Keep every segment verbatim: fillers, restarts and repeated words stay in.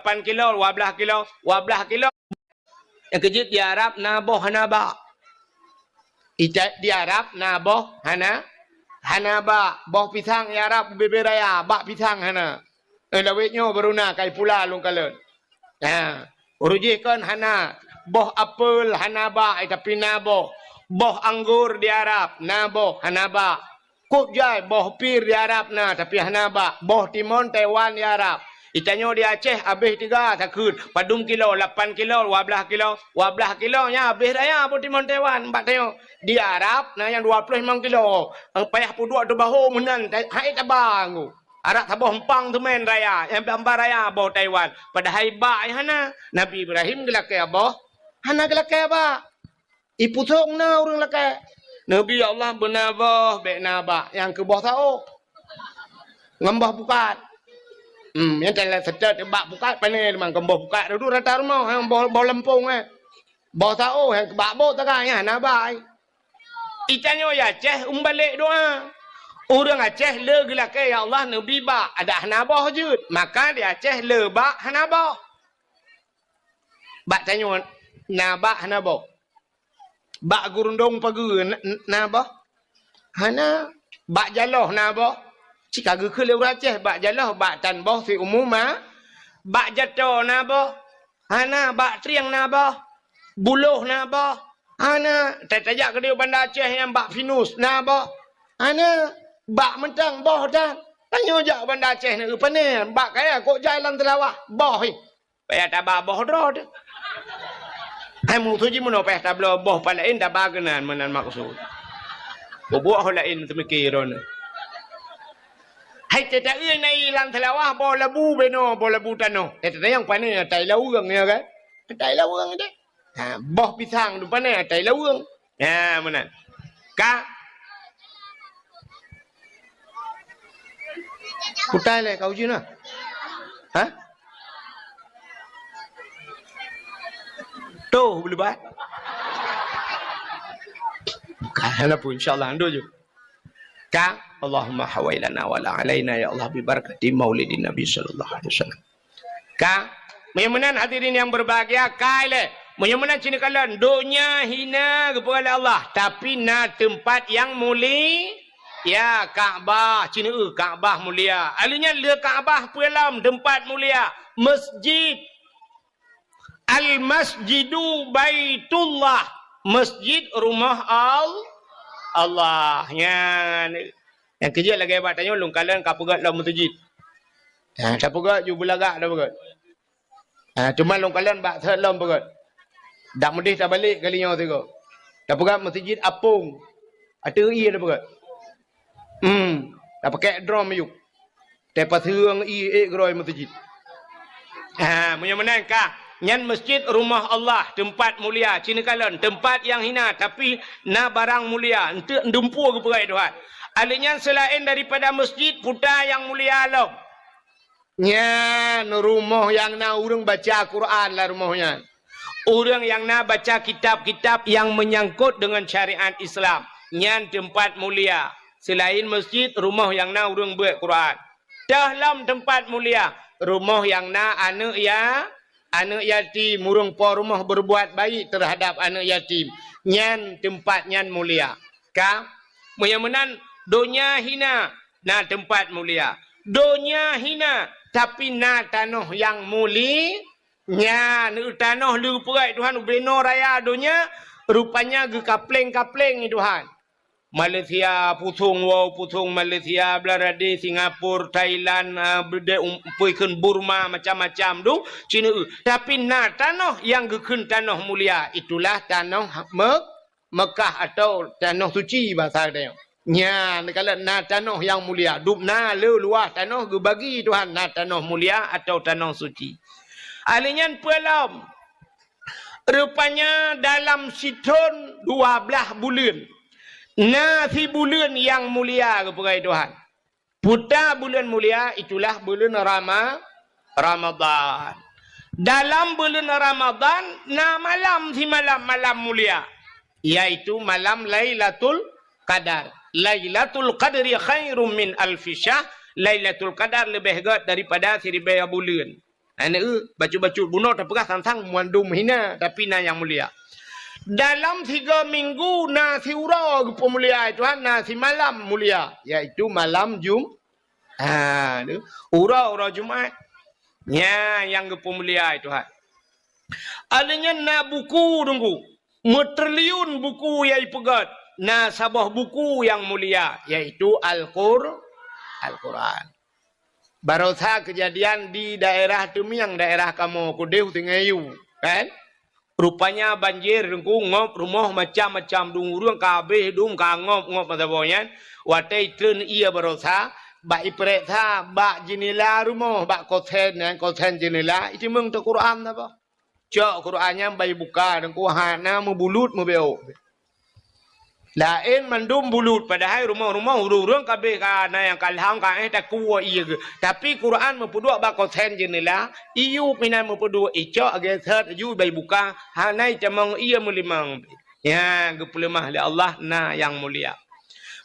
lapan kilo, dua blaih kilo, dua blaih kilo. Nyang keujeuet di Arab na boh hana bak. Ita-, di Arab na boh hana, hana bak. Boh pisang di Arab ubé-bé raya, bak pisang hana. Eh, lawét nyoe baru na kai pula lôn kalon. Ha, ureueng jih kon hana. Boh apel hana bak, eh, tapi na boh. Boh anggor di Arab na boh, hana bak. Kok jai boh pir di Arab na, tapi hana bak. Boh timon Taiwan di Arab. Itanyoe di Aceh abéh tiga sakheut. Padum kilo, lapan kilo, dua blaih kilo. Dua blaih kilo nyan abéh raya boh timon Taiwan bak tanyoe. Di Arab na nyang dua ploh limong kilo. Payah peuduek teubaho meunan, hai taba nggu. Arak saboh empang teumén raya, nyang bamba raya boh Taiwan. Padahai bak nyang hana. Nabi Ibrahim geulakée boh, hana geulakée bak. Ipusong na ureueng lakée. Nabi Allah beuna boh, bék na bak, nyang keu boh saôh. Ngon boh pukat. Hmm, nyang teulat seutôt bak pukat pané teuma, kon boh pukat dudu rata rumoh, nyang boh, boh leumpong, eh. Boh saôh nyang keu bak boh taga nyan hana bai. Itanyoe di Aceh umbalek doa. Ureueng Aceh le geulakée, "Ya Allah, neubi bak," adak hana boh jeuet. Maka di Aceh le bak hana boh. Bak tanyoe na bak hana boh. Bak gurundong pageue na, na boh? Hana. Bak jaloh na boh? Cit ka geukheun lé ureueng Aceh, bak jaloh, bak tan boh siumu ma-, bak jato na boh? Hana. Bak trieng na boh? Buloh na boh? Hana. Ta-, tajak keudéh Banda Aceh nyang bak pinus na boh? Hana. Bak mantong boh tan. Tanyoe jak Banda Aceh na geupané, bak kaya kok jai lam Teulawah, boh, eh. Payah taba boh droe teuh. Hai musoh jih meunoe payah tabloe boh pat laén taba keunan meunan maksud. Bubuet ho laén teumiki droeneuh. Hai teuta-eu na i lam Teulawah boh labu benoe, boh labu tanoh. Eh, teuta nyang pané atai laweueng, ya kan? Atai laweueng deh. Ha, boh pisang tu pané atai laweueng. Ya, meunan. Ka? Kutai lé kau jina. Ha? Tuh, boleh bah. Ka, hana pun, insyaallah, ando je. Ka, Allahumma hawailana wala alaina, ya Allah, bi barakati maulidin Nabi sallallahu alaihi wasallam. Ka? Meunyoe meunan hadirin nyang berbahagia, kai lé. Meunyoe meunan cit neukalon, donya hina geupeugah lé Allah, tapi na teumpat nyang muli-, ya, Ka'bah, cit neueu Ka'bah mulia. Alheuh nyan le Ka'bah peue lom teumpat mulia, masjid. Al-masjidu baitullah, masjid rumoh Al-, Allah. Nyan. Nyang keujeuet lagée bak tanyoe lôn kalon ka peugét lom meuseujid. Ha, tapeugét ju beulagak tapeugét. Ha, teuma lôn kalon bak sot lom peugét. Dak meudeh tabalek kali nyoe sigoe. Tapeugét meuseujid apong. Ateueh ié tapeugét. Hmm, tapakek drom ayub. Teupaseung ié ék geurôi meuseujid. Ha, meunyoe meunan ka, nyan masjid rumoh Allah, teumpat mulia, cit neukalon, teumpat nyang hina, tapi na barang mulia, eunteuk dumpeue geupeugah Tuhan. Alheuh nyan seulaén daripada masjid, peue nyang mulia lom. Nyan rumoh nyang na ureuëng baca Quran lam rumoh nyan. Ureuëng nyang na baca kitab-kitab nyang meunyangkot deungon syariat Islam, nyan teumpat mulia. Seulaén masjid, rumoh nyang na ureuëng beuet Quran. Teuh lom teumpat mulia, rumoh nyang na aneuëk ya-, aneuëk yatim, ureuëng po rumoh berbuat baik terhadap aneuëk yatim, nyan teumpat nyan mulia. Ka? Meunyoe meunan, donya hina, na teumpat mulia. Donya hina, tapi na tanoh nyang muli-, nyan, tanoh leupeureuet Tuhan ubenoe raya donya, rupanya geukapleng-kapleng Tuhan. Malaysia pusong woe, pusong Malaysia, Bangladesh, Singapura, Thailand, ah, beudé um-, peue kheun Burma, macam-macam tu, cit neueu. Tapi na tanoh nyang geukheun tanoh mulia, itulah tanoh Me-, Mekah atau tanoh suci basa geutanyoe. Nyan, kalau na tanoh nyang mulia, dum na le luwah tanoh geubagi Tuhan na tanoh mulia atau tanoh suci. Alheuh nyan peue lom? Rupanya dalam sithon dua blaih buleuen, na sibuleuen nyang mulia geupeugah Tuhan. Peue buleuen mulia, itulah buleuen Rama-, Ramadhan. Dalam buleuen Ramadhan na malam simalam, malam mulia, yaitu malam Lailatul Qadar. Lailatul Qadri khairum min alfi syahr. Lailatul Qadar leubeh gét daripada siribée buleuen. Aneuk, bacut-bacut bunoe tapeugah sang-sang mandum hina, tapi na nyang mulia. Dalam sigoe minggu na siuroe geupeumulia Tuhan, na simalam mulia, yaitu malam Jum-, ha, tu. Uroe-uroe Jumat. Nya nyang geupeumulia Tuhan. Alheuh nyan na buku Teungku. Meutriliun buku nyang ipeugét. Na saboh buku nyang mulia, yaitu Al-Qur-, Al-Quran. Barosa keujadian di daerah Teumieng, daerah kamoe keudeh Sungai Yu, kan? Rupanya banjir Teungku, ngop rumoh macam-macam, dum ureuëng ka habéh dum, ka ngop-ngop masa boh nyan. Watée itreun ié barosa, bak ipeuriksa bak jeunela rumoh, bak kosen nyan, kosen jeunela, iteumeung teuh Quran saboh. Cok Quran nyan bak ibuka, Teungku, hana meubulut meubeuk. Laén mandum bulut, padahai rumoh-rumoh ureuëng-ureuëng ka habéh, ka na nyang ka lham, ka éh takue ié geuh. Tapi Quran meupeuduek bak kosen jeunela, iyup inan meupeuduek, icok geuseuet laju bak ibuka, hana itamong ié meulimong. Nya geupeuleumah lé Allah na nyang mulia.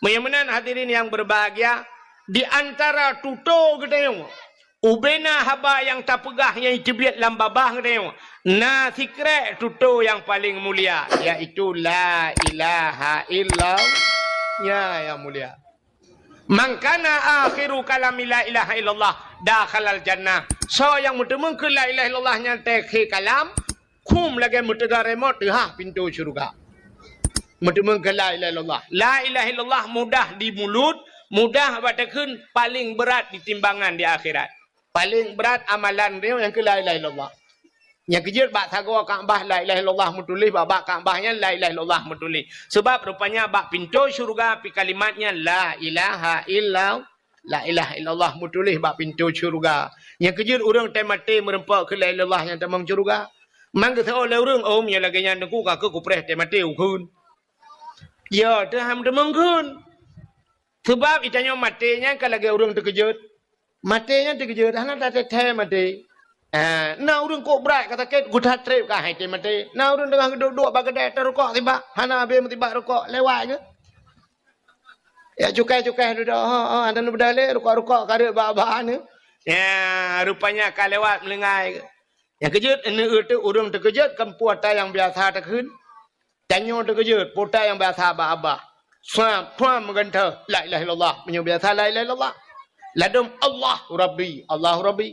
Meunyoe meunan hadirin nyang berbahagia, di antara tutoe geutanyoe, ubena haba nyang tapeugah nyang iteubiet lam babah geutanyoe, na sikrek tutoe nyang paleng mulia, yaitu la ilaha illallah. Nya nyang mulia. Man kana akhiru kalami la ilaha illallah dakhalal jannah. Soe nyang meuteumeung keu la ilaha illallah nyan teukhe kalam, khum lagée meuteuga remote teuhah pintoe syeuruga. Meuteumeung keu la ilaha illallah. La ilaha illallah mudah di mulut, mudah bak takheun, paleng brat di timbangan di akhirat. Paleng brat amalan droe nyang keu la ilaha illallah. Nyang keujeuet bak sagoe Ka'bah la ilaha illallah meutuléh, bak, bak Ka'bah nyan la ilaha illallah meutuléh. Sebab rupanya bak pintoe syeuruga pih kalimat nyan la ilaha illallah. La ilaha illallah meutuléh bak pintoe syeuruga. Nyang keujeuet ureuëng teumaté meureumpok keu la ilaha illallah nyang tamong syeuruga. Man geuseuôt lé ureuëng, "Oh, meunyoe lagée nyan Teungku, ka keuh kupreh teumaté ukheun." Ya, teuh han teumeung kheun. Sebab itanyoe maté nyan ka lagée ureuëng teukeujot. Maté nyan teukeujot, hana tateuthée maté. Ah, na ureuëng kok brat ka sakét, geutat treb ka hai teumaté. Na ureuëng teungoh geuduek-duek bak keudè, tarukok sibak, hana habéh meusibak rukok, lewat geuh. Ya, cukai-cukai dudoe, ha, ha, hana beudalé, rukok-rukok ka rhot bak-bak nyoe. Ya, rupanya ka lewat meulinggai. Nyang keujot, aneuk teuh ureuëng teukeujot, kan peue ata nyang biasa takheun. Tanyoe teukeujot, peue ata nyang biasa bak babah. Swab, swab meugantoe, la ilaha illallah. Meunyoe biasa la ilaha illallah. Ladom, Allahu Rabbi, Allahu Rabbi.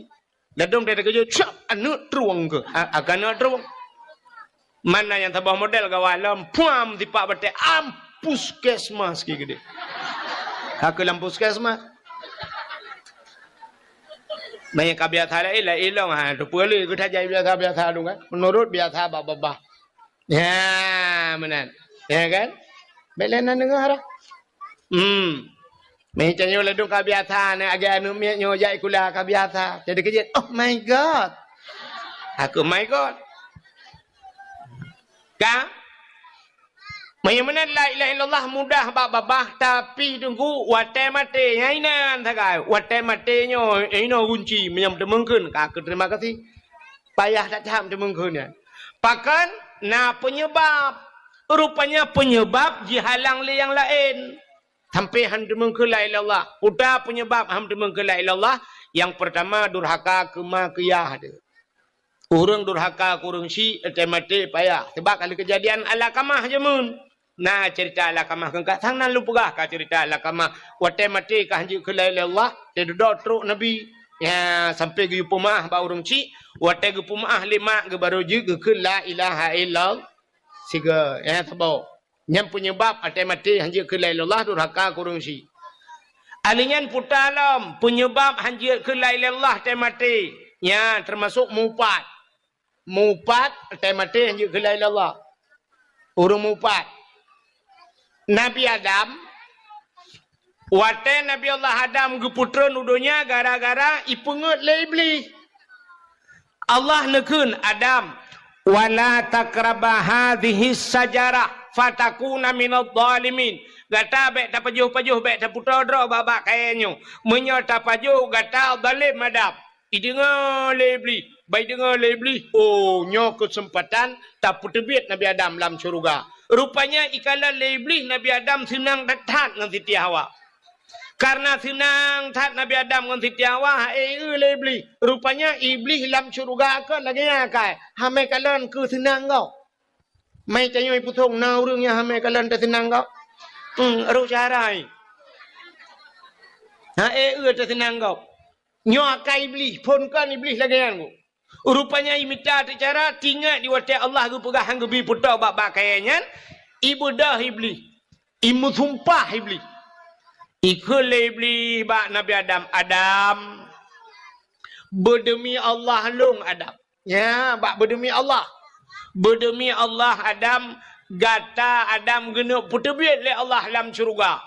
Ladom teukeujot, swab, aneuk trueng keuh. A-, akan aneuk trueng. Mana nyang saboh model gawat lom, puam sipak batée, am puskesmas ki geude. Ka keuh lam puskesmas. Meunyoe ka biasa laén, laén lom, ha, teupeue lé geutanyoe biasa-biasa dong kan. Meunurot biasa bak babah. Ya, meunan. Ya kan? Bék lé na deungoe dah. Hmm. Meutanyoe ladom ka biasa, na agak aneuk miet nyoe jak sikula ka biasa. Jadi keujot, "Oh my God." Aku, "My God." Ka? Meunyoe meunan la ilaha illallah mudah bak babah, tapi teungku watée maté nyan inan sagai. Watée maté nyoe inoe gunci meunyoe teumeung kheun ka keu terima kasih. Payah that-that teumeung kheun nyan. Pakon na peunyeubab. Rupanya peunyeubab jihalang lé nyang laén. Sampai han teumeung kheun la ilaha illallah. Peue ata peunyeubab han teumeung kheun la ilaha illallah? Nyang peurtama durhaka keu ma keu yah teuh. Ureuëng durhaka keu ureuëng syik, teumaté payah. Sabab ka lheueh keujadian Alakamah jameun. Na ceurita Alakamah keu ka sang nan lôn peugah ka ceurita Alakamah. Watée maté ka han jeuet kheun la ilaha illallah, teududoe trok Nabi. Ya, sampai geuyue peumaáh bak ureuëng syik. Watée geupeumaáh lé mak geuh baru jeuet geukheun la ilaha illallah. Sigoe, ya, saboh. Nyan peunyeubab watée maté han jeuet kheun la ilaha illallah durhaka keu ureuëng syik. Alheuh nyan peue ata lom peunyeubab han jeuet kheun la ilaha illallah watée maté. Nyan teumasok mupat. Mupat watée maté han jeuet kheun la ilaha illallah. Ureuëng mupat. Nabi Adam, watée Nabi Allah Adam geupeutreun u donya gara-gara ipeungeuet lé Iblih. Allah neukheun, "Adam, wala taqraba hadhihi syajarah fatakuna minadh dhalimin." Gata bék tapajoh-pajoh, bék tapeutoe droe bak-bak kayée nyoe. Meunyoe tapajoh, gata dhalém Adam. Ideungoe lé Iblih, bak ideungoe lé Iblih, oh, nyoe keuseumpatan tapeuteubiet Nabi Adam lam syeuruga. Rupanya ikalon lé Iblih Nabi Adam seunang that-that ngon Siti Hawa. Kareuna seunang that Nabi Adam ngon Siti Hawa, ha-e lé Iblih. Rupanya Iblih lam syeuruga kon lagée nyan akai. Hamai kalon keu seunang gob. Mai tanyoe ipusong na ureuëng nyang hamai kalon teuseunang gob. Hmm, roh syahrai. Ha-e teuseunang gob. Nyoe akai Iblih, phon kon Iblih lagée nyan gob. Rupanya imita teucara, tingat di watée Allah geupeugah han geubi peutoe bak-bak kayée nyan, ibeudôh Iblih, imeusumpah Iblih. Ikheun lé Iblih bak Nabi Adam, "Adam, beudeumi Allah lôn Adam." Ya, bak beudeumi Allah. "Beudeumi Allah Adam, gata Adam geuneuk peuteubiet lé Allah lam syeuruga.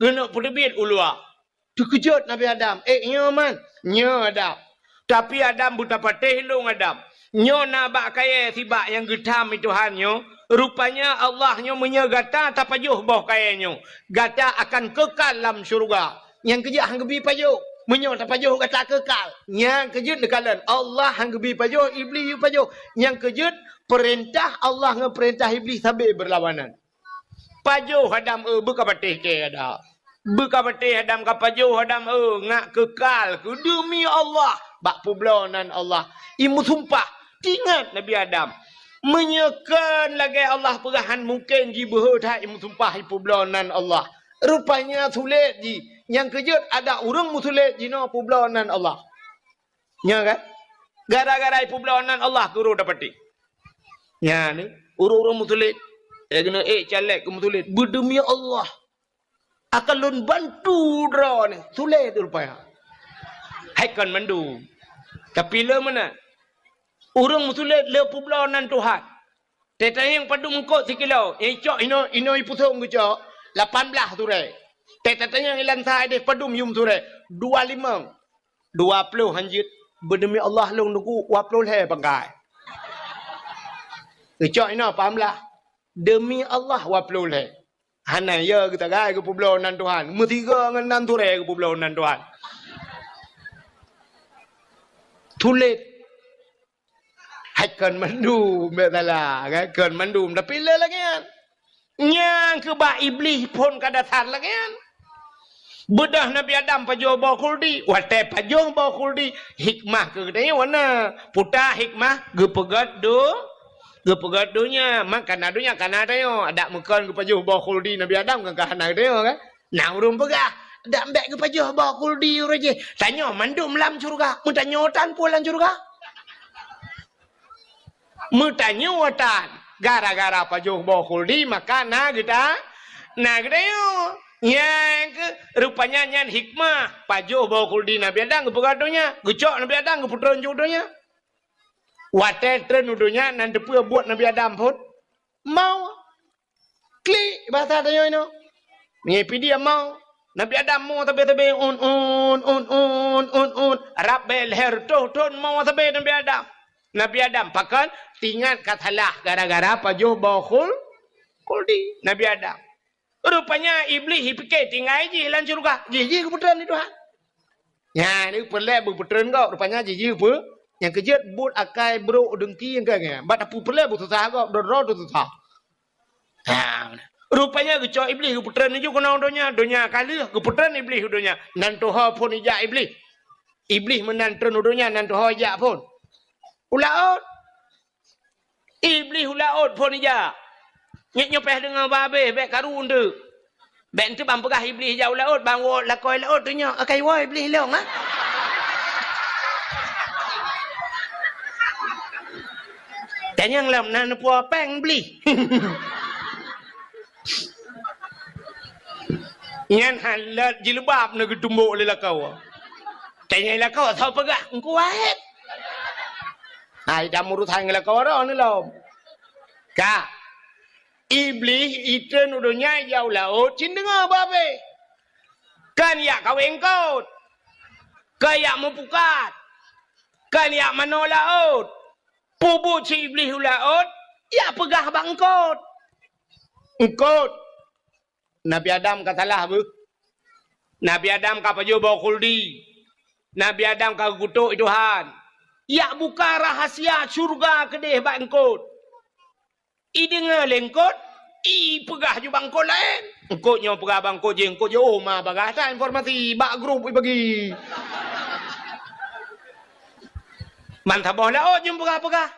Geuneuk peuteubiet u luwa." Teukeujot Nabi Adam, "Eh, nyoe man, nyoe Adam." Tapi Adam beutapatéh lôn Adam. Nyoe na bak kayée sibak nyang geutam i Tuhan nyoe. Rupanya Allah nyoe meunyoe gata tapajoh boh kayée nyoe, gata akan keukal lam syeuruga. Nyang keujeuet han geubi pajoh. Meunyoe tapajoh gata keukal. Nyang keujeuet neukalon Allah han geubi pajoh, Iblih yue pajoh. Nyang keujeuet peurintah Allah ngon peurintah Iblih sabe beurlawanan. Pajoh Adam, eh, beukapatéh kée Adam. Beukapatéh Adam, kapajoh Adam, eh, ngat keukal keu deumi Allah bak peubloe nan Allah. Imeusumpah, tingat Nabi Adam. Meunyoe kon lagée Allah peugah han mungken jibeuhe that imeusumpah ipeubloe nan Allah. Rupanya sulet jih. Nyang keujeuet ada ureuëng meusulet jinoe peubloe nan Allah. Nya kan? Gara-gara ipeubloe nan Allah keu ureuëng dapatéh. Nya ni, ureuëng-ureuëng meusulet. Eh, keuneuk ék caleg keu meusulet. Beudeumi Allah, akan lôn bantu droe ni. Sulet rupanya. Hai kon mandum. Tapi le meunan. Ureuëng meusulet le peubloe nan Tuhan. Teuh tanyong padum eungkot sikilo. Nyang icok inoe, inoe ipusong geucok, lapan blaih turée. Teuh tatanyong ilan sa ideh padum yum turée. Dua limong. Dua ploh han jeuet. Beudeumi Allah lôn nuku dua ploh lhée pangkai. Geucok inoe paham lah. Deumi Allah dua ploh lhée. Hana ya geutagai geupeubloe nan Tuhan. Meusigoe ngon nan turée geupeubloe nan Tuhan. Sulet. Hai kon mandum, bèk salah, kan? Kon mandum, tapi le lagèe nyan. Nyang keu bak Iblih phon ka dasar lagèe nyan. Beudôh Nabi Adam pajoh boh khuldi, watèe pajoh boh khuldi, hikmah keu geutanyoe na. Peue hikmah? Geupeugèt do-, geupeugèt donya. Man kana donya, kana tanyoe. Adak meukon geupajoh boh khuldi Nabi Adam, kan ka hana geutanyoe, kan? Na ureueng peugah, "Dak bèk geupajoh boh khuldi uroe jih. Tanyoe mandum lam syeuruga." Meutanyoe tan peue lam syeuruga? Meutanyoe tan. Gara-gara pajoh boh khuldi, maka na geuta-, na geutanyoe. Nyang keu, rupanya nyan hikmah pajoh boh khuldi Nabi Adam geupeugah donya. Geucok Nabi Adam geupeutreun ju donya. Watèe treun u donya, nan teupeue buet Nabi Adam phon? Mau. Klik, bahasa tanyoe inoe. Meunyoe pih dia mau. Nabi Adam mo sabe-sabe, un, un, un. Rab bèe lhèe reutôh thon mo sabe Nabi Adam. Nabi Adam, pakon? Tingat ka salah gara-gara pajoh boh khul-, khuldi Nabi Adam. Rupanya Iblih jipike tinggai jih lam syeuruga. Jih, jih geupeutreun lé Tuhan. Nyan, peureulèe beupeutreun gob. Rupanya jih, jih peue? Nyang keujeuet buet akai brok deungki nyang keu nyan. Bak tapeureulèe beususah gob, droe-droe teususah. Ha, rupanya geucok Iblih geupeutreun laju keunoe donya, donya ka lheueh geupeutreun Iblih u donya. Nan tuho phon ijak Iblih. Iblih meunan treun u donya, nan tuho ijak phon u laôt. Iblih u laôt phon ijak. Nyoe, nyoe payah deungö babeh, bèk karu eunteuk. Bèk eunteuk ban peugah Iblih ijak u laôt, ban woe lakoe laôt teunyoe, akai woe Iblih lôn, ha? Tanyong lom na neupue péng Iblih. Nyan hana jilbab na geutumbok lé lakoe. Tanyong lakoe, soe peugah, Teungku Wahét. Hai, dak meurusan ngon lakoe droeneuh lom. Ka. Iblih itreun u donya ijak u laôt cit deungö babeh. Kan jak kawé eungkôt. Kan jak meupukat. Kan jak manoe laôt. Peue buet si Iblih u laôt, jak peugah bak eungkôt. Eungkôt. Nabi Adam ka salah beuh. Nabi Adam ka pajoh boh khuldi. Nabi Adam ka geukutok lé Tuhan. Jak buka rahsia syeuruga keudeh bak eungkôt. Ideungö lé eungkôt, I peugah ju bak eungkôt laén. Eungkôt nyoe peugah bak eungkôt jih, eungkôt jih, "Oh, ma bagah that informasi bak grup i bagi." Ban saboh laôt jeuem peugah-peugah.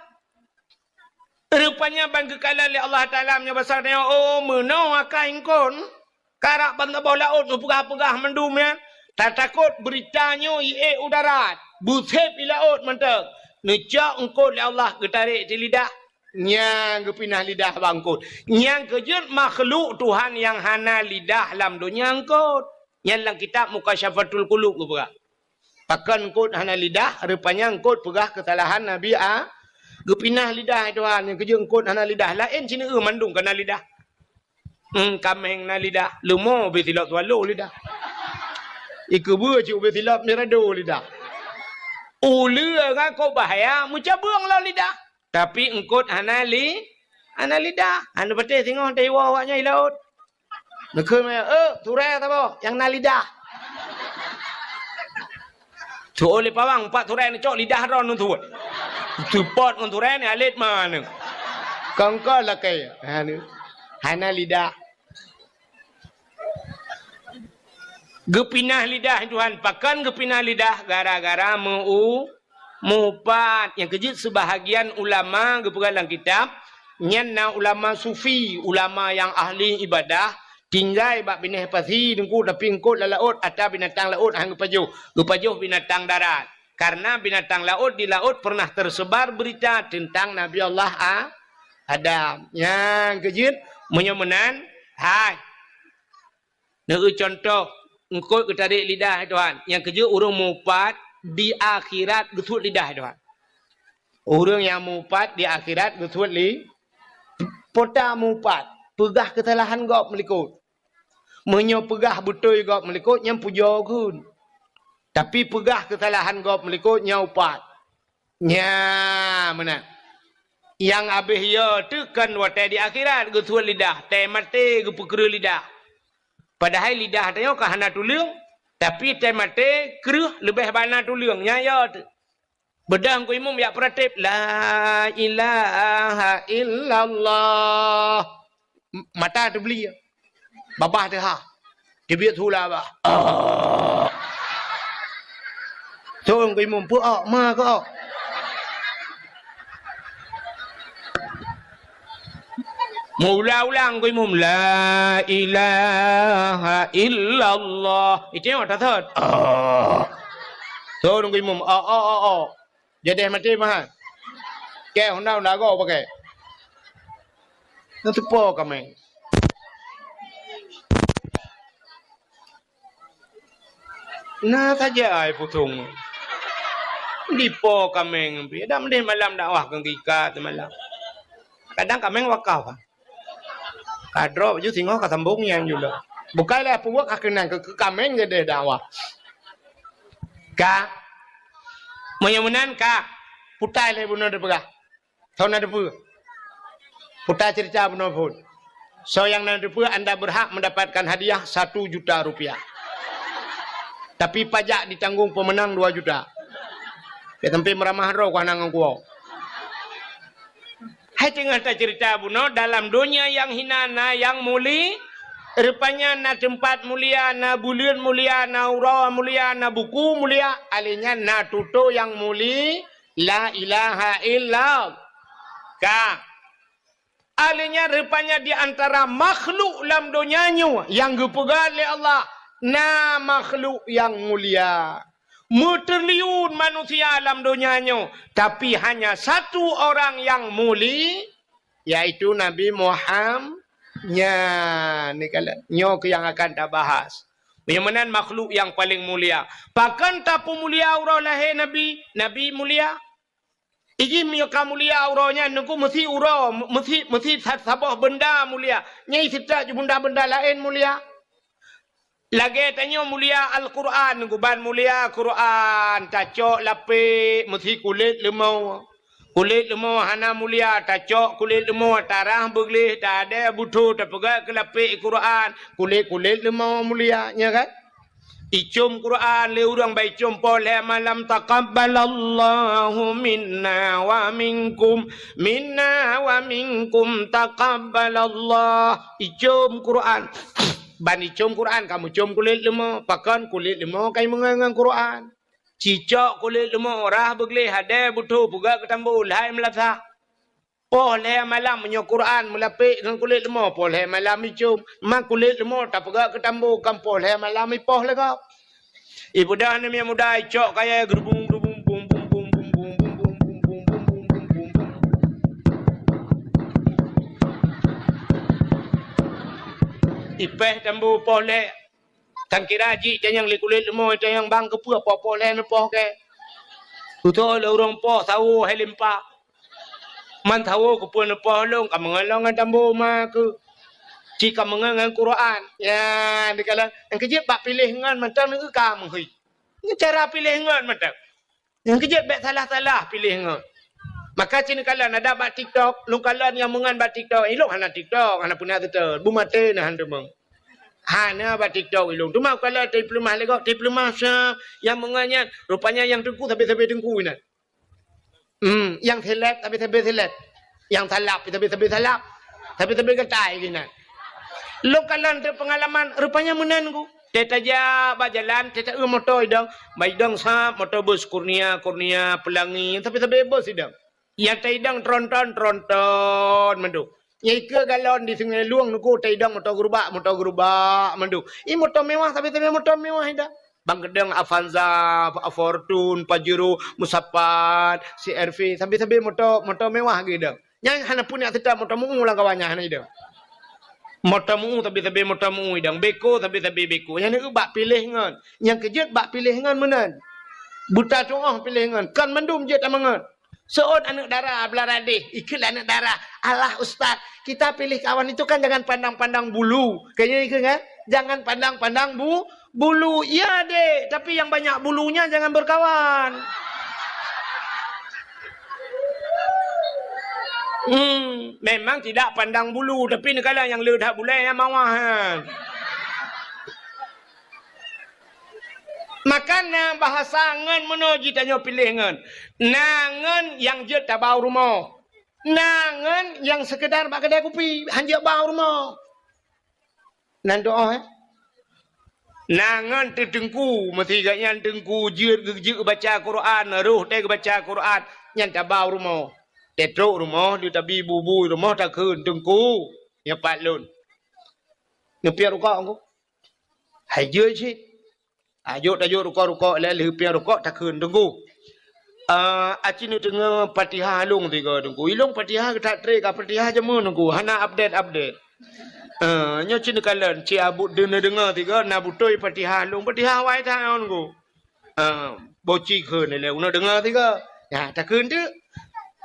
Rupanya ban geukalon lé Allah Taala meunyoe basa nyoe, "Oh, meunoe akai eungkôt." Karab ban saboh laôt neupeugah-peugah mandum nyan. Tatakot beurita nyoe iék u darat, beusép i laôt mantong. Neucok eungkôt lé Allah geutarek di lidah, nyang geupinah lidah bak eungkôt. Nyang keujeuet makhluk Tuhan nyang hana lidah lam donya eungkôt. Nyan lam kitab Mukasyafatul Qulub geupeugah. Pakon eungkôt hana lidah, rupanya eungkôt peugah keusalahan Nabi A. Geupinah lidah Tuhan, nyang keujeuet eungkôt hana lidah. Laén sineuk mandum ka na lidah. Hmm, kaméng na lidah, leumo ubé silop swallow lidah. Ikeubeue cit ubé silop mirado lidah. Uleue ngon kok bahya meucabeueng lom lidah. Tapi eungkôt hana li-, hana lidah. Hana patéh singoh teuiwoe awaknyan i laôt. Neukheun maya, "Eh, turée saboh nyang na lidah." Tuwoe lé pawang, pat turée neucok lidah droe neuthuet. Teupot ngon turée ni alet ma neu. Kongkol lakée. Ha, neu. Hana lidah. Geupinah lidah Tuhan. Pakon geupinah lidah? Gara-gara meu-, meuupat. Nyang keujeuet seubahagian ulama geupeugah lam kitab, nyan na ulama sufi, ulama nyang ahli ibadah, tinggai bak binéh pasi teungku, tapi eungkôt lam laôt atra binatang laôt han geupajoh. Geupajoh binatang darat. Karena binatang laôt di laôt pernah tersebar berita tentang Nabi Allah A-, Adam. Nyang keujeuet, meunyoe meunan, hai. Neueu cuntoh, eungkôt geutarek lidah Tuhan. Nyang keujeuet ureuëng meuupat di akhirat geusuet lidah Tuhan. Ureuëng nyang meuupat di akhirat geusuet li-, pota meuupat, peugah keusalahan gob meulikot. Meunyoe peugah beutôi gob meulikot, nyan pujoe kheun. Tapi peugah keusalahan gob meulikot, nyan upat. Nya meunan. Nyang abéh yo teuh kon watée di akhirat geusuet lidah, tée maté geupeukreueh lidah. Padahai lidah tanyoe ka hana tuleueng, tapi tée maté kreueh leubeh bana tuleueng, nyan yo teuh. Beudang ku imum jak peuratéb, "La ilaha illallah." M-, mata teubeli. Babah teuhah. Teubiet sula bah. Thon ku imum, "Peu-ok, ma keu-ok?" Meuulang-ulang ku imum, "La ilaha illallah." Itu nyang tasot. Thon ku imum, "Ok, ok, ok, ok." Jadeh maté meuhan. Kée honda-honda goe pakai. Neuteupo kaméng. Na saja ai pusong. Dipo kaméng pih. Dak meudeh malam dakwah keu gika semalam. Kadang kaméng wakaf. Ka droe baju singoh ka sambong nyang jula. Bukai lé peubuet ka keunan keu, keu kaméng geude dakwah. Ka. Meunyoe meunan ka. Putai lé bunoe teupeugah. Soe na teupeue? Putai cerita bunoe phon. Soe nyang na teupeue anda berhak mendapatkan hadiah satu juta rupiah. Tapi pajak ditanggung pemenang dua juta. Keu sampai meuramah droe ku hana ngon kuwoe. Hai teungoh tacerita bunoe, dalam donya nyang hina na nyang muli-, rupanya na teumpat mulia, na buleuen mulia, na uroe mulia, na buku mulia, alèh nyan na tutoe nyang muli, la ilaha illallah. Ka. Alèh nyan rupanya di antara makhluk lam donya nyoe nyang geupeugah lé Allah, na makhluk nyang mulia. Meutriliun manusia lam donya nyoe, tapi hanya satu orang nyang muli, yaitu Nabi Muham-, nyan, ni kala-, nyoe keuh nyang akan tabahas. Meunyoe meunan makhluk nyang paleng mulia. Pakon tapeumulia uroe lahé Nabi? Nabi mulia. Iji meunyoe ka mulia uroe nyan, nungku meusi uroe, meusi, meusi sa-, saboh beunda mulia. Nyang seutôt ju beunda-beunda laén mulia. Lagèe tanyoe mulia Al-Qur'an, nungku ban mulia Qur'an, tacok lapék meusi kulét leumo. Kulét leumo hana mulia, tacok kulét leumo, tarah beugleh, tadè butho, tapeugöt keu lapék Qur'an, kulét-kulét leumo mulia, nya kan? Icom Quran lé ureuëng, ba icom poh lhée malam, "Taqabbalallahu minna wa minkum, minna wa minkum taqabbalallah." Icom Quran. Ban icom Quran, kamoe com kulét leumo. Pakon kulét leumo ka imeungon ngon Quran. Cicok kulét leumo, rhah beugleh, hadé butho, peugah keu tambo, lhai meulasah. Poh lhée malam meunyoe Quran meulapék ngon kulét leumo, poh lhée malam icom. Ma kulét leumo tapeugah keu tambo, kan poh lhée malam ipoh lé gob. Ibeudôh aneuk miet muda, icok kayée geurubung, geurubung, bung, bung, bung. Ipéh tambo poh lhée. Kan kira jih tanyong lé kulét leumo, tanyong bang keupeue poh-poh lhée neupoh kée. Tutoe lé ureuëng poh sawo hai limpa. Man sawo keupeue neupoh lôn, ka meungon lôn ngon tambo ma keuh. Ci ka meungon ngon Quran. Ya, dikalon nyang keujeuet bak piléh ngon mantong neu ka meuhôi. Ngon cara piléh ngon mantong. Nyang keujeuet bék salah-salah piléh ngon. Maka ci neukalon ada bak TikTok, lôn kalon nyang meungon bak TikTok. Ilôn hana TikTok, hana peuna seutôt. Beumaté na han teumong. Hana bak TikTok ilôn. Teuma kalon teupeuleumah lé gob, teupeuleumah sa nyang meungon nyan. Rupanya nyang teungku sabe-sabe teungku inan. Hmm, nyang seleb sabe-sabe seleb. Nyang salab sabe-sabe salab. Sabe-sabe gatai inan. Lôn kalon teuk peungalaman, rupanya meunan ku. Teuh tajak bak jalan, teuh taeu moto idong. Bak idong sab moto bus Kurnia, Kurnia, Pelangi, sabe-sabe bus idong. Nyang taidong tronton, tronton mandum. Nyang ikeue galon di Sungai Lueng nuku taidong moto gerubak, moto gerubak mandum. I moto mewah, sabe-sabe moto mewah idong. Bang keudong Avanza, Fortuner, Pajero, Musapat, C R V, sabe-sabe moto, moto mewah geuidong. Nyang hana pun nyang seutôt moto meu lam kawan nyan hana idong. Moto meu sabe-sabe moto meu idong, beko sabe-sabe beko. Nyang neu bak piléh ngon. Nyang keujeuet bak piléh ngon meunan. Buta tuoh piléh ngon. Kon mandum jeuet amangat. Seuôt aneuk dara beulara deh, ikheun lé aneuk dara, "Alah ustaz, kita pilih kawan itu kan jangan pandang-pandang bulu." Kayaknya ikheun kan? "Jangan pandang-pandang bu-, bulu." Iya dek, tapi yang banyak bulunya jangan berkawan. Hmm, memang tidak pandang bulu, tapi neukala nyang le that bulée nyang mawah nyan. Maka na bahasa ngon meunoe jitanyoe piléh ngon. Na ngon nyang jeuet tabau rumoh. Na ngon nyang seukeudar bak keudai kupi, han jeuet bau rumoh. Nan doh, eh? Na ngon teuteungku, meusigat nyan teungku jeuet geujeuet baca Quran, roh teuh geubaca Quran, nyan tabau rumoh. Teutrok rumoh, di tabi bubui rumoh takheun, "Teungku, nyoe pat lôn." Neupiep rukok ku. Hai jeuet cit. Ajok tajok rukok-rukok lé lheueh piep rukok takheun, "Teungku, ah, aci neudeungoe Fatihah lôn tiga, Teungku. Ilôn Fatihah geutak trek ka Fatihah jameun, Teungku. Hana update-update." Ah, nyoe ci neukalon, ci abut deungoe-deungoe tiga, na beutôi Fatihah lôn, Fatihah wai that ngon, Teungku. Ah, boci kheun lé uneuk deungoe tiga. Ya, takheun teuk.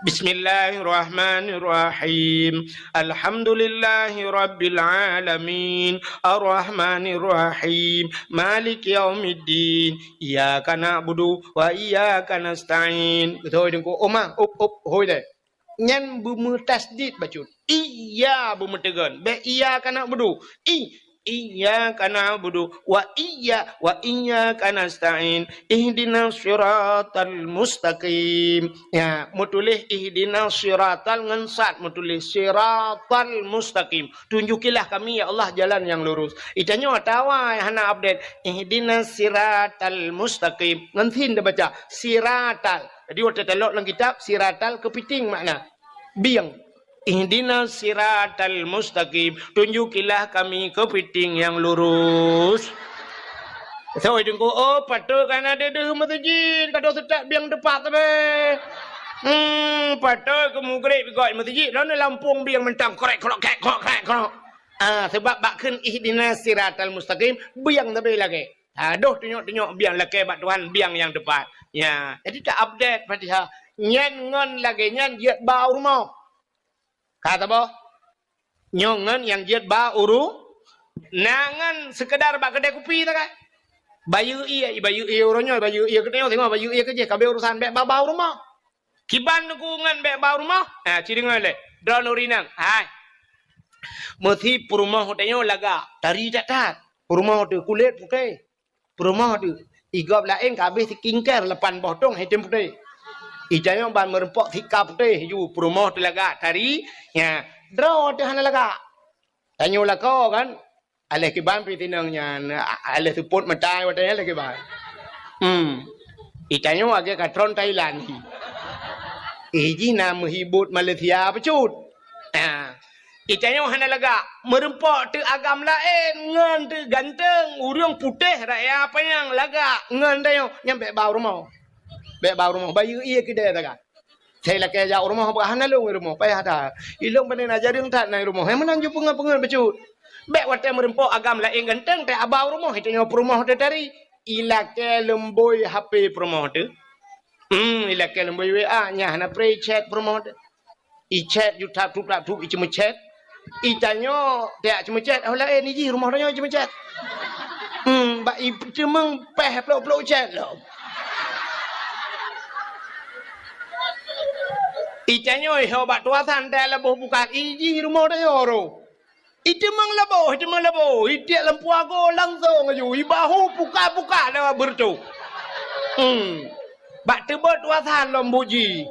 Bismillahirrahmanirrahim. Alhamdulillahirabbil alamin. Arrahmanirrahim. Maliki yaumiddin. Iyyaka na'budu wa iyyaka nasta'in. Beutôi Teungku. Oma, up, up, hôi deh. Nyan beumeutasydid bacut. Iya beumeuteugön. Bék iyyaka na'budu. I, iyyaka na'budu wa iyya, wa iyyaka nasta'in. Ihdinas siratal mustaqim. Ya, meutuléh ihdinas siratal ngon sad meutuléh siratal mustaqim. Tunjukilah kami, ya Allah, jalan yang lurus. Itanyoe atawa hana update. Ihdinas siratal mustaqim. Ngon sin tabaca. Siratal. Jadi, watée talok lam kitab, siratal keupiting makna. Bieng. Ihdinas siratal mustaqim. Tunjukilah kami keupiting nyang lurus. Sawai Teungku, oh, patôt ka na deuh-deuh meuseujid, ka dong seutôt bieng teupat sabe. Hmm, patôt keu mugreb gok meuseujid, lôn lampôh bieng mantong, krek, krok, krek, krok, krek, krok. Ah, sebab bak kheun ihdinas siratal mustaqim, bieng sabe lagée. Adoh tunyok-tunyok biang lakée bak Tuhan, biang nyang teupat. Ya, jadi ta-update Fatihah. Nyan ngon lagée nyan jeuet bau rumoh. Ka saboh? Nyoe ngon nyang jeuet bau uru-, na ngon seukeudar bak keudai kupi takai. Bayeue ié, bayeue ié uroe nyoe, bayeue ié keunoe, singoh bayeue ié keujih, ka abéh urosan bék bau-bau rumoh. Kiban Teungku ngon bék bau rumoh? Ha, ci deungoe lé. Droeneuh rinang. Hai. Meusi peurumoh tanyoe lagak, tari that-that. Peurumoh teuh kulét putéh. peurumoh teuh. Igob laén ka habéh skincare lapan boh tong item putéh. Itanyoe ban meureumpok sika putéh ju peurumoh teuh lagak tari, nya, droe teuh hana lagak. Tanyoe lakoe kan, aléh kiban pih tinong nyan, a-, aléh seupôt mata watée nyan aléh kiban. Hmm. Itanyoe lagée katron Thailand hi. Eh, jih na meuhibot Malaysia peucut. Ha. Itanyoe hana lagak, meureumpok teuh agam laén, ngon teuh ganteng, ureuëng putéh raya panyang lagak, ngon tanyoe nyan bék ba u rumoh. Bék ba u rumoh, bayeue ié keudée taga. Sai lakée jak u rumoh, bah hana lôn u rumoh, payah that. Ilôn pane na jareueng that na u rumoh. Hai meunan ju peungeut-peungeut bacut. Bék watée meureumpok agam laén ganteng teuh aba u rumoh, itanyoe peurumoh teuh tari. Ilakée leumbôi H P peurumoh teuh. Hmm, ilakée leumbôi W A, nyan hana pré chat peurumoh teuh. Ichat ju tap tup tap tup iceumeuchat. Itanyoe tiak ceumeuchat, oh laén ijih rumoh tanyoe iceumeuchat. Hmm, bak iteumeung péh plok-plok chat lom. Itanyoe iho bak tuasan teuh laboh bukan ijih rumoh tanyoe roh. Iteumeung laboh, iteumeung laboh, itiek lampu ago langsong aju, ibahu puka-puka lewat beureutoh. Hmm. Bak teubot tuasan lom buji.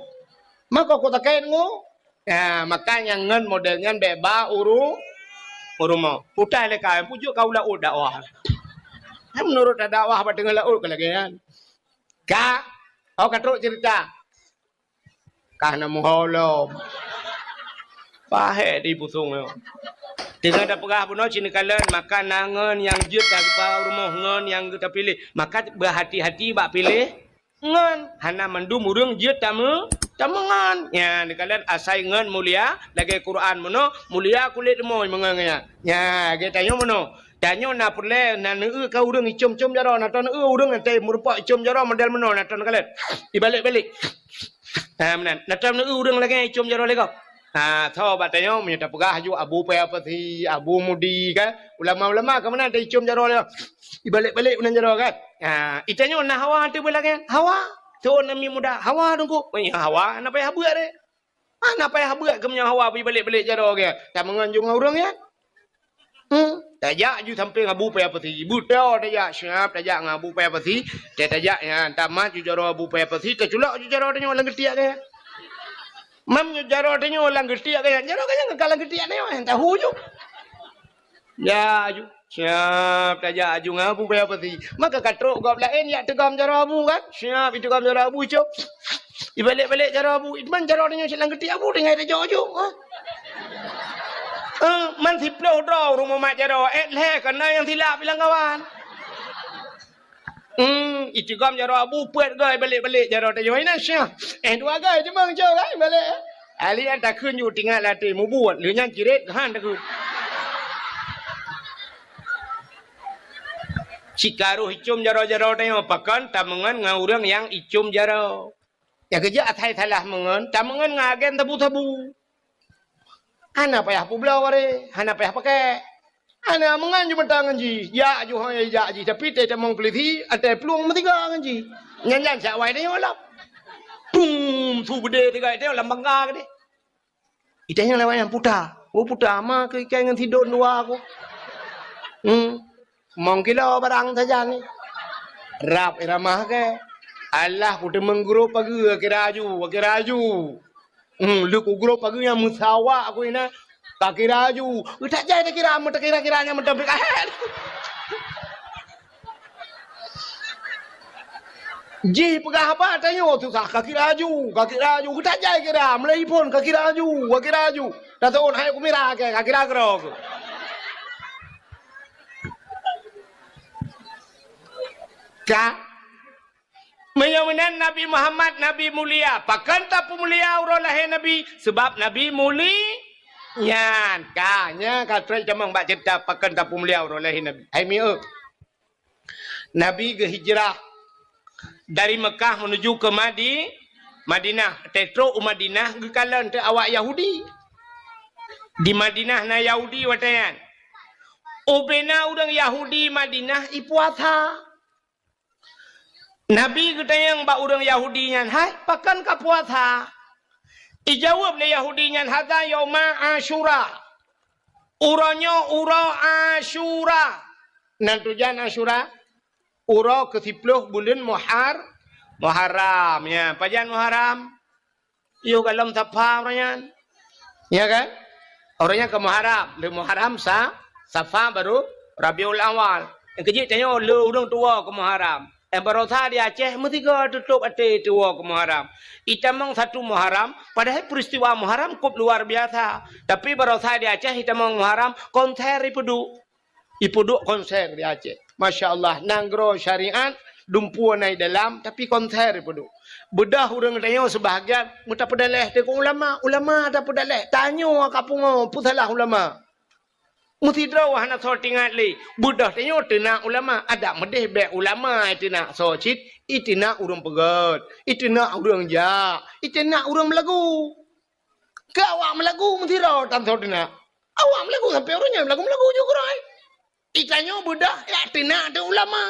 Mako ku takét ngu. Ya, makanya ngon model nyan bék ba uru, u rumoh. Utai lé ka, pujok ka u laôt dakwah. Hai meunurot dakwah bak teungoh laôt ka lagée nyan. Ka, oh ka trok cerita. Ka na muho lom. Pahé di pusong nyoe. Teungoh tapeugah bunoe cit neukalon, maka na ngon nyang jeuet tageupah u rumoh ngon nyang geuh tapiléh. Maka beuhati-hati bak piléh ngon. Hana mandum ureuëng jeuet tameu, tameungon. Nya, neukalon asai ngon mulia, lagée Quran bunoe, mulia kulét leumoi meungon nyan. Nya, lagée tanyoe bunoe. Tanyoe na peureulée, na neueu ka ureuëng icom-com jaroe, na ta neueu ureuëng nyang meureumpok icom jaroe model bunoe, na ta neukalon. Ibalek-balek. Ha, meunan. Na ta neueu ureuëng lagée icom jaroe lé gob. Ha, tho bak tanyoe meunyoe tapeugah aju Abu Paya Pasi, Abu Mudi kan, ulama-ulama ka meunan ta icom jaroe lé gob. Ibalek-balek meunan jaroe kan. Ha, itanyoe na hawa teuh beulagée nyan. Hawa. Thon ami muda, hawa teungku. Meunyoe hawa, na payah beuet deh. Hana payah beuet keu meunyoe hawa beuibalek-balek jaroe geuh. Tameungon ju ngon ureuëng nyan. Hmm. Tajak ju sampéng Abu Paya Pasi. Beutôi tajak, siap tajak ngon Abu Paya Pasi. Tajak nyan, tamat ju jaroe Abu Paya Pasi, taculok ju jaroe tanyoe lam geutiek geuh. Mam nyoe jaroe tanyoe lam geutiek geuh, jaroe geuh nyang ka lam geutiek tanyoe, nyang tahu ju. Ya, ju. Siap tajak aju ngon Abu Paya Pasi. Maka ka trok gob laén jak teugom jaroe Abu kan? Siap iteugom jaroe Abu, cok. Ibalek-balek jaroe Abu. Iteumon jaroe tanyoe silang geutiek Abu tinggai tajok ju. Ha? Eh, man siploh droe ureuëng mumat jaroe, eh, lhée kana nyang silap ilang kawan. Hmm, iteugom jaroe Abu peuet goe balek-balek jaroe tanyoe. Ina syah. Eh, dua goe cuma cok kan balek. Ahli nyan takheun ju tingat latée mubuet, lheueh nyan cirét han takheun. Cit ka roh icom jaroe-jaroe tanyoe pakon tameungon ngon ureuëng nyang icom jaroe. Nyang keujak asai salah meungon, tameungon ngon agen sabu-sabu. Hana payah peubloe wareh, hana payah pakèk. Hana meungon ju meuta ngon jih, jak ju hai jak jih, tapi teuh tamong peulisi, até plueng meusigoe ngon jih. Nyan-nyan cak wai tanyoe lom. Pum, su beudé sigoe tanyoe lam bangga keudeh. Itanyoe lewat nyang puta. Oh, puta ma keu ikai ngon sidon dua aku. Hmm. Mong kilo barang sajan ni. Rab iramah ke. Alah, ku teumeung grob pageue, kira aju, kira aju. Hmm, lheueh ku grob pageue nyang meusawa aku ina. Ka kira aju. Utak jai takira, meutakira-kira nyang meutampi kahel. Jih peugah haba tanyoe susah, ka kira aju, ka kira aju. Utak jai kira, meulai phon ka kira aju, ka kira aju. Tathon hai ku mira ke, ka kira keudroe. Ka. Meunyoe meunan Nabi Muhammad Nabi mulia, pakon tapeumulia uroe lahé Nabi? Sabab Nabi muli-, nyan ka, nyan ka trok tamong bak ceurita pakon tapeumulia uroe lahé Nabi. Hai mieu. Nabi geuhijrah dari Mekah menuju ke Madi-, Madinah. Tetrok u Madinah geukalon teu awak Yahudi. Di Madinah na Yahudi watée nyan. Ubena ureuëng Yahudi Madinah ipuasa. Nabi geutanyong bak ureuëng Yahudi nyan, "Hai, pakon ka puasa?" Ijaweueb lé Yahudi nyan, "Hadza yauma Asyura." Uroe nyoe uroe Asyura. Nan tujan Asyura? uroe keu siploh buleuen Muhar-, Muharram. Ya, pajan Muharram? Yoh golom Safa uroe nyan. Ya kan? Uroe nyan ka Muharram. Lé Muharram sa-, Safa baru Rabiul Awal. Nyang keujeuet tanyoe lé ureuëng tuwoe keu Muharram. Eh, baroesa di Aceh meusigoe tutôp até tuwoe keu Muharram. Itamong satu Muharram, padahai peristiwa Muharram kôp luar biasa. Tapi baroesa di Aceh itamong Muharram, konser ipeuduek. Ipeuduek konser di Aceh. Masya Allah, nanggroe syariat, dumpeue na i dalam, tapi konser ipeuduek. Beudôh ureuëng tanyoe seubahagian, meutapeudaléh teuk ulama, ulama tapeudaléh. Tanyoe ka pungo, peue salah ulama? Meusidroe hana soe teuingat lé. Beudôh tanyoe teunak ulama, adak meudeh bék ulama iteunak soe cit, iteunak ureuëng peugét, iteunak ureuëng jak, iteunak ureuëng meulagu. Keu awak meulagu meusidroe tan soe teunak. Awak meulagu sampoe uroe nyan meulagu-meulagu ju keurôi. Itanyoe beudôh jak teunak teuh ulama.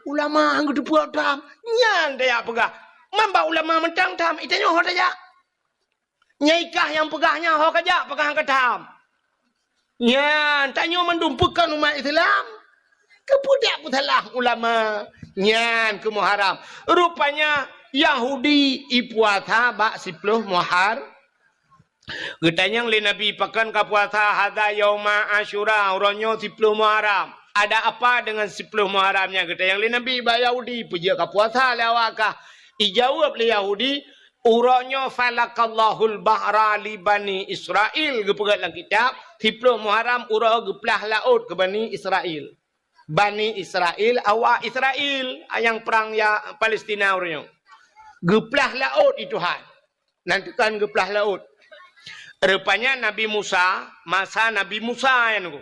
Ulama han geuteupeue tham. Nyan tajak peugah. Man bak ulama mantong tham, itanyoe ho tajak. Nyang ikah nyang peugah nyan ho kajak, peugah han ka tham. Nyan, tanyoe mandum peukon umat Islam. Keupeue dak peusalah ulama? Nyan keu Muharram. Rupanya Yahudi ipuasa bak siploh Muhar-, Geutanyong lé Nabi, "Pakon ka puasa?" "Hadza yauma Asyura, uroe nyoe siploh Muharram." "Ada apa dengan siploh Muharram nyan?" geutanyong lé Nabi bak Yahudi, "Peue jeuet ka puasa lé awak kah?" Ijaweueb lé Yahudi, "Uroe nyoe falakallahul bahra li Bani Israil." Geupeugah lam kitab, siploh Muharram uroe geuplah laôt keu Bani Israil. Bani Israil, awak Israil, nyang prang ya Palestina uroe nyoe. Geuplah laôt i Tuhan. Nan teukan geuplah laôt. Rupanya Nabi Musa, masa Nabi Musa nyan ku.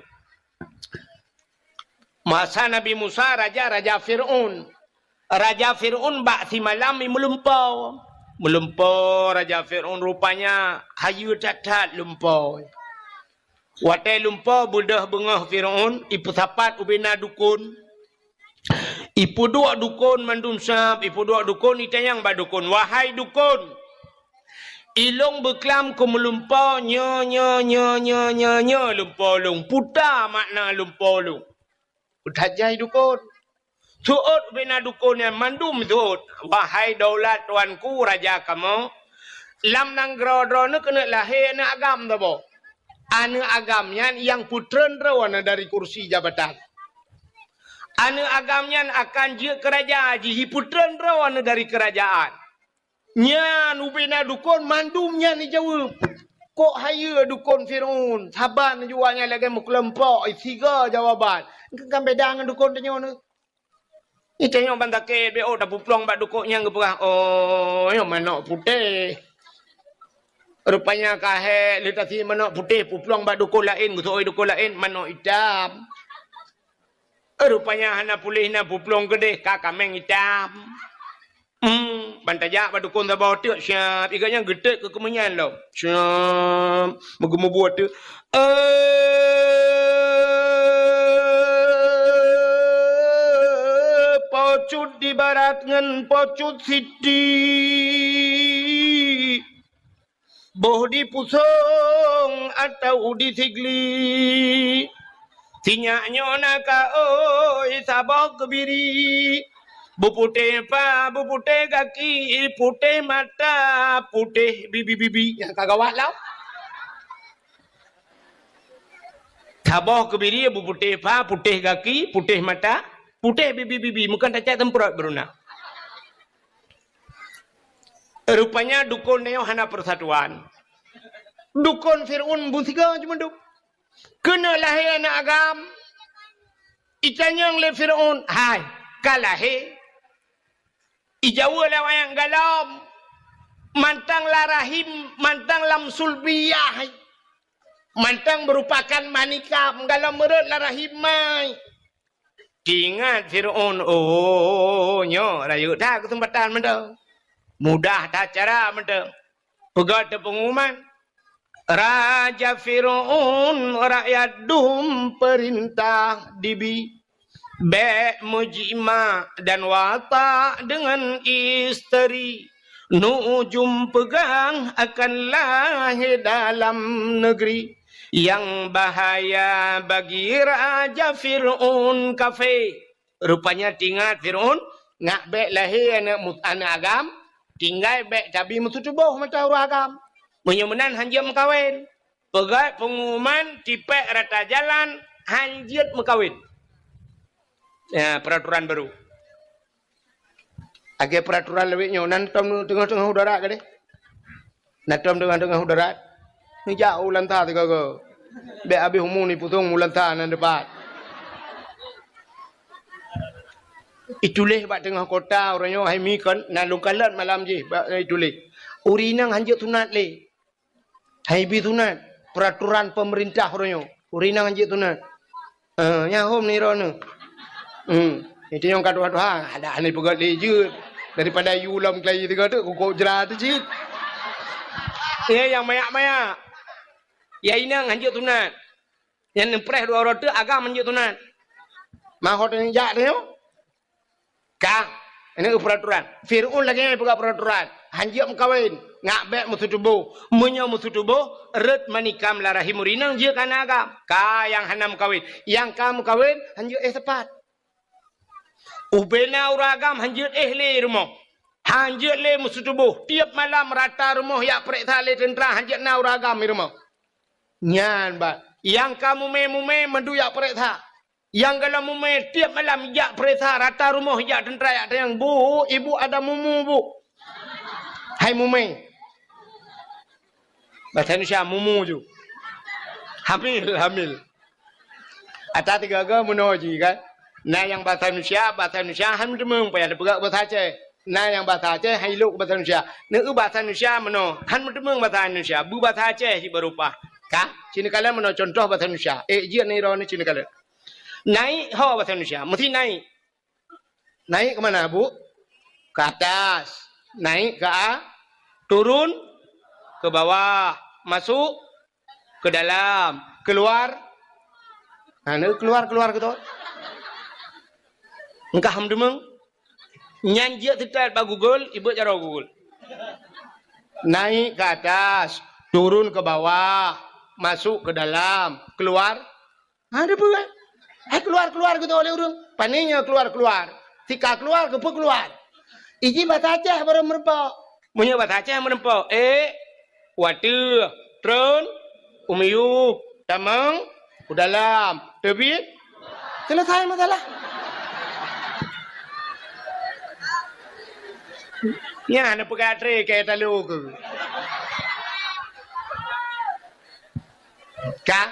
Masa Nabi Musa, raja-raja Fir'aun. Raja Fir'aun bak simalam i meulumpo. Meulumpo raja Fir'aun rupanya hayeue that-that lumpo. Watée lumpo beudôh beungoh Fir'aun, ipeusapat ubena dukon. Ipeuduek dukon mandum sab, ipeuduek dukon, itanyong bak dukon, "Wahai dukon, ilong beuklam keu meulumpo nyoe, nyoe, nyoe lumpo lôn. Peue makna lumpo lôn?" Peue that jai dukon. Seuôt ubena dukon nyan mandum seuôt, "Wahai daulat tuanku raja kamoe, lam nanggroe droeneuh keuneuk lahé aneuëk agam saboh. Aneuëk agam nyan nyang peutreun droeneuh dari kursi jabatan. Aneuëk agam nyan akan jeuet keu raja jih, jipeutreun droeneuh dari keurajaan." Nyan ubena dukon mandum nyan ijaweueb. Kok hayeue dukon Fir'aun, saban jua nyan lagée meukeulumpok, siga jawaban. Kan beda ngon dukon tanyoe nyoe. Nyoe tanyoe ban sakét, bék oh tapeuplong bak dukon nyang geupeugah, "Oh, nyoe manok putéh." Rupanya ka hék lé tasi manok putéh, peuplong bak dukon laén, geuseuôt dukon laén, manok itam. Rupanya hana puléh na peuplong keudeh, ka kaméng itam. Hmm, ban tajak bak dukon saboh teuk siab, iga nyan geutet keu keumeunyan lom. Siab, meugeumeubuet teuk. Eh, pocut di barat ngon pocut siti. Boh di Pusong atau di Sigli. Sinyak nyoe na ka oi saboh keubiri. Beuputéh pa, beuputéh gaki, putéh mata, putéh bibi-bibi. Nyang ka gawat lom. Saboh keubiri beuputéh pa, putéh gaki, putéh mata, putéh bibi-bibi. Meukan tacak teumprot beuruna. Rupanya dukon nyoe hana persatuan. Dukon Fir'aun beusiga jimeudup. Keuneuk lahé aneuëk agam. Itanyong lé Fir'aun, "Hai, ka lahé?" Ijaweueb lé awaknyan, "Gohlom." Mantong lam rahim, mantong lam sulbiyah. Mantong meurupakan manikam, gohlom meurot lam rahim mai. Teuingat Fir'aun, "Oh, nyoe rayeuk that keuseumpatan mantong. Mudah that cara mantong." Peugah teupeungumuman, "Raja Fir'aun, rakyat dum peurintah dibi. Bék meujimak dan watak deungon isteri. Nujum peugah akan lahé dalam neugri. Nyang bahaya bagi Raja Fir'aun kafé." Rupanya teuingat Fir'aun, ngak bèk lahé aneuk mu-, aneuk agam, tinggai bèk tabi meututoboh mata ureueng agam. Meunyoe meunan hanjeuet meukawen. Peugöt peungumuman tipèk rata jalan hanjeuet meukawen. Ya, peraturan baru. Lagèe peraturan lawét nyoe, nan tom teungoh-teungoh u darat gadeh. Nan tom teungoh-teungoh u darat. Neujak u Lanta sigoe-goe. Bèk habéh umu neupusong u Lanta nan dipat. Ituléh bak teungoh kota uroe nyoe hai mi kon, na lôn kalon malam jih bak ituléh. Ureueng inong hanjeuet sunat lé. Hai bi sunat, peraturan pemerintah uroe nyoe. Ureueng inong hanjeuet sunat. Eh, nyan hom ni droeneuh. Hmm. Itu nyang ka tuha-tuha, ada hana peugöt lé jeuet. Daripada yue lom keulayi tiga tu, kukok jra tu cit. Ya, nyang mayak-mayak. Ya, inong hanjeuet sunat. Nyang neupreh dua uroe teuk agam hanjeuet sunat. Mahot nyang jak tu nyoe. Ka, ini peraturan. Fir'aun lagèe nyan peugah peraturan. Hanjeuet meukawen, ngak bèk meututoboh. Meunyoe meututoboh, rhot manikam lam rahim ureueng inong jeuet keu aneuk agam. Ka nyang hana meukawen. Nyang ka meukawen, hanjeuet éh sapat. Ubena ureueng agam hanjeuet éh lé rumoh. Hanjeuet lé meututoboh. Tiep malam rata rumoh jak peureksa lé teuntra hanjeuet na ureueng agam di rumoh. Nyan bah. Nyang ka mumè-mumè mandum jak peureksa. Nyang galom mumè tiep malam jak peureksa rata rumoh jak teuntra jak tanyong, "Bu, ibu ada mumu, Bu?" Hai mumè. Bahasa Indonesia, mumu ju. Hamil, hamil. Ata tiga-tiga meunoe jih kan. Na nyang bahasa Indonesia, bahasa Indonesia han meuteumèe payah teupeugah bahasa Aceh. Na nyang bahasa Aceh han ilok bahasa Indonesia. Neu bahasa Indonesia meunoe, han meuteumèe bahasa Indonesia, beubahasa Aceh jih baru paih. Ka, sinoe kalon meunoe contoh bahasa Indonesia. Eh, jeuet neu droeneuh sinoe kalon. Naik ho bahasa Indonesia, meusti naik. Naik ke mana, Bu? Ke atas. Naik ke a-, turun ke bawah. Masuk ke dalam. Keluar. Ha, neu keluar, keluar gitu. Engkah meudeungoe. Nyan jeuet seutôt bak Google, ibeuet jaroe Google. Naik ke atas, turun ke bawah, masuk ke dalam, keluar. Ha, ada peue kan? Hai keluar-keluar gitu oleh ureueng. Pane nyoe keluar-keluar. Sika keluar, keupeue keluar? Iji bahasa Aceh baru meureumpok. Meunyoe bahasa Aceh meureumpok, eh, wateueh, treun, u miyueb, tamong, u dalam, teubiet, selesai masalah. Nyan neupeugah tré keu talo keu. Ka?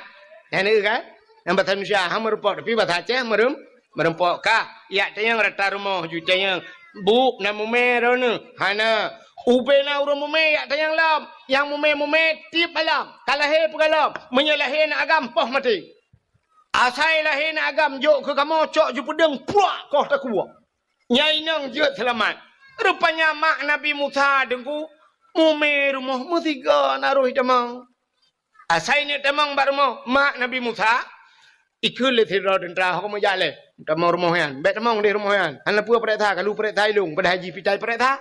Nyan neu kan? Nyang bahasa Indonesia han meureumpok, tapi bahasa Aceh meureuem-, meureumpok. Ka? Jak tanyong rata rumoh ju tanyong, "Bu, na mumè droeneuh?" "Hana." Ubena ureueng mumè jak tanyong lom. Nyang mumè-mumè tiep malam. Ka lahé peue goh lom. Meunyoe lahé aneuk agam, poh maté. Asai lahé aneuk agam jok keu kamoe cok ju peudeueng, puak, koh takue. Nyan inong jeuet seulamat. Rupanya mak Nabi Musa Teungku, mumè rumoh meusigoe na roh jitamong. Asai neuk tamong bak rumoh mak Nabi Musa, ikheun lé sidroe teuntra, "Ho kamoe jak lé, tamong rumoh nyan. Bèk tamong deh rumoh nyan. Hana peue peureksa, ka lheueh peureksa ilong, padahai jih pitai peureksa."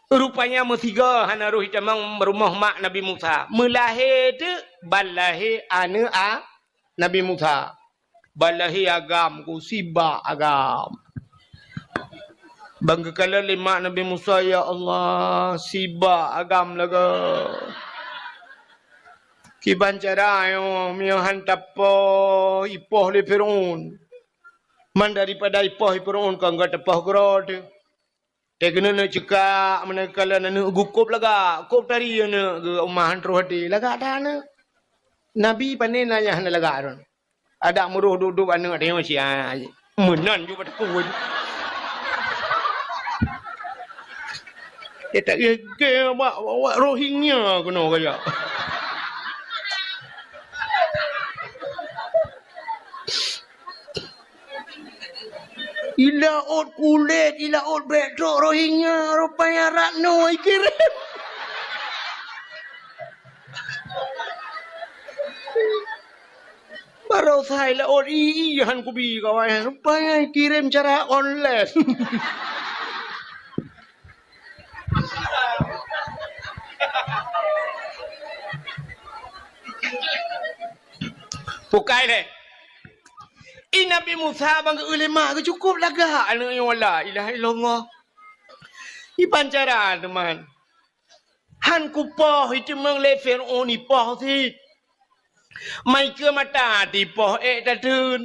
Rupanya meusigoe hana roh jitamong rumoh mak Nabi Musa. Meulahé teuk ban lahé aneuk a-, Nabi Musa. Ban lahé agam ku, sibak agam. Ban geukalon lé mak Nabi Musa, "Ya Allah, sibak agam lagèe. Kiban cara nyoe, meunyoe han tapoh, ipoh lé Fir'aun. Man daripada ipoh lé Fir'aun, kon geuteupah keudroe teuh." Teuh keuneuk neuk ceukak, meunan geukalon aneuk geuh kôb lagak, kôb tari aneuk geuh, uma han troh até, lagak that aneuk. Nabi pané na nyang hana lagak droe. Adak meuroh dub-dub aneuk teuh nyoe sia, meunan ju bak teupeu. Dia tak gègèe bak, bak, bak Rohingya keunoe kajak. Ilaôt kulét, ilaôt bèk trok Rohingya, rupanya Ratno ikirém. Baroesa ilaôt i, i han kubi kawan, rupanya ikirém cara online. Bukai lé. Nabi Musa ban geu-eu lé ma geuh cukôp lagak aneuk nyoe, la ilaha illallah. Iban cara teuma. Han kupoh iteumeung lé Fir'aun ipoh sit. Mai keue mata tipoh ék tateun.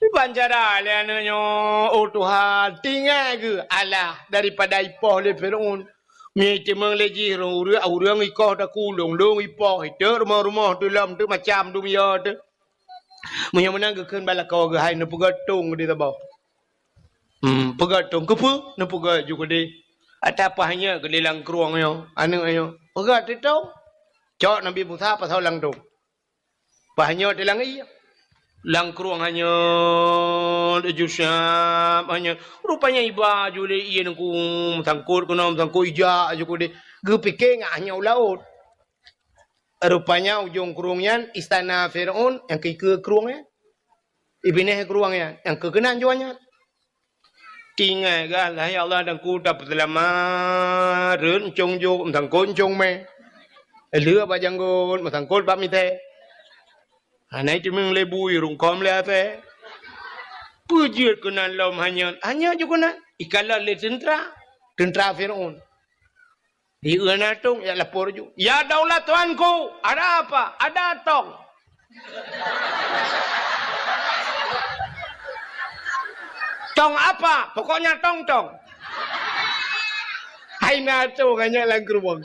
Iban cara lé aneuk nyoe, oh Tuhan, tinggai geuh alah daripada ipoh lé Fir'aun. Meunyoe iteumeung lé jih ureuëng, ureuëng ikoh takulong, lôn ipoh, iteuk rumoh-rumoh teuh lom teuh macam dunia teuh. Meunyoe meunan geukheun bak lakoe geuh hai neupeugöt tông keudeh saboh. Hmm, peugöt tông keupeue? Neupeugöt ju keudeh. Ata paih nyoe keudeh lam krueng nyoe, aneuk nyoe. Peugöt teuh tông. Cok Nabi Musa pasoe lam tông. Paih nyoe teuh lam ié. Lam krueng hanyot, laju siap hanyot. Rupanya iba ju lé ié nangku, meusangkot keunoe, meusangkot ijak ju keudeh. Geupike ngat hanyot u laôt. Rupanya ujong krueng nyan istana Fir'aun nyang keue krueng nyan. Ibinéh krueng nyan nyang keue keunan juah nyan. Tinggai gah, "Hai Allah, dan ku tapeuseulamat, rhot ncong jok, meusangkot ncong mé. Lheueh bak janggot, meusangkot bak misé. Hana iteumeung lé bui, rungkôm lé asèe." Peue jeuet keunan lom hanyot, hanyot ju keunan. Ikalon lé teuntra. Teuntra Fir'aun. Di na tông, jak lapor ju. "Ya daulat tuanku, ada apa?" "Ada tong." "Tong apa?" "Pokoknya tong-tong." Hai na tông hanyot lam krueng.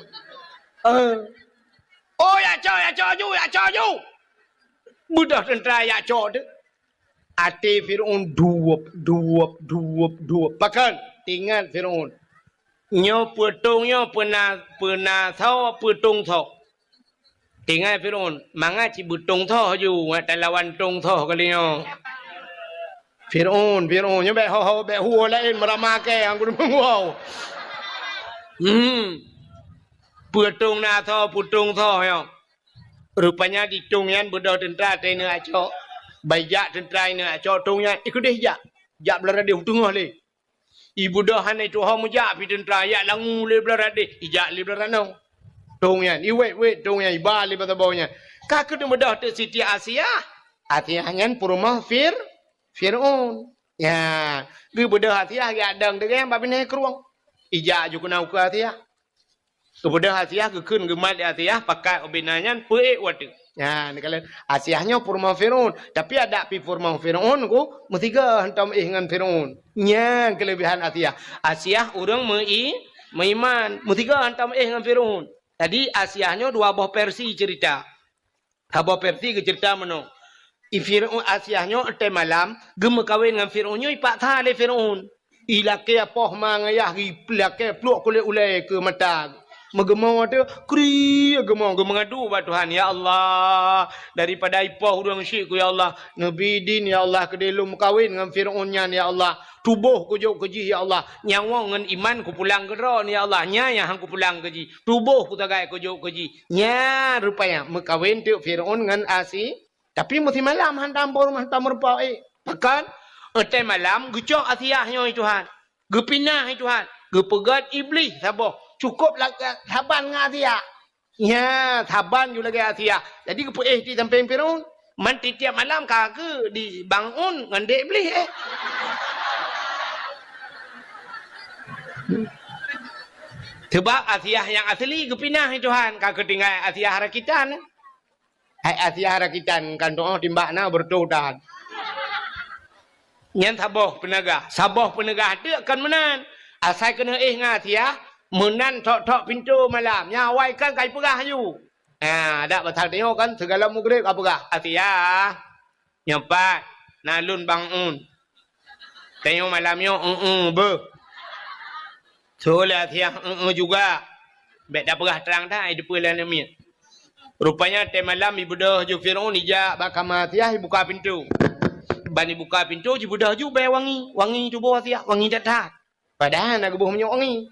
Eh. "Oh, jak cok, jak cok ju, jak cok ju." Beudôh teuntra jak cok teuh. Até Fir'aun duweup, duweup, duweup, duweup. Pakon? Teuingat Fir'aun. Nyoe peutông nyoe peuna, peuna soe, peutông soe. Teuingat Fir'aun, mangat cit beutông soe ju, ngat talawan tông soe kali nyoe. Fir'aun, Fir'aun, nyoe bèk ho-ho, bèk huwoe laén meurama kèe, nyang kudu meuwoe. Hmm. Peutông na soe, peutông soe nyoe. Rupanya di tông nyan beudôh teuntra teuh ineuk jak cok. Ban ijak teuntra ineuk jak cok tông nyan, ikeudeh ijak. Jak blah radeh u teungoh lé. Ibeudôh hana ituho meujak pih teuntra, jak langue lé blah radeh, ijak lé blah ranoe. Tông nyan, iwét-wét tông nyan, iba lé bak saboh nyan. Ka keuneuk beudôh teuk Siti Asiah. Asiah nyan peurumoh Fir-, Fir'aun. Nya, geubeudôh Asiah geujak dong teuk nyan bak binéh krueng. Ijak ju keunan ukeue Asiah. Geubeudôh Asiah, geukheun geumat lé Asiah, pakat ubena nyan peuék watèe. Nyan, neukalon Asiah nyoe peurumoh Fir'aun, tapi adak pih peurumoh Fir'aun ku meusigoe hantom éh ngon Fir'aun. Nyan keuleubehan Asiah. Asiah ureueng meu-i-, meuiman, meusigoe hantom éh ngon Fir'aun. Jadi Asiah nyoe dua boh versi cerita. Saboh versi geuceurita meunoe, i Fir'aun Asiah nyoe watèe malam geumeukawen ngon Fir'aun nyoe ipaksa lé Fir'aun. Ilakèe poh ma ngon yah, ilakèe pluek kulét ulèe keu mata. Meugeumoe teuh, kri geumoe, geumeungadu bak Tuhan, "Ya Allah, daripada ipoh ureueng syik ku, ya Allah, neubi idin, ya Allah, keudéh lôn meukawen ngon Fir'aun nyan, ya Allah. Tuboh kujok keu jih, ya Allah. Nyawöng ngon iman kupulang keu droe, ya Allah. Nyan nyang han kupulang keu jih. Tuboh kusagai kujok keu jih." Nyan rupanya meukawen teuk Fir'aun ngon Asi-, tapi meusimalam hantom peurumoh, hantom meurumpok éh. Pakon? Watèe malam geucok Asiah nyoe, Tuhan. Geupinah, Tuhan. Geupeugöt Iblih saboh. Cukôp la-, saban ngon Asiah. Nya, saban ju lagèe Asiah. Jadi geupeuéh di sampéng Fir'aun. Man tiep-tiep malam ka geu di bangun ngon dek Iblih, eh. Sabab Asiah nyang asli geupinah, Tuhan, ka geutinggai Asiah rakitan. Hai Asiah rakitan, kan tu'oh timbak na beureutoh tan. Nyan saboh peuneugah. Saboh peuneugah teuk kon meunan. Asai keuneuk éh ngon Asiah, meunan thok-thok pintoe malam. Nyan awai kon ka ipeugah aju. Ha, adak pasal tanyoe kan, sigohlom mugreb ka peugah, "Asiah, nyoe pat, na lôn bangun. Tanyoe malam nyoe, eu-eu, beuh." Seulah Asiah, eu-eu juga. Bèk tapeugah trang that, ai teupeue lé aneuk miet. Rupanya watèe malam ibeudôh ju Fir'aun ijak bak kama Asiah ibuka pintoe. Ban ibuka pintoe jibeudôh ju bèe wangi, wangi tuboh Asiah, wangi that-that. Padahai na geuboh minyeuk wangi.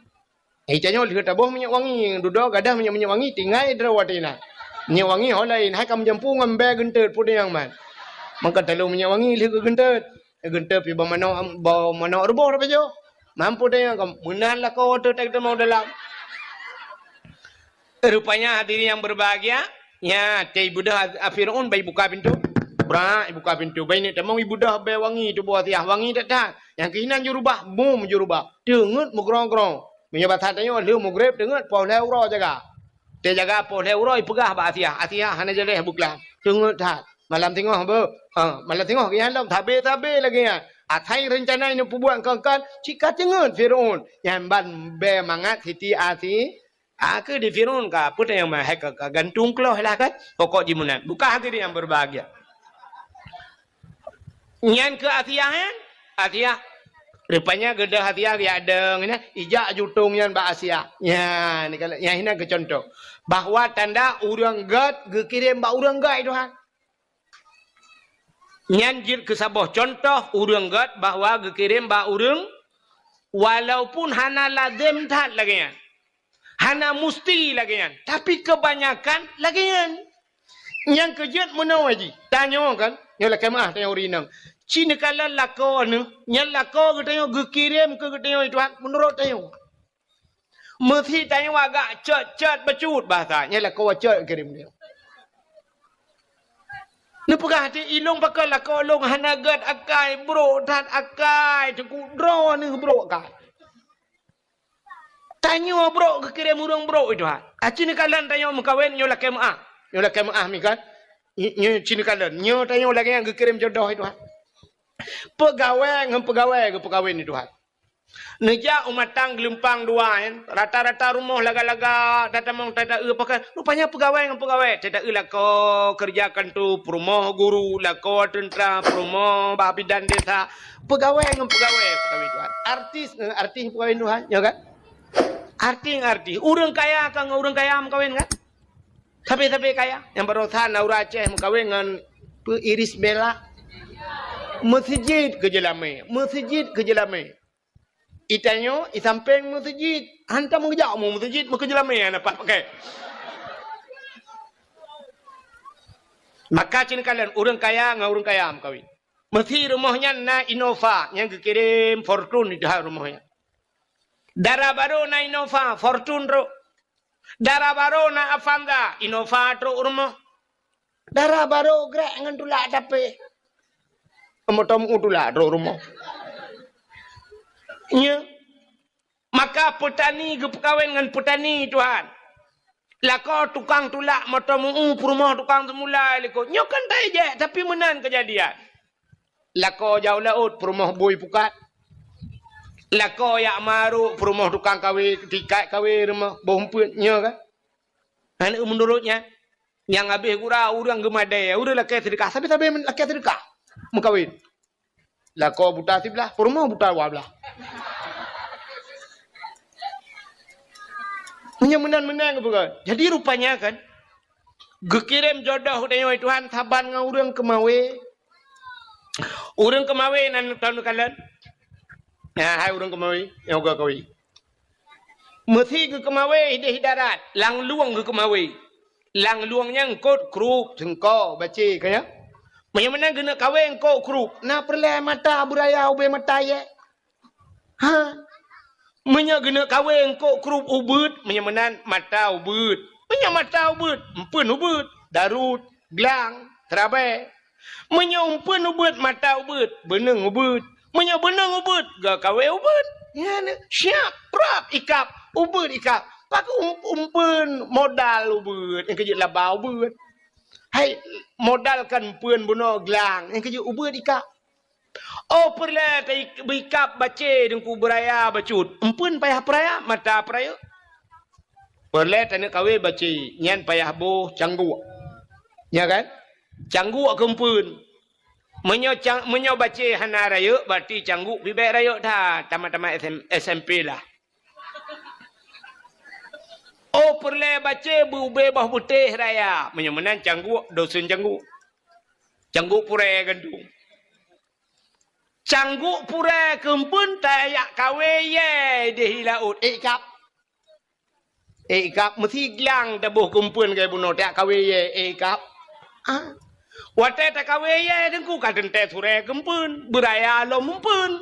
Eh, tanyoe lheueh taboh minyeuk wangi, dudoe gadoh minyeuk-minyeuk wangi, tinggai droe watèe na. Minyeuk wangi ho laén, hai ka meujampu ngon bèe geunteut peue nyang man. Maka talôn minyeuk wangi lheueh geugeunteut. Geunteut pih bak manok, bak manok ruboh tapajoh. Mampu tanyoe ka meunan lakoe teuh teuma u dalam. Rupanya hadirin yang berbahagia, nya, watèe ibeudôh Fir'aun ban ibuka pintoe. Brak, ibuka pintoe. Bak ineuk tamong, ibeudôh bèe wangi tuboh Asiah. Wangi that-that. Nyang keuh inan jurubah, bum jurubah. Teungeut meugrong-grong. Meunyoe basa tanyoe, lheueh mugreb teungeut, poh lhèe uroe jaga. Teujaga poh lhèe uroe, ipeugah bak Asiah. Asiah hana jaleh beuklam. Teungeut that. Malam singoh beuh. Ha, malam singoh geuh nyan lom, sabe-sabe lagèe nyan. Asai reuncana ineuk peubuet kon-kon, cit ka teungeut Fir'aun. Nyan ban bèe mangat Siti Asi-, Ah, keu di Fir'aun ka, peue teuh nyang meuhai ka, ka gantung kloh lah kan? Pokok jih meunan. Bukan hati nyang berbahagia. Nyan keu Asiah nyan? Asiah. Rupanya geudoh Asiah geujak dong nyan, ijak jutong nyan bak Asiah. Nyan, ni kalau, nyan hinan keu contoh. Bahwa tanda ureueng gèt geukirém bak ureueng gèt, Tuhan. Nyan jeuet keu saboh contoh ureueng gèt bahwa geukirém bak ureueng, walaupun hana lazem that lagèe nyan. Hana musti lagèe nyan, tapi keubanyakan lagèe nyan. Nyang keu jeuet meunoe jih, tanyoe kan, nyoe lakèe meu'ah tanyoe ureueng inong. Ci neukalon lakoe neuh, nyan lakoe geutanyoe geukirém keu geutanyoe Tuhan meunurot tanyoe. Meusi tanyoe agak cot-cot bacut bahasa, nyan lakoe cot geukirém tanyoe. Neupeugah di ilong pakon lakoe lôn hana gèt akai, brok that akai, teungku droeneuh brok akai. Tanyoe brok geukirém ureueng brok itu ha. Aci neukalon tanyoe meukawen nyoe lakèe meu'ah. Nyoe lakèe meu'ah mi kan. Nyoe ci neukalon. Nyoe tanyoe lagèe nyang geukirém jodoh itu ha. Peugawèe ngon peugawèe geupeukawen itu ha. Neujak u Matang Geulumpang dua nyan, rata-rata rumoh laga-laga tatamong tataeu pakon. Rupanya peugawèe ngon peugawèe, tataeu lakoe keureuja kantô, peurumoh guru, lakoe teuntra, peurumoh bak bidan desa, peugawèe ngon peugawèe, peugawèe Tuhan. Artis ngon artis peugawèe Tuhan, ya kan? Artis ngon artis. Ureueng kaya ka ngon ureueng kaya meukawen kan? Sabe-sabe kaya. Nyang barosa Naura Aceh meukawen ngon peu Iris Bella. Meuseujid keu jeulamé, meuseujid keu jeulamé. Itanyoe, isampéng meuseujid. Hantom geujak mu meuseujid, meukeujeulamé hana pat pakai. Maka ci neukalon ureueng kaya ngon ureueng kaya meukawen. Meusi rumoh nyan na Innova nyang geukirém Fortuner di dalam rumoh nyan. Dara barô na Innova, Fortuner trok. Dara barô na Avanza, Innova trok u rumoh. Dara barô grek ngon tulak tapéh. Meuteumèe tulak trok rumoh. Nyo. Maka peutani geupeukawen ngon peutani Tuhan. Lakoe tukang tulak meuteumèe peurumoh tukang seumula likot. Nyoe kan tajak, tapi meunan keujadian. Lakoe jak u laôt peurumoh bui pukat. Lakoe jak marok peurumoh tukang kawé, tikat kawé rumoh boh umpeuet nyoe kan. Aneuk meunurot nyan, nyang habéh gura ureueng geumadé, ureueng lakèe seudeukah, sabe-sabe lakèe seudeukah meukawen. Lakoe buta siblah, peurumoh buta dua blah. Meunyoe meunan-meunan geupeugah. Jadi rupanya kan, geukirém jodoh tanyoe Tuhan saban ngon ureueng keumawé. Ureueng keumawé nan taneuk kalon. Nah, hai ureueng keumawé, nyang ka kawé. Meusi geukeumawé idéh darat, lam lueng geukeumawé. Lam lueng nyan eungkôt, krup, seungko, bacé, ka nyan. Meunyoe meunan geuneuk kawé eungkôt, krup, na peureulèe mata beuraya ubé mata yèe? Ha? Meunyoe geuneuk kawé eungkôt, krup, ubeuet, meunyoe meunan mata ubeuet. Meunyoe mata ubeuet, eumpeuen ubeuet, darut, glang, seurabèe. Meunyoe eumpeuen ubeuet, mata ubeuet, beuneueng ubeuet. Meunyoe beuneueng ubeuet, geukawé ubeuet. Nyan, siap, prap, ikab, ubeuet ikab. Pakon um-, eumpeuen modal ubeuet, nyang keujeuet laba ubeuet. Hai, modal kan eumpeuen bunoe glang, nyang keujeuet ubeuet ikab. Oh, peureulèe ta-, beuikab bacé deungku beuraya bacut. Eumpeuen payah peuraya, mata peurayeuk. Peureulèe taneuk kawé bacé, nyan payah boh cangguk. Nya kan? Cangguk keu eumpeuen. Meunyoe cang-, meunyoe bacé hana rayeuk, berarti cangguk pih bèk rayeuk that, tamat-tamat S M, S M P lah. Oh, peureulèe bacé beu-, ubé boh putéh raya. Meunyoe meunan cangguk, dosen cangguk. Cangguk purèe gantung. Cangguk purèe keu eumpeuen tajak kawé yèe idéh laôt, ék ikab. Ék ikab, meusi glang taboh keu eumpeuen keu bunoe tajak kawé yèe, ék ikab. Ah. Watèe takawé yèe deungku ka teuntèe surèe keu eumpeuen, beuraya lom eumpeuen.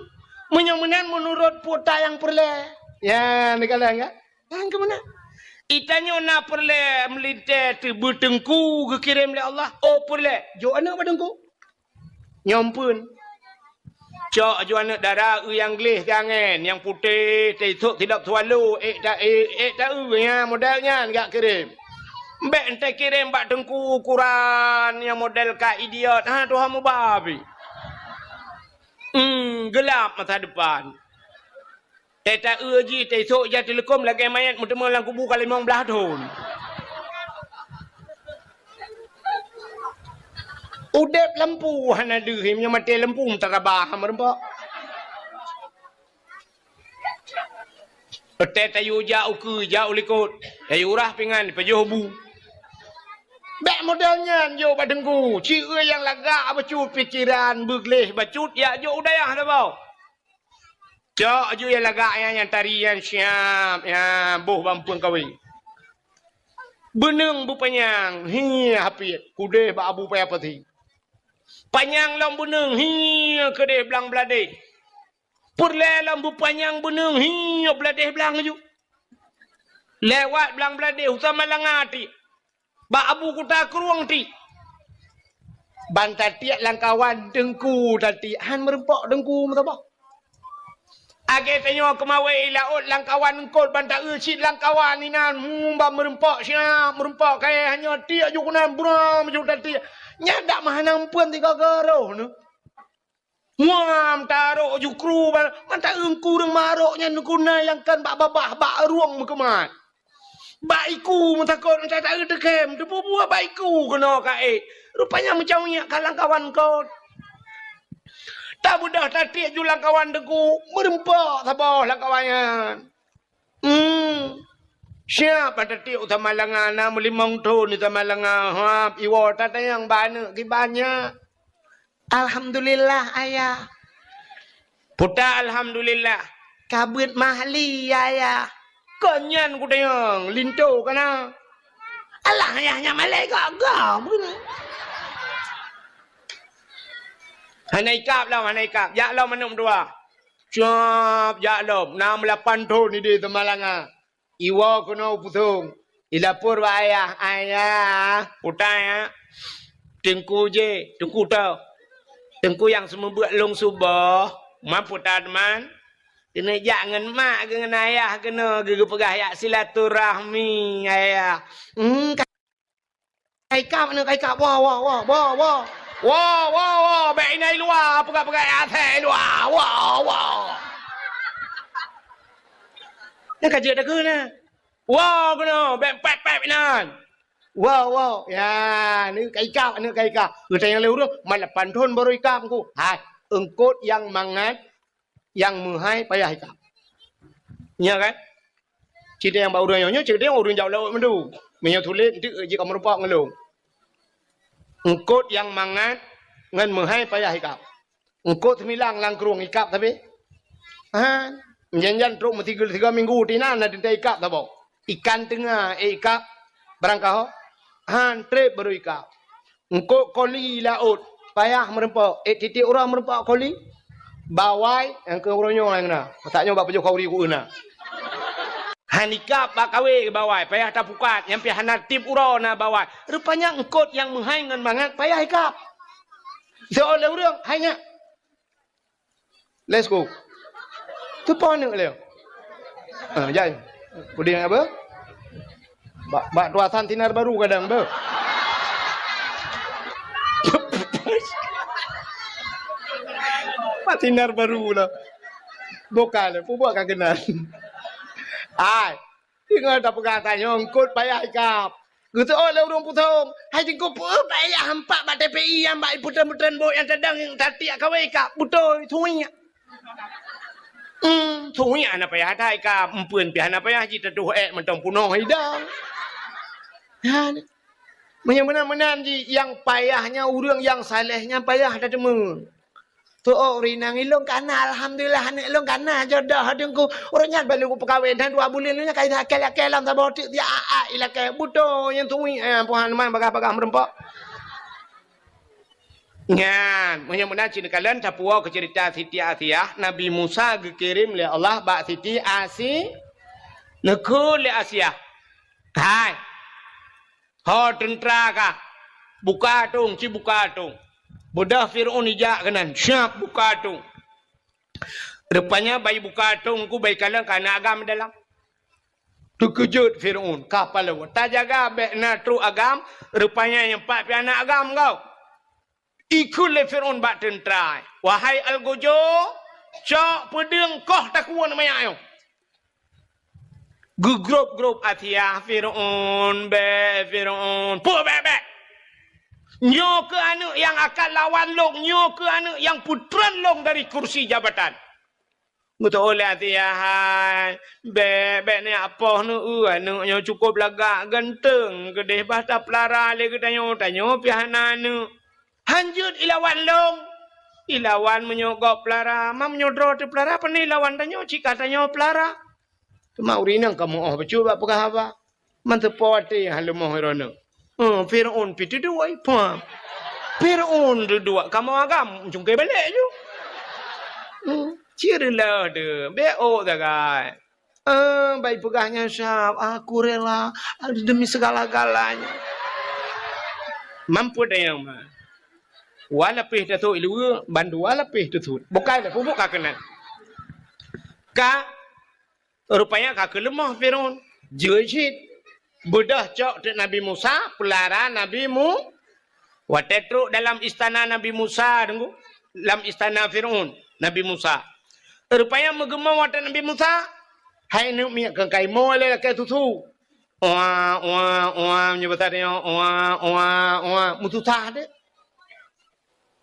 Meunyoe meunan meunurot peue nyang peureulèe. Ya, neukalon kan? Nyang keu meunan. Itanyoe na peureulèe meulintèe teubeu teungku geukirém lé Allah. Oh, peureulèe. Jok aneuk bak teungku. Nyoe phon. Cok aju aneuk dara eu nyang gleh siangén, nyang putéh, teusok sidop swallow, ék ta-, ék, ék ta-eu nyan, model nyan jak kirém. Bèk entée kirém bak teungku ukuran nyang model ka idiot, ha, tuha mubabi. Hmm, geulap masa depan. Teuta-eu jih, teusok jak teuleukom lagée manyét meuteumé lam kubu ka limong blaih thon. Udeb lampu hana deuh, meunyoe maté lampu meutarabah meureumpok. Teuta tayue jak ukeue, jak u likot, tayue rah pingan, pajoh bu. Bèk model nyan jok bak teungku, ci eu nyang lagak bacut pikeran, beugleh bacut, jak jok u dayah saboh. Cok aju nyang lagak nyan, nyang tari nyan siab, nyan boh bak eumpeuen kawé. Beuneueng beupanyang, hi hapiet, keudeh bak Abu Paya Pasi. Panyang lom beuneueng, hi keudeh blang bladeh. Peureulée lom beupanyang beuneueng, hi bladeh blang aju. Lewat blang bladeh, u Samalanga ti. Bak Abu Kuta Krueng ti. Ban tatiek lam kawan teungku tatiek, han meureumpok teungku meusaboh. Lagée tanyoe keumawé i laôt lam kawan eungkot ban ta-eu cit lam kawan inan, hmm, ban meureumpok siab, meureumpok kayée hanyoe tiek ju keunan bram ju tatiek. Nyan dak meuhana eumpeuen tiga garoh nyoe. Muam tarok jukru ba-, mata eungku ureueng marok nyan guna nyang kan bak babah, bak rueng meukeumat. Bak iku meutakot meutateukeue teukem, teupeubuet bak iku keunoe ka ék. Rupanya meucaweuek ka lam kawan kon. Tabeudôh tatiek ju lam kawan teungku, meureumpok saboh lam kawan nyan. Hmm. Siap bak tatiek u Samalanga, na meulimong thon di Samalanga. Hab, iwoe tatanyong bak aneuk kiban nyan. Alhamdulillah, Ayah. Puta alhamdulillah. Ka beuet mahli, Ayah. Kon nyan kutanyong, linto kana. Alah, Ayah nyan malée gagah. Hana ikab lom, hana ikab. Jak lom aneuk meutuah. Cop, jak lom. Na meulapan thon idéh Samalanga. Iwoe keunoe u Pusong. Ilapor bak ayah, "Ayah, puta ya. Teungku jih, teungku toh. Teungku nyang seumeubeuet lôn suboh, man puta teuma. Keuneuk jak ngon mak geuh ngon ayah keunoe geuh geupeugah jak silaturahmi, ayah." Hmm, ka-, ka ikab, aneuk ka ikab. Woe, woe, woe, woe, woe. Woe, woe, woe, bèk inan i luwa, peugah-peugah asèe i luwa. Woe, woe. Nyan ka jeuet takheun na. Woe keunoe, bèk pèp-pèp inan. Woe, woe. Ya, aneuk ka ikab, aneuk ka ikab. Geutanyong lé ureueng, "Man lapan thon baru ikab, Teungku?" Hai, eungkot nyang mangat, nyang meuhai payah ikab. Nyo kan? Cit nyang bak ureueng nyoe, nyoe cit nyang ureueng jak u laôt mandum. Meunyoe tuléh, eunteuk jeuet ka meurumpok ngon lôn. Eungkot nyang mangat ngon meuhai payah ikab. Eungkot seumilang lam krueng ikab sabe. Ha, jan-jan trok meusigeul sigoe minggu, tinan na teuntèe ikab saboh. Ikan teunga, eh, ikab barangkaho. Han trép baru ikab. Eungkot koli laôt, payah meurumpok. Eh, tiep-tiep uroe meurumpok koli. Bawai, nyang keu uroe nyoe nyang na. Masa nyoe bak pajoh khauri ku na. Han ikab bak kawé bawai, payah tapukat, nyan pih hana tiep uroe na bawai. Rupanya eungkot nyang meuhai ngon mangat payah ikab. Soe lé ureueng, hai nyak. Let's go. Teupeue aneuk lé. Ah, jai. Puding apa? Bak, bak tuasan sinar baru kadang, beuh. Bak sinar baru lah. Bukan, peubuet ka keunan. Ai. Deungon tapeugah tanyoe eungkot payah ikab. Geuseuôt lé ureueng Pusong, "Hai Teungku, peue payah hampak bak T P I nyang bak peutrön-peutrön bot nyang tadong nyang tatiek kawé ikab? Beutôi, suwiek." Hmm, suwiek hana payah that ikab, eumpeuen pih hana payah jitatuh ék mantong punoh idang. Nyan. Meunyoe meunan-meunan jih, nyang payah nyan ureueng nyang saleh nyan payah tateumé. Tu'oh ureueng inong ilôn kana, alhamdulillah, aneuk lôn kana jodoh Teungku. Ureueng nyan baru kupeukawén, dan dua buleuen lôn nyan ka ilakée-lakée lam saboh teuk, dia a-a ilakée. Beutôi nyang tuwi, eh, puhan man bagah-bagah meurumpok. Nyan, meunyoe meunan cit neukalon tapuwoe keu ceurita Siti Asiah, Nabi Musa geukirém lé Allah bak Siti Asi-, neukheun lé Asiah. Hai, ho teuntra kah, buka atong, ci buka atong. Beudôh Fir'aun ijak keunan, siap buka atong. Rupanya bai buka atong ku bai kalon ka na agam dalam. Teukeujot Fir'aun, ka paloe. Tajaga bék na trok agam, rupanya nyang pat pih na agam gau. Ikheun lé Fir'aun bak teuntra, "Wahai Algojo, cok peudeueng koh takue manyak nyoe." Geugrôb-grôb Asia, "Fir'aun, bék, Fir'aun, peue bék-bék? Nyoe keuh aneuk nyang akan lawan lôn, nyoe keuh aneuk nyang peutreun lôn dari kursi jabatan." Geutôh lé Asia, "Hai, bék, bék neujak poh neueu, aneuk nyoe cukôp lagak ganteng keudeh, bah tapeulara lé geutanyoe, tanyoe pih hana aneuk." "Han jeuet ilawan lôn." "Ilawan meunyoe gob peulara, ma meunyoe droe teupeulara, pane ilawan tanyoe, cit ka tanyoe peulara." Teuma ureueng inong ka meu'oh bacut bak peugah haba. Manteupo até han leumoh droeneuh. "Eh, Fir'aun pih teuduek, pah. Fir'aun teuduek kamoe agam, cungké balek ju." Hmm, cit reuloh deuh, bék ôk sagai. Eh, bai peugah nyan siab, "Aku rela demi segala-galanya." Mampet nyang ma. Dua lapéh tasut iluwa, bandua lapéh tasut. Bukai dah pupuk ka keunan. Ka, rupanya ka keuleumoh Fir'aun. Jeuet cit. Beudôh cok teuk Nabi Musa, peulara Nabi Mu-, watée trok dalam istana Nabi Musa, deungoe, lam istana Fir'aun, Nabi Musa. Rupanya meugeumong watée Nabi Musa, hai neuk miet keu kaimoe lé lakée susu. Oa, oa, oa, meunyoe basa tanyoe, oa, oa, oa, meususah deh.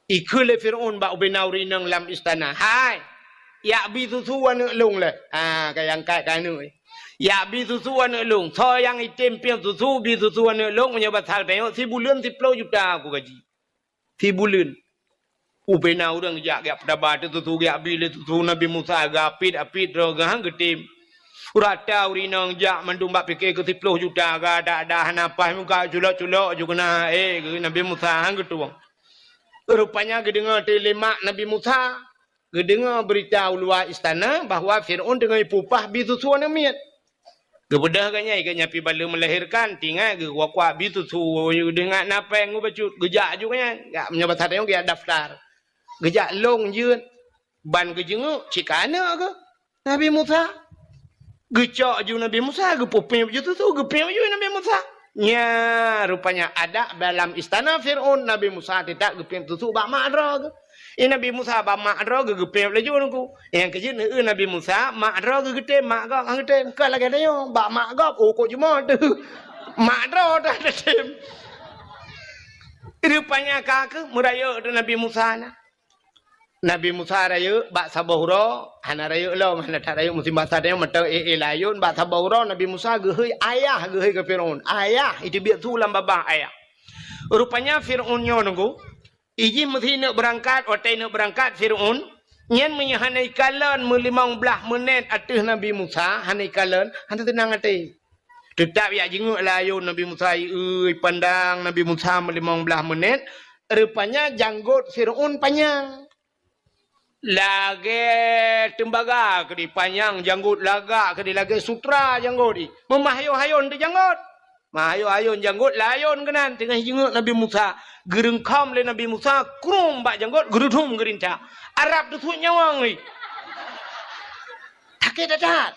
Ikheun lé Fir'aun bak ubena ureueng inong lam istana, "Hai, jak bi susu aneuk lôn lé." Ha, ka nyang kat ka aneuk. "Jak bi susu aneuk lôn. Soe nyang item piep susu, bi susu aneuk lôn, meunyoe basa tanyoe, sibuleuen siploh juta aku gaji." Sibuleuen. Ubena ureueng jak, jak peutaba teuh susu, jak bi lé susu Nabi Musa, geuapit-apit droe geuh han geutem. Rata ureueng inong jak mandum bak pike keu siploh juta, gada-da hana paih muka culok-culok ju keunan, eh, geuh Nabi Musa han geutueng. Rupanya geudeungoe teuh lé mak Nabi Musa, geudeungoe beurita u luwa istana bahwa Fir'aun teungoh jipeupah bi susu aneuk miet. Geubeudôh geuh nyan, geuh nyan pih baleue meulahirkan, tingat geuh kuak-kuak bi susu, geuh ingat na péng geuh bacut, geujak ju geuh nyan. Ya, meunyoe basa tanyoe geujak daftar. Geujak lôn jeuet, ban geujeunguk, cit ka aneuk geuh. Nabi Musa. Geucok ju Nabi Musa, geupeupiep ju susu, geupiep ju Nabi Musa. Nya, rupanya adat dalam istana Fir'aun, Nabi Musa teutab geupiep susu bak mak droe geuh. Eh, Nabi Musa bak mak droe geuh geupiep laju nungku. Nyang keujeuet neueu Nabi Musa, mak droe geuh geutem, mak gob han geutem. Ka lagée tanyoe, bak mak gob, oh, kok jumoe teuh. Mak droe dah geutem. Rupanya ka keuh meurayeuk teuh Nabi Musa na. Nabi Musa rayeuk bak saboh uroe, hana rayeuk lom, hana that rayeuk musim basa tanyoe mantong eh, eh, layôn bak saboh uroe Nabi Musa geuhôi ayah geuhôi keu Fir'aun. Ayah, iteubiet su lam babah ayah. Rupanya Fir'aun nyoe nungku, ijih meusi neuk beurangkat, watée neuk beurangkat Fir'aun, nyan meunyoe hana ikalon meulimong blaih meunét ateueh Nabi Musa, hana ikalon, hana teunang até. Teutab jak jingeuk layôn Nabi Musa, ieu, ipandang Nabi Musa meulimong blaih meunét, rupanya janggot Fir'aun panyang. Lagée teumbaga keudeh panyang janggot, lagak keudeh lagée sutra janggot jih. Meumah hayôn-hayôn teuh janggot. Mah hayôn-hayôn janggot layôn keunan teungoh jingeuk Nabi Musa. Geureungkam lé Nabi Musa, krum bak janggot, geurudum geurintak. Arab teusuet nyawöng jih. Sakét that-that.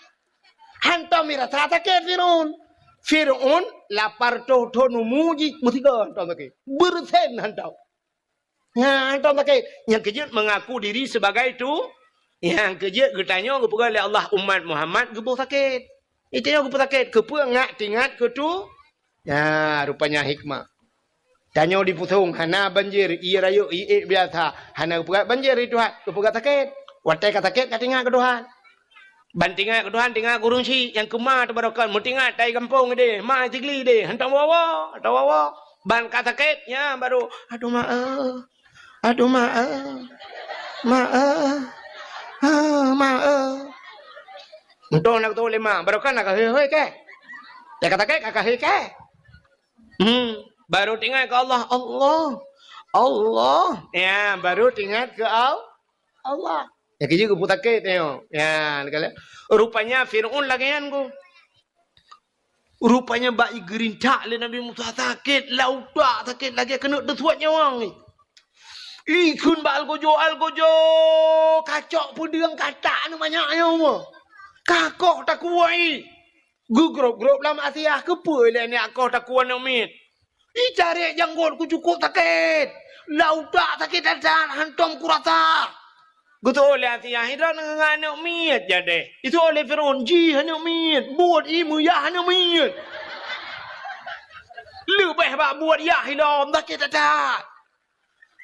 Hantom irasa sakét Fir'aun. Fir'aun lapar toh thon umu jih, meusigoe hantom sakét. Beureusen hantom. Nyan hantom sakét. Nyang keujeuet mengaku diri sebagai tu, nyang keujeuet geutanyoe geupeugah lé Allah umat Muhammad geuboh sakét. Geutanyoe geuboh sakét, keupeue ngat tingat keu tu? Nya, rupanya hikmah. Tanyoe dipusong, hana banjir, ié rayeuk, ié biasa. Hana geupeugah banjir di Tuhan, geupeugah sakét. Watée ka sakét, ka teuingat keu Tuhan. Ban teuingat keu Tuhan, teuingat keu ureueng chik nyang keu ma teubarokan, meuteuingat tai gampông ideh, ma Sigli ideh, hantom woe-woe, hantom woe-woe. Ban ka sakét, nya baru, "Aduh ma eh, aduh ma eh, ma eh, ah, ma eh." Mantong na geutoe lé ma, barokan na ka hôi-hôi keh. Ka sakét, ka hôi keh. Hmm, baru teuingat keu Allah, Allah, Allah. Ya, baru teuingat keu Al-, Allah. Ya, keujeuet geupeu sakét nyoe. Ya, rupanya Fir'aun lagée nyan ku. Rupanya bak geurintak lé Nabi Musa sakét, lam utak sakét lagée keuneuk teusuet nyawöng jih. Ikheun bak algojo, algojo, kacok peudeueng katak aneuk manyak nyoe. Kakoh takuwai. Geugrôp-grôp lam Asia, keupeue lé nyak koh takuwai aneuk miet. Itarek janggot ku cukôp sakét. Lam utak sakét that-that, hantom kurasa. Geutôh lé Asia, "Hidroe ngon aneuk miet jadeh." Itôh lé Firaun, "Jih aneuk miet, buet i meuyah aneuk miet." Leubeh bak buet yah ilom, sakét that-that.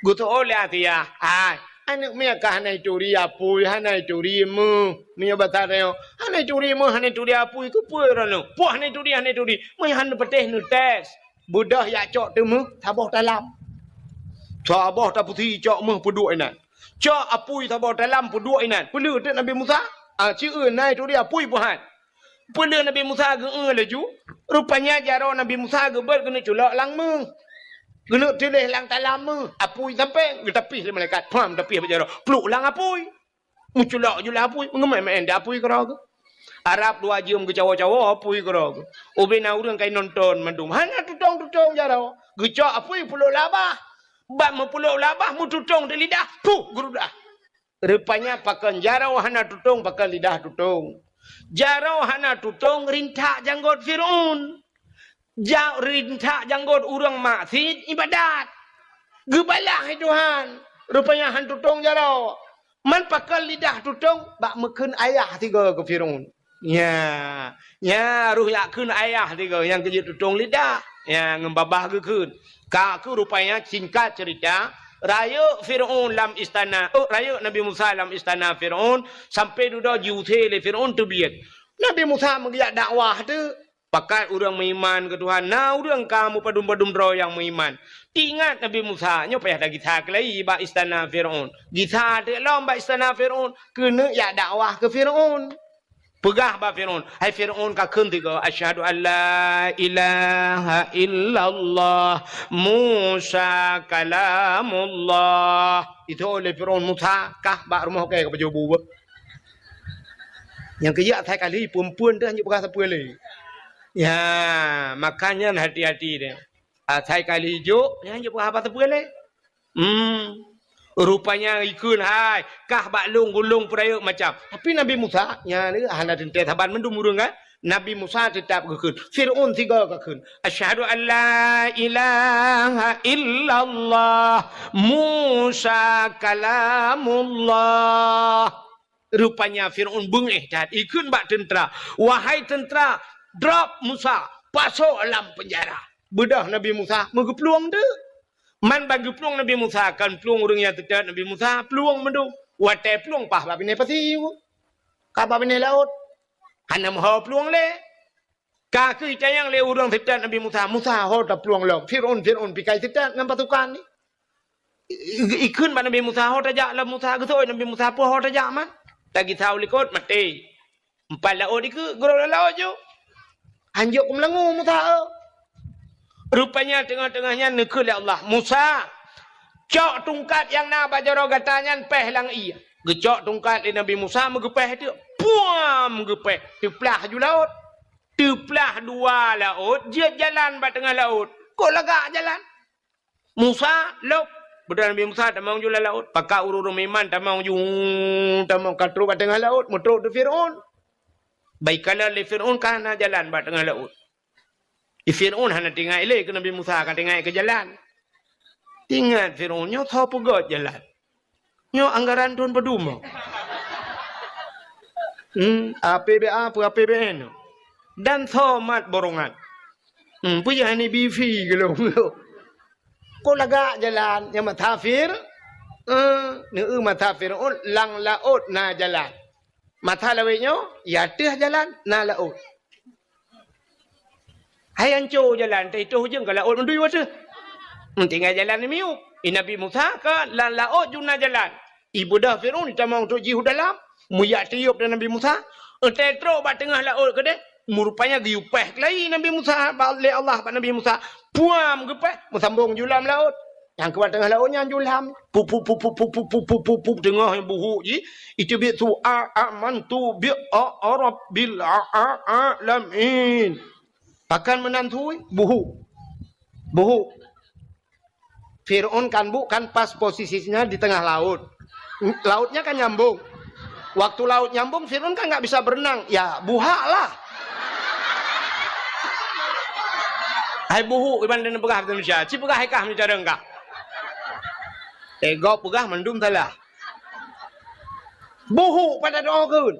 Geutôh lé Asia, "Hai, aneuk miet ka hana ituri apui, hana ituri meuh." Meunyoe basa tanyoe, "Hana ituri meuh, hana ituri apui, keupeue droeneuh? Poh hana ituri, hana ituri. Meunyoe hana patéh neutés." Beudôh jak cok teumeuh saboh talam. Saboh tapeusi cok meuh peuduek inan. Cok apui saboh talam peuduek inan. Peuleueh teuk Nabi Musa? Ah, ci eu na ituri apui peuhan. Peuleueh Nabi Musa geu-eu laju, rupanya jaroe Nabi Musa geubeuet keuneuk culok lam meuh. Keuneuk tuléh lam talam meuh, apui sampoe geutapih lé malaikat. Pham, tapih bak jaroe. Pluek lam apui. Meuculok ju lam apui, meungeumai-mai di apui keudroe geuh. Arab dua jeuem geucawoe-cawoe apui keudroe geuh. Ubé na ureuëng ka inonton mandum. Hana tutong-tutong jaroe. Geucok apui peuloh labah. Bak meupeuloh labah, meututong di lidah. Puh, geurudah. Rupanya pakon jaroe hana tutong, pakon lidah tutong. Jaroe hana tutong rintak janggot Firaun. Ja-, rintak janggot ureuëng maksiet ibadat. Geubalah hai Tuhan. Rupanya han tutong jaroe. Man pakon lidah tutong bak meukheun ayah sigoe keu Firaun. Nya, nya roh jak kheun ayah tiga nyang keu jeuet tutong lidah. Nya ngon babah geukheun. Ka keuh rupanya singkat cerita, rayeuk Firaun lam istana, oh, rayeuk Nabi Musa lam istana Firaun, sampai dudoe jiusé lé Firaun teubiet. Nabi Musa meugeujak dakwah teuk. Pakat ureuëng meuiman keu Tuhan, na ureuëng ka meupadum-padum droe nyang meuiman. Teuingat Nabi Musa, nyoe payah tagisa keulai bak istana Firaun. Gisa teuk lom bak istana Firaun, keuneuk jak dakwah keu Firaun. Peugah bak Firaun, "Hai Firaun, kakheun tiga, asyhadu an la ilaha illallah, Musa kalamullah." Itu oleh Firaun, "Musa, kah bak rumoh kèe ka pajoh bu beuh." Nyang keujak asai kali, peue-peue teuh hanjeuet peugah sapeue lé. Ya, makanya hati-hati deh. Asai kali jok, nyan jeuet peugah haba sapeue lé. Hmm. Rupanya ikheun hai, kah bak lôn gulong peurayeuk macam. Tapi Nabi Musa, nyan lé hana teuntèe saban mandum ureuëng kan. Nabi Musa teutap geukheun. Firaun sigoe geukheun. Asyhadu an la ilaha illallah Musa kalamullah. Rupanya Firaun beungéh that, ikheun bak teuntra, "Wahai teuntra, drop Musa, pasoe lam peunjara." Beudôh Nabi Musa meugeuplueng teuk. Man ban geuplueng Nabi Musa, kon plueng ureuëng nyang teutot Nabi Musa, plueng mandum. Watèe plueng paih bak binéh pasi, ka bak binéh laôt. Hana meuho plueng lé. Ka keuh itanyong lé ureuëng teutot Nabi Musa, "Musa, ho taplueng lom. Firaun, Firaun pikai teutot ngon pasukan nyan." I-, i-, ikheun bak Nabi Musa, "Ho tajak lom Musa." Geuseuôt Nabi Musa, "Peue ho tajak man?" Tagisa u likot, maté. Empat laôt dikeue, geurôk lam laôt ju. Hanjeuet kumeulangue Musa, eu. Rupanya teungoh-teungoh nyan neukheun lé Allah, "Musa, cok tungkat nyang na bak jaroe gata nyan péh lam ié." Geucok tungkat lé Nabi Musa, meugeupéh teuk. Puam! Geupéh, teuplah ju laôt. Teuplah dua laôt, jeuet jalan bak teungoh laôt. Kok lagak jalan? Musa, lôb. Beudôh Nabi Musa tamong ju lam laôt. Pakat ureuëng-ureuëng meuiman tamong ju, tamong ka trôk bak teungoh laôt, meutrôk di Firaun. Bak ikalon lé Firaun ka hana jalan bak teungoh laôt. Di Firaun hana teuingat lé keu Nabi Musa, ka teuingat keu jalan. Teuingat Firaun, "Nyoe soe peugöt jalan? Nyoe anggaran thôn padum?" Hmm, A P B A peue A P B N? Dan soe mat borongan? Hmm, peue jih hana bi fi geulong? Kok lagak jalan nyang masa Fir-, eh, neu-eu masa Firaun lam laôt na jalan. Masa lawét nyoe, ya teuh jalan na laôt. Hai anco jalan, teuh itoh ujong ka laôt mandum ateueh. Meutinggai jalan miyueb. I Nabi Musa ka lam laôt ju na jalan. I beudôh Firaun tamong trôk jih u dalam, meujak tiôb dan Nabi Musa. Entée trôk bak teungoh laôt keudeh, meurupanya geuyue péh keulayi Nabi Musa bak, lé Allah bak Nabi Musa. Puam geupéh, meusambong ju lam laôt. Nyang keubat teungoh laôt nyan ju lam. Pup, pup, pup, teungoh buhuk jih. Iteubiet su a, amantu bi a, a, rabbil a, a, alamin. Pakon meunan sui? Buhuk. Buhuk. Fir'aun kan bu-, kan pas posisinya di tengah laut. Lautnya kan nyambung. Waktu laut nyambung, Fir'aun kan nggak bisa berenang. Ya, buhak lah. Hai buhuk iban dan peugah bahasa Indonesia. Ci peugah hai kah meucareng kah. Eh, gob peugah mandum salah. Buhuk pada doa keun.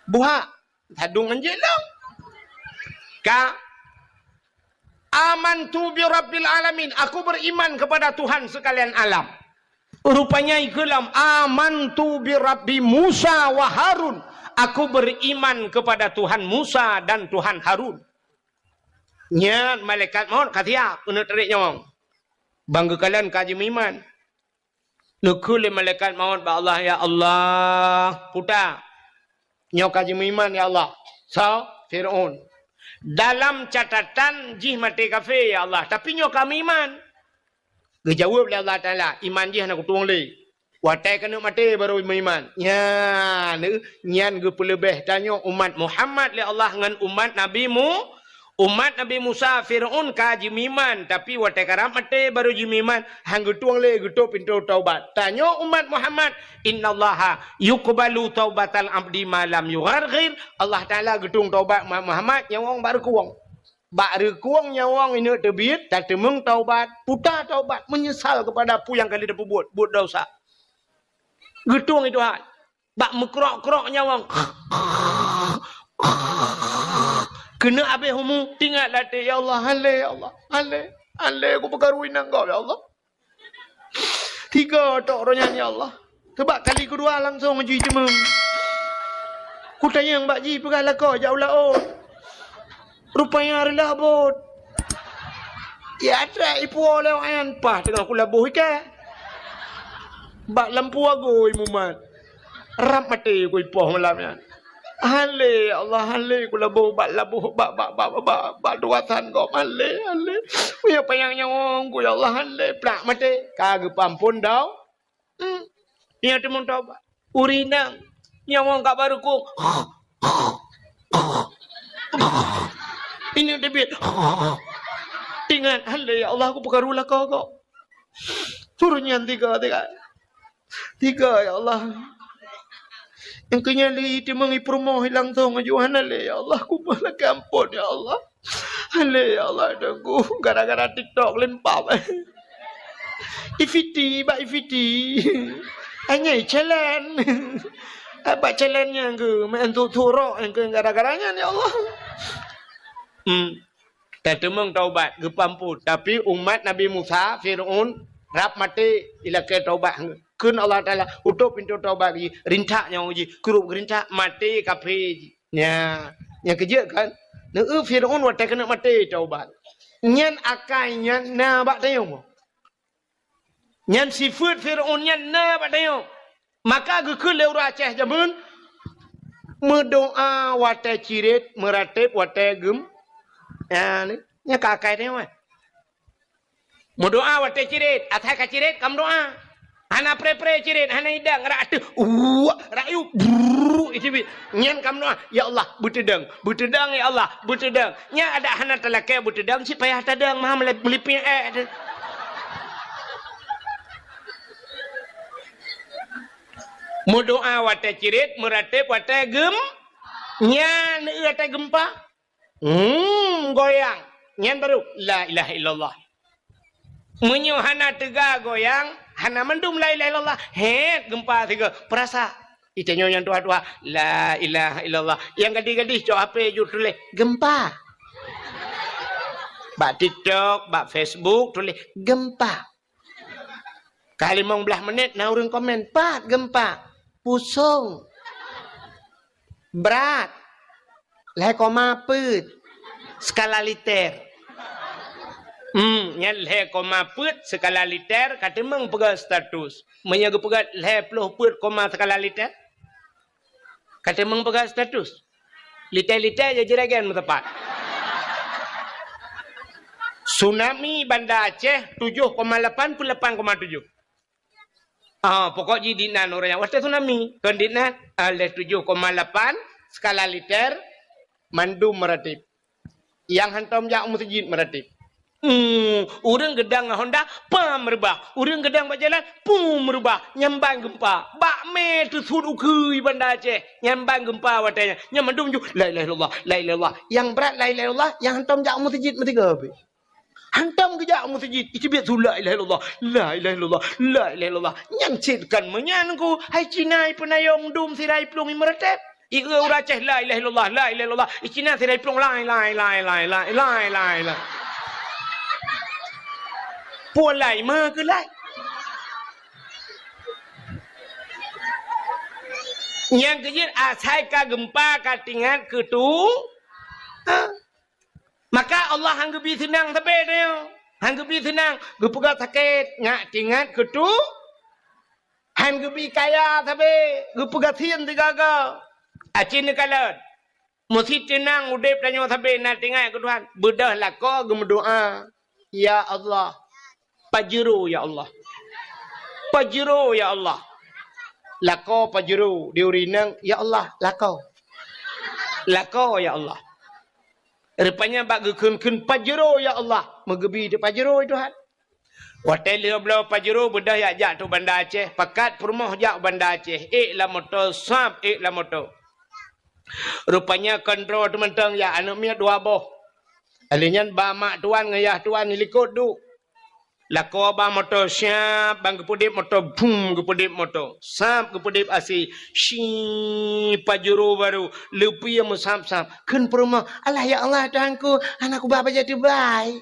Buhak. Sadung anjing lom. Ka, "Amantu bi rabbil alamin." Aku beriman kepada Tuhan sekalian alam. Rupanya ikeulam, "Amantu bi rabbi Musa wa Harun." Aku beriman kepada Tuhan Musa dan Tuhan Harun. Nyan malaikat maut ka siap keuneuk tarék nyawöng. Bang geukalon ka jimeuiman. Neukheun lé malaikat maut bak Allah, "Ya Allah, puta, nyoe ka jimeuiman, ya Allah." Soe? Fir'aun. "Dalam catatan jih maté kafé, ya Allah, tapi nyoe ka meuiman." Geujaweueb lé Allah Taala, "Iman jih hana kutueng lé. Watée keuneuk maté barô meuiman." Nyan, nyan geupeuleubeh tanyoe umat Muhammad lé Allah ngon umat Nabi Mu-, Umat Nabi Musa, Fir'aun ka jimeuiman, tapi watée karab maté barô jimeuiman, han geutueng lé geutôp pintoe taubat. Tanyoe umat Muhammad, "Innallaha yuqbalu taubatal abdi ma lam yugharghir." Allah Taala geutueng taubat umat Muhammad nyawöng bak reukueng. Bak reukueng nyawöng ineuk teubiet, tateumeung taubat, puta taubat, meunyeusal keupada peue nyang ka lheueh tapeubuet, buet desya. Geutueng i Tuhan. Bak meukrok-krok nyawöng. Keuneuk abéh umu, teuingat lam até, "Ya Allah, han lé, ya Allah, han lé, han lé, kupeukaru inong gob, ya Allah." Tiga tok roh nyan, "Ya Allah." Sabab kali keudua langsong jih jimeuem. Kutanyong bak jih peugah lakoe jak u laôt. Rupanya reulah bot. Ya, trek ipuwoe lé awaknyan, paih teungoh kulaboh iké. Bak lampu agui mumat. Rab maté kuipoh malam nyan. "Han lé, ya Allah, han lé kulaboh bak laboh, bak, bak, bak, bak, bak, bak tugasan gob, han lé, han lé. Meunyoe panyang nyawöng ku, ya Allah, han lé." Plak maté. Ka geupeuamphon dau. Hmm. Nyan teumeung taubat. Ureueng inong nyawöng ka barô kong. Ineuk teubiet. Teuingat, "Han lé, ya Allah, kupeukaru lakoe gob." Turun nyan tiga, tiga. Tiga, ya Allah. Nyang keu nyan lé teumeung ipeurumoh langsong aju, "Han lé, ya Allah, kumoh lakée amphon, ya Allah." "Han lé, ya Allah, Teungku, gara-gara TikTok leumpah." Ifiti, bak ifiti. Hanya challenge. Bak challenge nyang keu, meu'en tu turok nyang keu gara-gara nyan, ya Allah. Hmm. Tateumeung taubat, geupeuamphon. Tapi umat Nabi Musa, Fir'aun, rab maté ilakée taubat. Kheun Allah Taala, "Utôp pintoe taubat jih, rintak nyawöng jih, krup geurintak, maté kafé jih." Nya, nyang keujeuet kan? Neu Fir'aun watée keuneuk maté taubat. Nyan akai nyan na bak tanyoe. Nyan sifeuet Fir'aun nyan na bak tanyoe. Maka geukheun lé ureueng Aceh jameun, meudoá watée cirét, meuratéb watée geum-, ya, ni, nyan ka akai tanyoe. Meudoá watée cirét, asai ka cirét ka meudoá. Hana pré-pré cirét, hana idang, rak ateueh, uwak, rak yub, brrrr, iteubiet. Nyan ka meudoá, "Ya Allah, beuteudong, beuteudong, ya Allah, beuteudong." Nyan adak hana talakée beuteudong, cit payah tadong, meuha meulipie ék teuh. Meudoá watée cirét, meuratéb watée geum-, nyan watée geumpa. Hmm, goyang. Nyan baru, la ilaha illallah. Meunyoe hana teuga goyang, hana mandum la ilaha illallah, hét geumpa sigoe. Peurasa. Ita nyoe nyang tuha-tuha, la ilaha illallah. Nyang gadih-gadih cok H P ju tuléh, "Geumpa." Bak TikTok, bak Facebook, tuléh, "Geumpa." Ka limong blaih menit na ureueng komen, "Pat geumpa?" "Pusong." "Brat?" "Lhée koma peuet skala liter." Hmm, nyan lhée koma peuet skala liter ka teumeung peugah status. Meunyoe geupeugah lhée ploh peuet koma skala liter, ka teumeung peugah status. Liter-liter ya juragan meutepat. Tsunami Banda Aceh tujoh koma lapan peuet lapan koma tujoh. Ah, pokok jih dinan ureueng nyang watée tsunami. Kon dinan, ah, lhée tujoh koma lapan skala liter mandum meuratéb. Nyang hantom jak u meuseujid meuratéb. Hmm, ureueng geudang ngon honda, pam reubah. Ureueng geudang bak jalan, pum reubah. Nyan ban geumpa. Bak mé teusut ukeue Banda Aceh. Nyan ban geumpa watée nyan. Nyan mandum ju, la ilaha illallah, la ilaha illallah. Nyang brat la ilaha illallah, nyang hantom jak u meuseujid meusigoe pih. Hantom geujak u meuseujid, iteubiet su la ilaha illallah, la ilaha illallah, la ilaha illallah. Nyan cit kan meunyan ku, hai Cina ipeunayong dum sira iplueng imeureutab. Ieu ureueng Aceh, la ilaha illallah, la ilaha illallah. Icina sira iplueng, lai, lai, lai. Puan lai, ma keu lai. Nyang keujeuet asai ka geumpa ka tingat keu tu. Ha? Maka Allah han geubi seunang sabe tanyoe. Han geubi seunang, geupeugah sakét, nyak tingat keu tu. Han geubi kaya sabe, geupeugah sien sigaga. Aci neukalon. Meusi teunang udeb tanyoe sabe na tingat keu Tuhan. Beudôh lakoe geumeudoa, "Ya Allah, Pajero, ya Allah. Pajero, ya Allah." Lakoe pajero, di ureueng inong, "Ya Allah, lakoe. Lakoe, ya Allah." Rupanya bak geukheun-kheun, "Pajero, ya Allah." Meugeubi teuk pajero, Tuhan. Watée lheueh bloe pajero, beudôh jak-jak teuk Banda Aceh, pakat peurumoh jak u Banda Aceh, ék lam moto, sab ék lam moto. Rupanya kontrol teumantong jak, aneuk miet dua boh. Lheueh nyan ba mak tuan ngon yah tuan dilikot duek. Lakoe ba moto, siap, ban geupeudeb moto, bum, geupeudeb moto. Sab geupeudeb asai, si pajero barô, leupie meusab-sab. Kheun peurumoh, "Alah ya Allah, Tuhanku, hana kuba bajée teubai.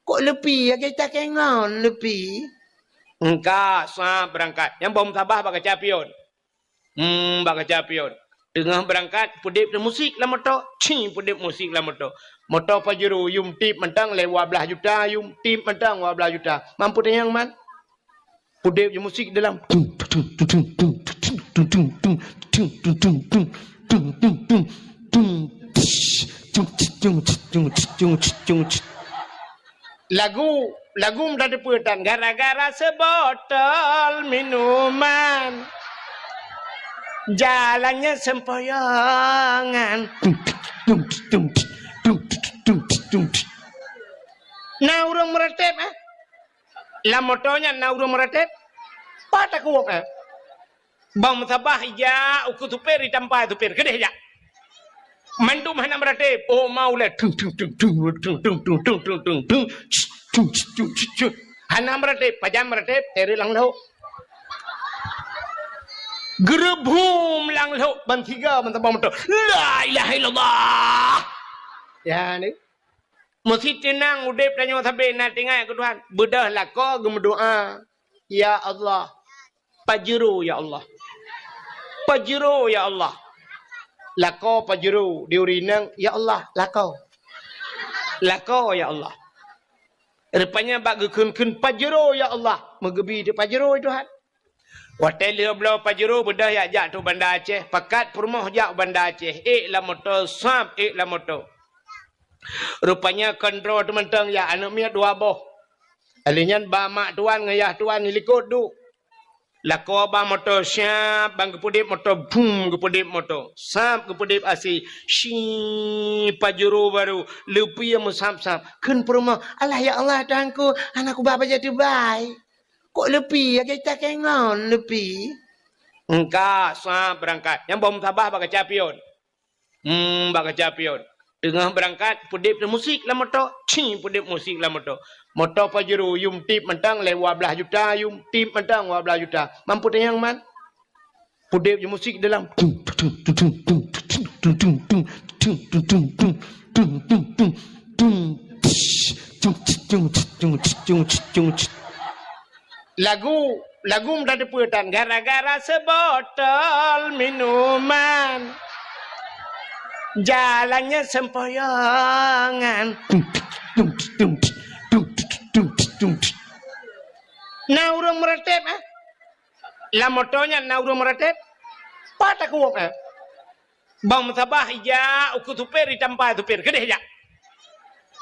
Kok leupie, lagée takée ngon leupie?" Engka, sab beurangkat. Nyang boh meusabah bak kaca pion. Hmm, bak kaca pion. Teungoh beurangkat, peudeb musik lam moto. Ci, peudeb musik lam moto. Moto pajero, yum tip mantong lé dua blaih juta, yum tip mantong dua blaih juta. Mampu tanyong man? Peudeb musik dalam. Lagu, lagu meutateupeue tan, gara-gara seubotol minuman, jalannya sempoyongan. Na ureueng meuratéb, eh? Lam moto nyan na ureueng meuratéb? Pat takot, eh? Bang meusabah ijak ukeue supir, itampa supir, keudeh jak. Mandum hana meuratéb. Oh, mau lé. Tung, tung, tung. Hana meuratéb, pajan meuratéb, teureuk lam lhok. Geureubum lam lhok, ban siga, ban tabang moto. La ilaha illallah. Ya, ni. Meusi teunang udeb tanyoe sabe na tingat keu Tuhan. Beudôh lakoe geumeudoa, "Ya Allah, pajero ya Allah. Pajero ya Allah." Lakoe pajero, di ureueng inong, "Ya Allah, lakoe. Lakoe ya Allah." Rupanya bak geukheun-kheun, "Pajero ya Allah." Meugeubi teuk pajero Tuhan. Watée lheueh bloe pajero, beudôh jak-jak teuk Banda Aceh, pakat peurumoh jak u Banda Aceh, ék lam moto, sab ék lam moto. Rupanya kontrol teumantong jak, aneuk miet dua boh. Lheueh nyan ba mak tuan ngon yah tuan dilikot duek. Lakoe ba moto, siap, ban geupeudeb moto, bum, geupeudeb moto. Sab geupeudeb asai, si pajero barô, leupie meusab-sab. Kheun peurumoh, "Alah ya Allah, Tuhanku, hana kuba bajée teubai. Kok leupie, lagée takée ngon leupie?" Engka, sab beurangkat. Nyang boh meusabah bak kaca pion. Hmm, bak kaca pion. Teungoh beurangkat, peudeb musik lam moto. Ci, peudeb musik lam moto. Moto pajero, yum tip mantong lé dua blaih juta, yum tip mantong dua blaih juta. Mampu tanyong man? Peudeb musik dalam. Lagu, lagu meutateupeue tan, gara-gara seubotol minuman, jalannya sempoyongan. Na ureueng meuratéb, eh? Lam moto nyan na ureueng meuratéb? Pat takot, eh? Bang meusabah ijak ukeue supir, itampa supir, keudeh jak.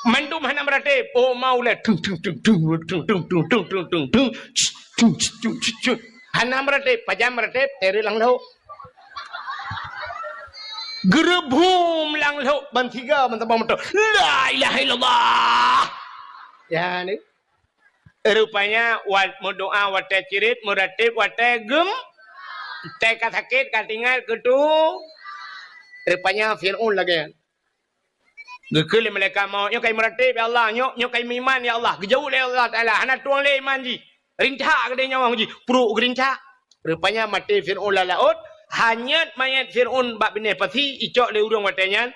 Mandum hana meuratéb. Oh, mau lé. Tung, tung, tung. Hana meuratéb, pajan meuratéb, teureuk lam lhok. Geureubum lam lhok, ban siga, ban tabang moto. La ilaha illallah. Ya, ni. Rupanya, wa-, meudoa watée cirit, meuratéb watée gem-, watée ka sakét, ka teuingat keu tu. Rupanya Fir'aun lagée nyan. Geukheun lé malaikat maut, "Nyoe ka imeuratéb, ya Allah, nyoe, nyoe ka imeuiman, ya Allah." Geujaweueb lé Allah Taala, "Hana tueng lé iman jih. Rintak keudeh nyawöng jih, pruek geurintak." Rupanya maté Fir'aun lam laôt, hanyét manyét Fir'aun bak binéh pasi, icok lé ureuëng watée nyan,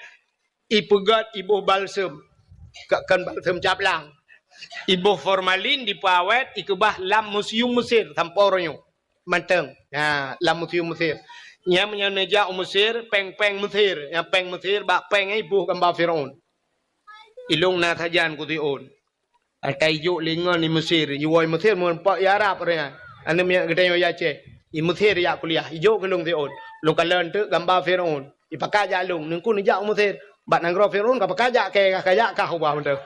ipeugét iboh balsem. Ka-, kon balsem caplang. Iboh formalin dipeuawét, ikeubah lam museum Mesir sampoe uroe nyoe. Mantong. Ha, lam museum Mesir. Nyan meunyoe neujak u Mesir, péng-péng Mesir. Nyang péng Mesir, bak péng nyan iboh gamba Fir'aun. Ilông na sajan keu Fir'aun. Ata ijok lé ngon i Mesir, iwoe i Mesir meureumpok i Arab ureuëng nyan. Aneuk miet geutanyoe i Aceh, i Mesir jak kuliah, ijok keu lông Fir'aun. Lông kalon teuk gamba Fir'aun. Ipakat jak lông, neungku neujak u Mesir. Bak nanggroe Fir'aun ka pakat jak kée, ka jak kah ubah mantong.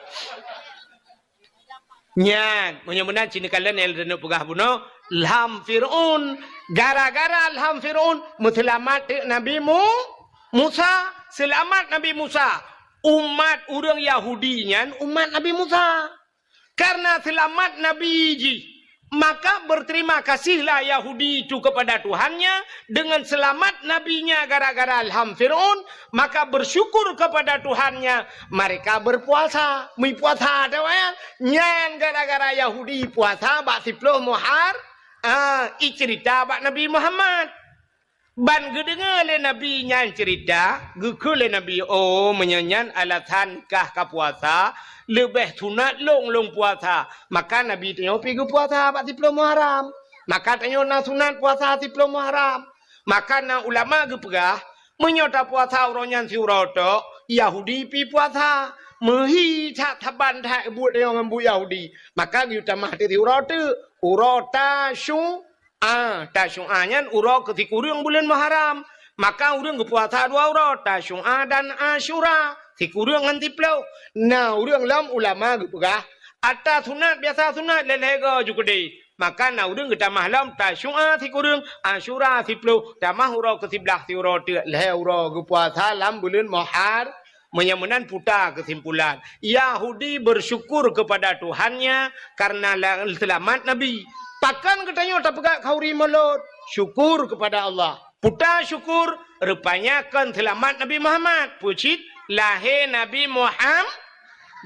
Nyan, meunyoe meunan cit neukalon nyang lôn peugah bunoe, lham Fir'aun. Gara-gara lham Fir'aun, meuseulamat teuk Nabi Mu-, Musa. Seulamat Nabi Musa. Umat ureuëng Yahudi nyan umat Nabi Musa. Karena seulamat Nabi jih, maka berterima kasihlah Yahudi itu kepada Tuhannya dengan selamat nabinya gara-gara lham Fir'aun, maka bersyukur kepada Tuhannya, mereka berpuasa. Meupuasa, nyan gara-gara Yahudi puasa bak siploh Muhar-, ah, icerita bak Nabi Muhammad. Ban geudeungoe lé Nabi nyan ceurita, geukheun lé Nabi, "Oh, meunyoe nyan alasan kah ka puasa, leubeh sunat lôn lôn puasa." Maka Nabi tanyoe pi geupuasa bak siploh Muharram. Maka tanyoe na sunat puasa siploh Muharram. Maka na ulama geupeugah, meunyoe tapuasa uroe nyan siuroe tok, Yahudi pi puasa. Meuhi that saban that buet tanyoe ngon buet Yahudi. Maka geuyue tamah teuk siuroe teuk, uroe Tasyu-, A, Tasyu'a nyan uroe keu sikureueng buleuen Muharram. Maka ureuëng geupuasa dua uroe, Tasyu'a dan Asyura, sikureueng ngon siploh. Na ureuëng lom ulama geupeugah, ata sunat biasa sunat lhée-lhée goe ju keudeh. Maka na ureuëng geutamah lom Tasyu'a sikureueng, Asyura siploh, tamah uroe keu siblaih siuroe teuk lhée uroe geupuasa lam buleuen Muhar-, Meunyoe meunan puta keusimpulan, Yahudi bersyukur kepada Tuhannya karena la-, seulamat Nabi. Pakon geutanyoe tapeugah khanduri mulod? Syukur kepada Allah. Puta syukur, rupanya kon seulamat Nabi Muhammad. Peue cit? Lahé Nabi Muham-,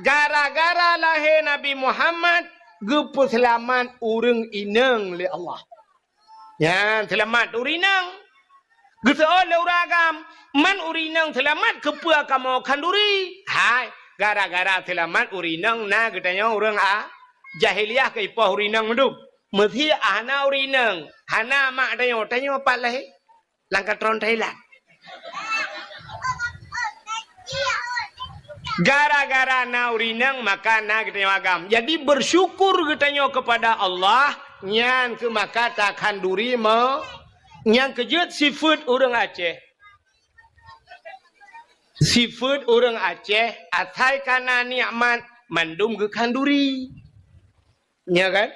gara-gara lahé Nabi Muhammad, geupeuseulamat ureuëng inong lé Allah. Nyan seulamat ureuëng inong. Geuseuôt lé ureuëng agam, man ureuëng inong seulamat keupeue kamoe khanduri? Hai, gara-gara seulamat ureuëng inong na geutanyoe ureuëng a-, jahiliyah keu ipoh ureuëng inong meudum. Meusé hana ureuëng inong, hana mak tanyoe, tanyoe pat lahé? Lam katron Thailand. Gara-gara na ureuëng inong maka na geutanyoe agam. Jadi bersyukur geutanyoe kepada Allah, nyan keuh maka takhanduri me-, nyang keujeuet sifeuet ureuëng Aceh. Sifeuet ureuëng Aceh asai ka na nikmat mandum geukhanduri. Nya kan?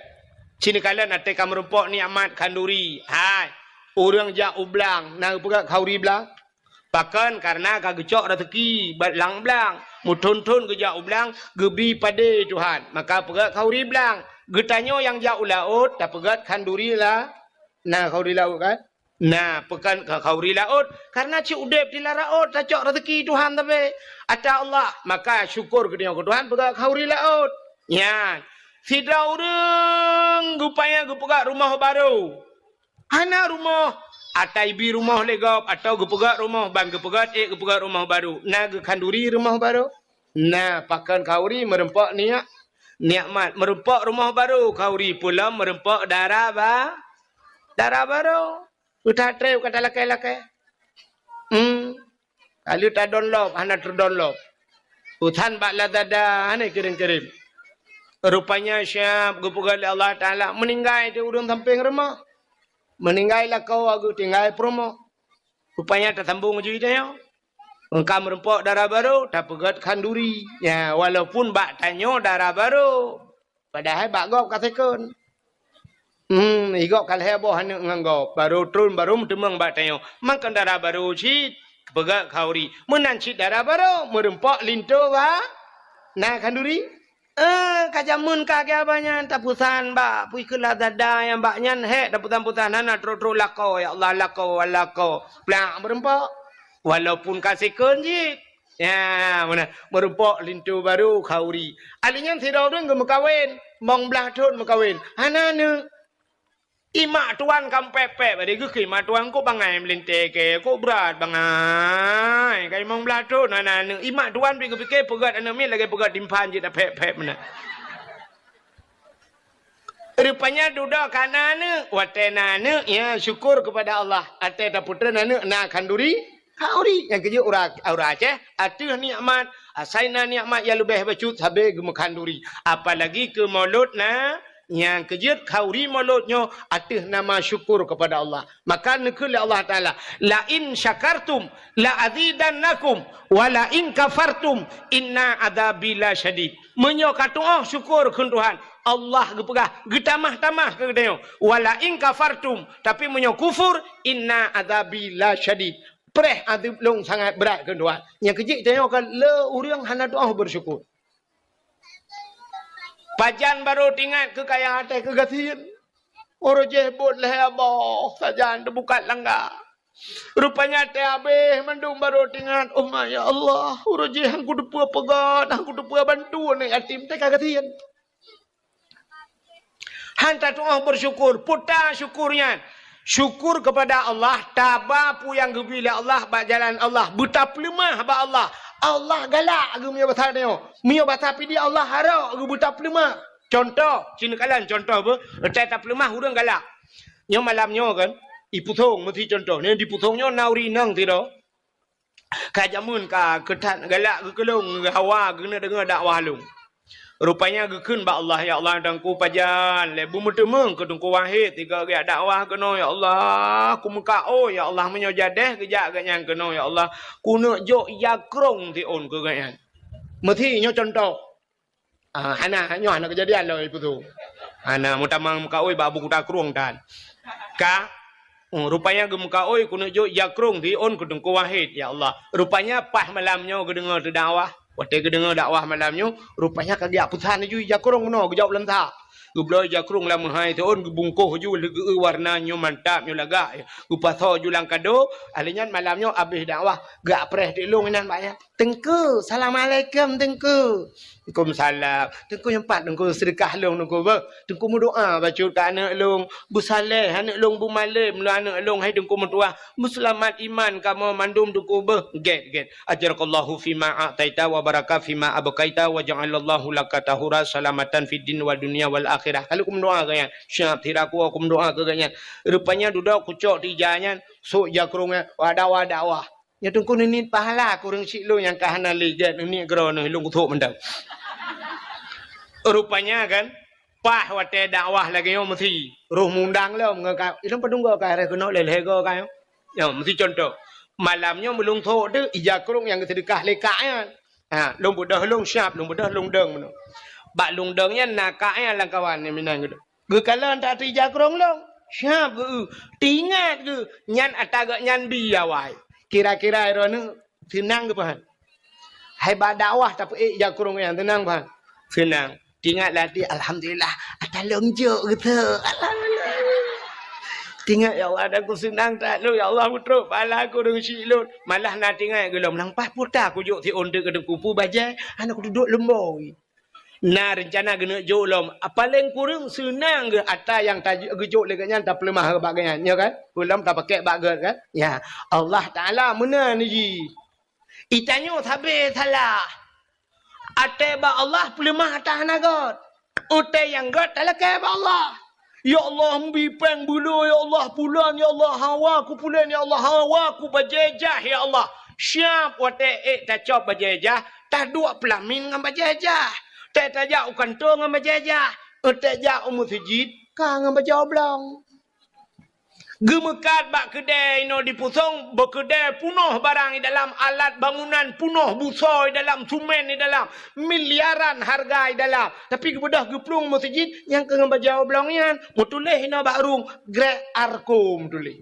Cit neukalon até ka meurumpok nikmat khanduri. Hai, ureuëng jak u blang, na geupeugah khanduri blang? Pakon? Karena ka geucok raseuki bak lam blang. Meuthon-thon geujak u blang, geubi padé Tuhan. Maka peugah khanduri blang. Geutanyoe nyang jak u laôt, tapeugah khanduri la-, na khanduri laôt kan? Na, pakon khanduri laôt? Karena cit udeb di lam laôt tacok raseuki Tuhan tapi ata Allah. Maka syukur geutanyoe keu Tuhan peugah khanduri laôt. Nyan, sidroe ureuëng geupaya geupeugah rumoh barô. Hana rumoh, ata ibi rumoh lé gob, atawa geupeugah rumoh, ban geupeugah ék geupeugah rumoh barô. Na geukhanduri rumoh barô? Na, pakon khanduri meurumpok nia-, nikmat. Meurumpok rumoh barô khanduri, peue lom meurumpok dara ba-, dara barô. Uta treb ka talakée-lakée. Hmm. Ka lheueh tadonlop, hana teudonlop. Utan bak Lazada, hana kirém-kirém. Rupanya siab geupeugah lé Allah Taala, meuninggai di ureuëng sampéng rumoh. Meuninggai lakoe geutinggai peurumoh. Rupanya tasambong ju tanyoe. Engka meurumpok dara barô, tapeugah khanduri. Ya, walaupun bak tanyoe dara barô. Padahai bak gob ka second. Hmm, i gob ka lhée boh aneuëk ngon gob. Barô tron, barô meuteumeung bak tanyoe. Makon dara barô cit, peugah khanduri. Meunan cit dara barô, meurumpok linto ba-, na khanduri. Eh, ka jameun ka keu abah nyan tapeusan bak pui keu Lazada nyang bak nyan, hék tapeusan-peusan hana trok-trok lakoe, ya Allah, lakoe, lakoe. Plak, meurumpok. Walaupun ka sikheun jih. Ya, meunan. Meurumpok linto barô khauri. Ahli nyan sidroe ureueng geumeukawen, limong blaih thon meukawen. Hana aneuk. Imak tuan ka pép-pép, bari geukheun imak tuan, "Kok bangai meulintèe kèe, kok brat bangai, ka limong blaih thon hana aneuk." Imak tuan pih geupike peugöt aneuk miet lagèe peugöt timphan jeuet tapép-pép meunan. Rupanya dudoe ka na aneuk, watèe na aneuk, ya syukur kepada Allah. Watèe tapeutreun aneuk na khanduri, khauri. Nyang keujeuet ureueng, ureueng Aceh ateueh nikmat, asai na nikmat nyang leubeh bacut sabe geumeukhanduri. Apalagi keu mulod na, nyang keujeuet khauri mulod nyoe ateueh nama syukur kepada Allah. Maka neukheun lé Allah Taala, "La in syakartum la azidannakum, wa la in kafartum inna adzabi lasyadid." Meunyoe ka tu'oh syukur kheun Tuhan, Allah geupeugah, geutamah-tamah keu geutanyoe. "Wa la in kafartum," tapi meunyoe kufur, "inna adzabi lasyadid." Preh azeub lôn sangat brat kheun Tuhan. Nyang keujeuet tanyoe ka le ureueng hana tu'oh beusyukur. Pajan barô teuingat keu kaya até keugasien. Uroe jih bot lhèe boh sajan teubukat langga. Rupanya até abéh mandum barô teuingat, "Oh ma, ya Allah, uroe jih han kuteupeue peugöt, han kuteupeue bantu aneuk yatim, teuka gasien." Han tatu'oh beusyukur, peue ta syukur nyan? Syukur kepada Allah, taba peue nyang geubri lé Allah bak jalan Allah, beutapeuleumah bak Allah. Allah galak geuh meunyoe basa tanyoe. Meunyoe basa pidie Allah harok geuh beutapeuleumah. Contoh, ci neukalon contoh beuh, watèe tapeuleumah ureueng galak. Nyoe malam nyoe kan, ipusong meusi contoh. Nyoe dipusong nyoe na ureueng inong sidroe. Ka jameun ka keu that galak geuh keu lôn, hawa geuneuk deungoe dakwah lôn. Rupanya geukheun bak Allah, "Ya Allah, Teungku pajan lé beumeuteumeung keu Teungku Wahid sigoe geujak dakwah keunoe, ya Allah. Kumeukaôi, ya Allah, meunyoe jadeh geujak geuh nyan keunoe, ya Allah, kuneuk jok ija krông siôn keu geuh nyan." Meusi nyoe contoh. Ah, hana, nyoe hana keujadian lom ipusong. Hana, meutamang meukaôi bak Abu Kuta Krueng tan. Ka, oh, rupanya geumeukaôi kuneuk jok ija krông siôn keu Teungku Wahid, ya Allah. Rupanya paih malam nyoe geudeungoe teudakwah. Watèe geudeungoe dakwah malam nyoe, rupanya ka geujak peusan laju ija krông meunoe geujok lam sa. Geubloe ija krông lam meuhai siôn, geubungkoh laju lé geu-eu warna nyoe mantap, nyoe lagak. Geupasoe laju lam kado, ahli nyan malam nyoe abéh dakwah, geujak preh teuk lôn inan bak nyan. "Teungku, assalamualaikum, Teungku." "Waalaikumsalam." "Teungku, nyoe pat Teungku seudeukah lôn, Teungku, beuh. Teungku meudoa bacut keu aneuk lôn. Beusaleh aneuk lôn, beumalém lôn aneuk lôn, hai Teungku meutuah. Beuseulamat iman kamoe mandum, Teungku, beuh." "Gèt, gèt. Ajarakallahu fima a'taita wa baraka fima abqaita wa ja'alallahu laka tahura salamatan fid din wa dunya wal akhirah." Ka lheueh kumeudoa keu nyan. Siap, sira kuwoe kumeudoa keu geuh nyan. Rupanya dudoe kucok teuh ija nyan, sôk ija krông nyan, dakwah, dakwah. "Nyoe Teungku neuniet pahala keu ureueng syiek lôn nyang ka hana lé gèt, neuniet keudroe neuh lôn kuthok mantong." Rupanya kan, paih watèe dakwah lagèe nyoe meusi, roh mundang lom ngon ka, ilôn padum goe ka, rhah keunoe lhèe-lhèe goe ka nyoe. Nyoe meusi contoh. Malam nyoe meulôn thok teuk ija krông nyang geuseudeukah lé kak nyan. Ha, lôn beudôh lôn siap, lôn beudôh lôn dong meunoe. Bak lôn dong nyan na kak nyan lam kawan nyang meunan geuh. Geukalon that ija krông lôn, siap geuh, teuingat geuh, nyan ata geuh nyan bi awai. Kira-kira droeneuh seunang geuh pahan? Hai bak dakwah tapeuék ija krông nyan seunang pahan? Seunang. Teuingat lam até, "Alhamdulillah, ata lôn jok geuh teuh. Alhamdulillah." Teuingat, "Ya Allah, ata ku seunang that lôn, ya Allah, meutrok pahala keu ureueng syiek lôn." Malah na teuingat geuh lom, "Nang paih peue ta kujok siôn teuk keu Teungku, peue bajèe, hana kuduek lom boi." Na reuncana geuneuk jok lom, paléng kureueng seunang geuh ata nyang ta-, geujok lé geuh nyan tapeuleumah bak geuh nyan, nyo kan? Peue lom tapakèk bak geuh kan? Ya, Allah Taala meunan jih. Geutanyoe sabe salah. Até bak Allah peuleumah ata hana göt. Até nyang göt talakèe bak Allah. "Ya Allah, meubi péng beu lôn, ya Allah, pulan, ya Allah, hawa ku pulan, ya Allah, hawa ku bajèe jah, ya Allah." Siap watèe ék tacok bajèe jah, taduek peulamin ngon bajèe jah. Watèe tajak u kantô ngon bajèe jah. Watèe jak u meuseujid, ka ngon bajèe oblong. Geumeukat bak keudè inoe dipusong, bak keudè punoh barang di dalam, alat bangunan punoh, busoe di dalam, sumen di dalam, miliaran harga di dalam. Tapi geubeudôh geuplueng meuseujid nyang keu ngon bajèe oblong nyan, meutuléh inoe bak rueng, Grek Arko meutuléh.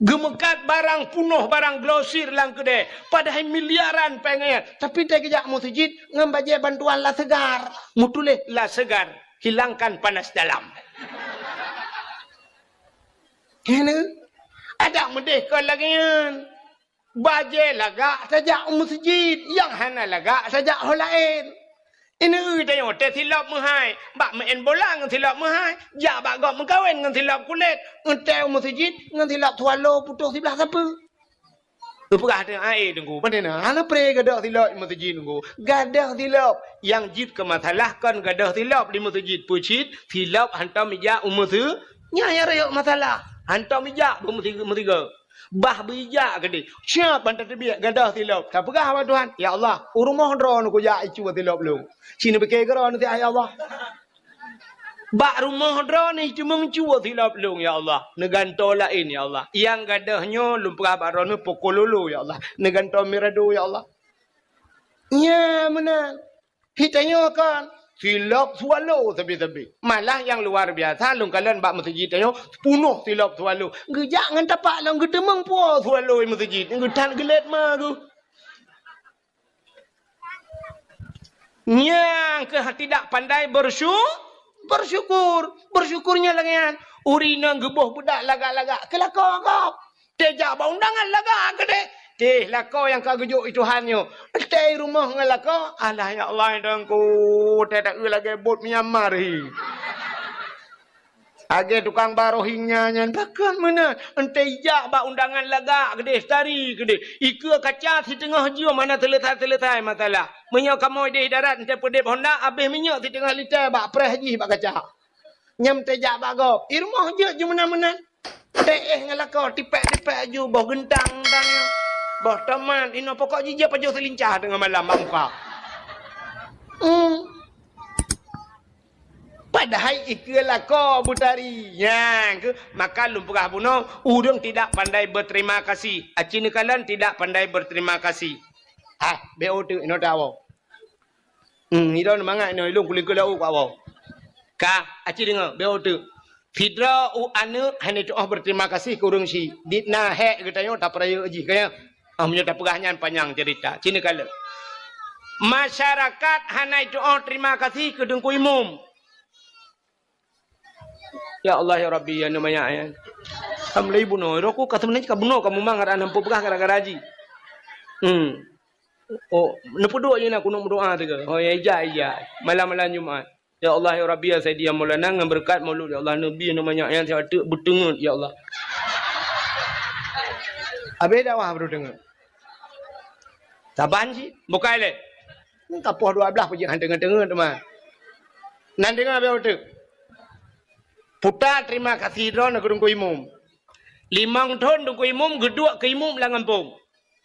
Geumeukat barang punoh, barang grosir lam keudè, padahai miliaran péng nyan. Tapi teugeujak meuseujid ngon bajèe bantuan La Segar. Meutuléh La Segar, hilangkan panas dalam. Keuneuk adak meudeh kon lagèe nyan. Bajèe lagak tajak u meuseujid, nyang hana lagak tajak ho laén. Ineuk tanyoe teuh silop meuhai, bak meu'en bola ngon silop meuhai, jak bak gob meukawen ngon silop kulét, eunteuk u meuseujid ngon silop swallow putôh siblah sapeue. Geupeugah teuh, "Ai, Teungku, pane na hana pré gadôh silop di meuseujid, Teungku." Gadôh silop, nyang jeuet keu masalah kon gadôh silop di meuseujid, peue cit silop hantom ijak u meuseu-, nyan nyang rayeuk masalah. Hantom ijak bak meusi-, meusigoe. Bah beuijak keudeh. Siap ban tateubiet gadôh silop. Tapeugah bak Tuhan, "Ya Allah, u rumoh droeneuh kujak icuba silop lôn." Ci neupike keudroe neuh, "Ya Allah, bak rumoh droeneuh cuma cuba silop lôn, ya Allah. Neugantoe laén, ya Allah. Nyang gadôh nyoe lôn peugah bak droeneuh poko lolo, ya Allah. Neugantoe mirado, ya Allah." Nyan meunan. Hi tanyoe kan, silop swallow sabe-sabe. Malah nyang luar biasa, lôn kalon bak meuseujid tanyoe, punoh silop swallow. Geujak ngon tapak lom geuteumeung po swallow di meuseujid. Geuthat geulét ma geuh. Nyang keuh tidak pandai bersyu-, bersyukur. Bersyukur nyan lagèe nyan. Ureueng inong geuboh beudak lagak-lagak, keu lakoe gob. Teuh jak bak undangan lagak keudeh. Teuh lakoe nyang ka geujok i Tuhan nyoe. Teuh i rumoh ngon lakoe, alah ya Allah, Teungku, teuh taeu lagèe bot Myanmar hi. Lagèe tukang ba Rohingya nyan, pakon meunan. Eunteuk ijak bak undangan lagak keudeh, tari keudeh. Ikeue kaca siteungoh jeuem hana seuleusoe-seuleusoe masalah. Meunyoe kamoe ideh darat eunteuk peudeb honda, abéh minyeuk siteungoh lita bak preh jih bak kaca. Nyan teujak bak gob. I rumoh jeuet jimeunan-meunan. Teuh ngon lakoe, tipék-tipék aju, boh geuntang-geuntang, boh tomat, inoe pokok jih jeuet pajoh seulincah teungoh malam bak muka. Hmm. Padahai ikeue lakoe beutari. Nyan keuh, maka lôn peugah bunoe, ureueng tidak pandai berterima kasih. Aci neukalon tidak pandai berterima kasih. Ah, beu teuk inoe tawoe. Hmm, idong mangat inoe ilong kuling keu laôt keu awak. Ka, aci deungoe, beu teuk. Sidroe u aneuk hana tuoh berterima kasih keu ureueng syiek. Dit na hék geutanyoe tapeurayeuk jih, ka nyan. Ah, meunyoe tapeugah nyan panyang cerita. Ci neukalon. Masyarakat hana tuoh terima kasih keu Teungku Imum. Ya Allah, ya Rabbi, ya Namayak, ya. Kam lei bunoe, roh ku ka seubeunajih ka bunoe, ka mumang, aran hampeue peugah gara-gara jih. Hmm. Oh, neupeuduek jih na kunong meudoa teuka. Oh, ya, ija, ija. Malam-malam Jumat. Ya Allah, ya Rabbi, ya Sayyidi, ya Maulana, ngon beureukat Maulud, ya Allah, Nabi, Namayak, ya, siat teuk beuteungeut, ya Allah. Abéh dakwah baru teungeut. Saban cit, bukai lé. Ka poh dua blaih peujiak han teungeut-teungeut teuma. Nan deungoe beu teuk. Puta terima kasih droeneuh keu Teungku Imum. Limong thon Teungku Imum geuduek keu imum lam gampông.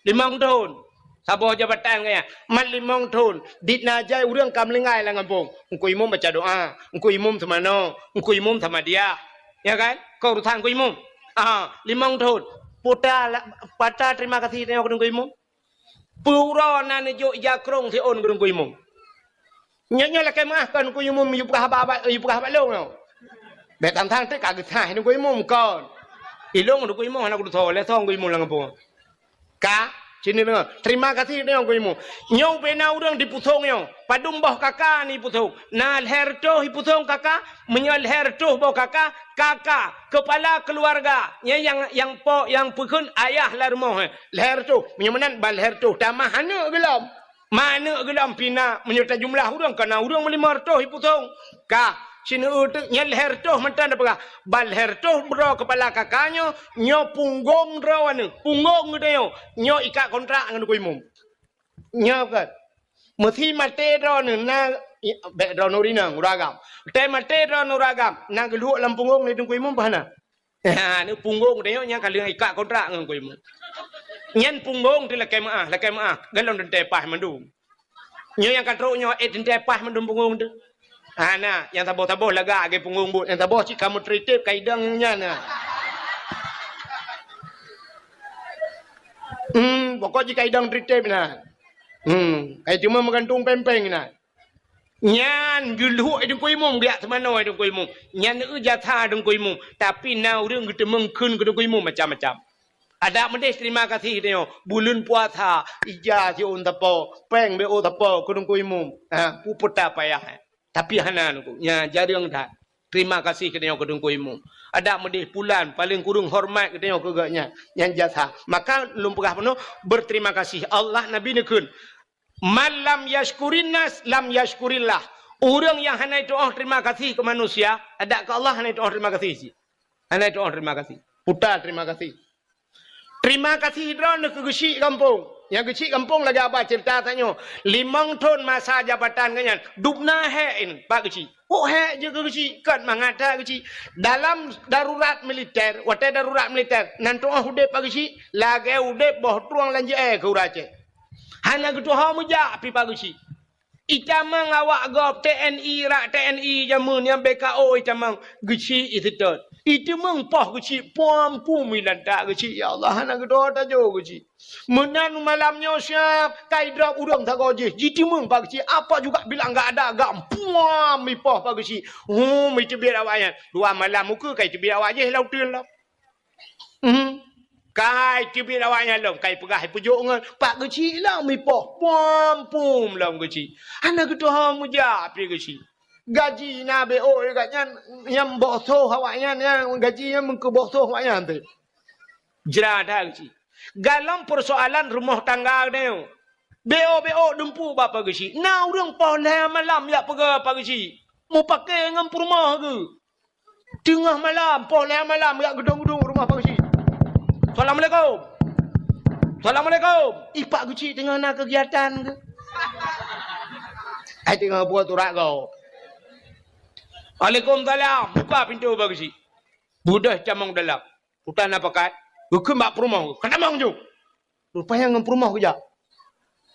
Limong thon. Saboh jabatan gaya. Mat limong thon. Dit na jai ureueng ka meulinggai lam gampông. Teungku Imum baca doa. Teungku Imum seumanoe. Teungku Imum sama dia. Ya kan? Keu urusan Teungku Imum. Ah, limong thon. Puta la-, pata terima kasih tanyoe keu Teungku Imum. Peue uroe na neujok ija krông siôn keu Teungku Imum. Nyoe, nyoe lakèe meu'ah kon Teungku Imum yue peugah haba, haba, yue peugah haba lôn nyoe. Bèk tang-tang teuk ka geusaih Teungku Imum kon. Ilôn Teungku Imum hana kutusoe, lé soe Teungku Imum lam gampông. Ka, sini deungoe. Terima kasih deungoe Teungku Imum. Nyoe ubé na ureueng di Pusong nyoe. Padum boh kaka ni Pusong. Na lhèe reutôh i Pusong kaka, meunyoe lhèe reutôh boh kaka, kaka, kepala keluarga. Nyan nyang, nyang po, nyang peukheun ayah lam rumoh, eh. Lhèe reutôh. Meunyoe meunan ban lhèe reutôh. Tamah aneuk geulom. Ma aneuk geulom pih na, meunyoe tajumlah ureueng, ka na ureueng meulimong reutôh i Pusong. Ka, sineuk teuk nyan lhèe reutôh mantong tapeugah. Ban lhèe reutôh droe kepala kaka nyoe, nyoe punggong droe aneuk. Punggong geutanyoe. Nyoe ikat kontrak ngon Teungku Imum. Nyoe kan. Meusi maté droeneuh na, i, bèk droeneuh rinong, ureueng agam. Teuh maté droeneuh ureueng agam, na geulhok lam punggong lé Teungku Imum bah na. Ha, ni punggong tanyoe nyang ka lheueh ikat kontrak ngon Teungku Imum. Nyan punggong teuh lakèe meu'ah, lakèe meu'ah. Galom teuntèe paih mandum. Nyoe nyang ka trok nyoe, eh, teuntèe paih mandum punggong teuh. Hana, nyang saboh-saboh lagak lagèe punggong buet, nyang saboh cit ka meutritép ka idong nyan na. Hmm, pokok jih ka idong tritép na. Hmm, ka cuma meugantung péng-péng na. Nyan geulhok Teungku Imum, geujak seumanoe Teungku Imum. Nyan eu jasa Teungku Imum. Tapi na ureueng geuteumeung kheun keu Teungku Imum macam-macam. Adak meudeh terima kasih tanyoe. Buleuen puasa, ija siôn sapo, péng beuôt sapo keu Teungku Imum. Ha, peue payah. Tapi hana Teungku. Nyan jareueng that. Terima kasih keu tanyoe keu Teungku Imum. Adak meudeh pulan, paleng kureueng hormat keu tanyoe keu geuh nyan. Nyan jasa. Maka lôn peugah bunoe, berterima kasih. Allah, Nabi neukheun, "Man lam yashkurin nas, lam yashkurillah." Ureuëng nyang hana tuoh terima kasih keu manusia, adak keu Allah hana tuoh terima kasih cit. Hana tuoh terima kasih. Puta terima kasih. Terima kasih droeneuh keu geuchik gampông. Nyang geuchik gampông lagée haba ceurita tanyoe. Limong thon masa jabatan geuh nyan, dubna hék in bak geuchik. Oh, hék jeuet keu geuchik, kon mangat that geuchik. Dalam darurat militer, watée darurat militer, nan tuoh udeb bak geuchik, lagée udeb boh trueng lam jeuée keu ureuëng Aceh. Hana geutuho meujak pi bak geuchik. Itamong awak gob T N I, rak T N I jameun nyang B K O itamong geuchik iseutôt. Iteumeung poh geuchik puam-puam ilantak geuchik, ya Allah, hana geutuho tajo geuchik. Meunan malam nyoe siab, kai drob ureuëng sagoe jih, jiteumeung bak geuchik, apa juga bilang gak ada gam puam ipoh bak geuchik. Hum, iteubiet awak nyan. Dua malam muka kai teubiet awak jih lam uteuen lom. Hmm. Kai teubiet awak nyan lom, kai peugah ipeujok ngon pak geuchik lom ipoh, pom-pom lom geuchik. Hana geutuho meujak pi geuchik. Gaji na B O gak nyan, nyang boh soh awak nyan, nyang gaji nyan meukeu boh soh awak nyan teuh. Jra that geuchik. Galom peusoalan rumoh tangga geutanyoe. B O-B O dumpu bak pak geuchik. Na ureuëng poh lhée malam jak peugah pak geuchik. Mupake ngon peurumoh geuh. Teungoh malam, poh lhée malam, jak geudong-geudong rumoh pak geuchik. "Assalamualaikum. Assalamualaikum." Ih, pak geuchik teungoh na keugiatan geuh. Ai teungoh buet urat gob. "Waalaikumsalam." Buka pintoe pak geuchik. Beudôh tamong dalam. Puta na pakat. Geukheun bak peurumoh geuh. "Ka tamong ju." Rupanya ngon peurumoh geujak.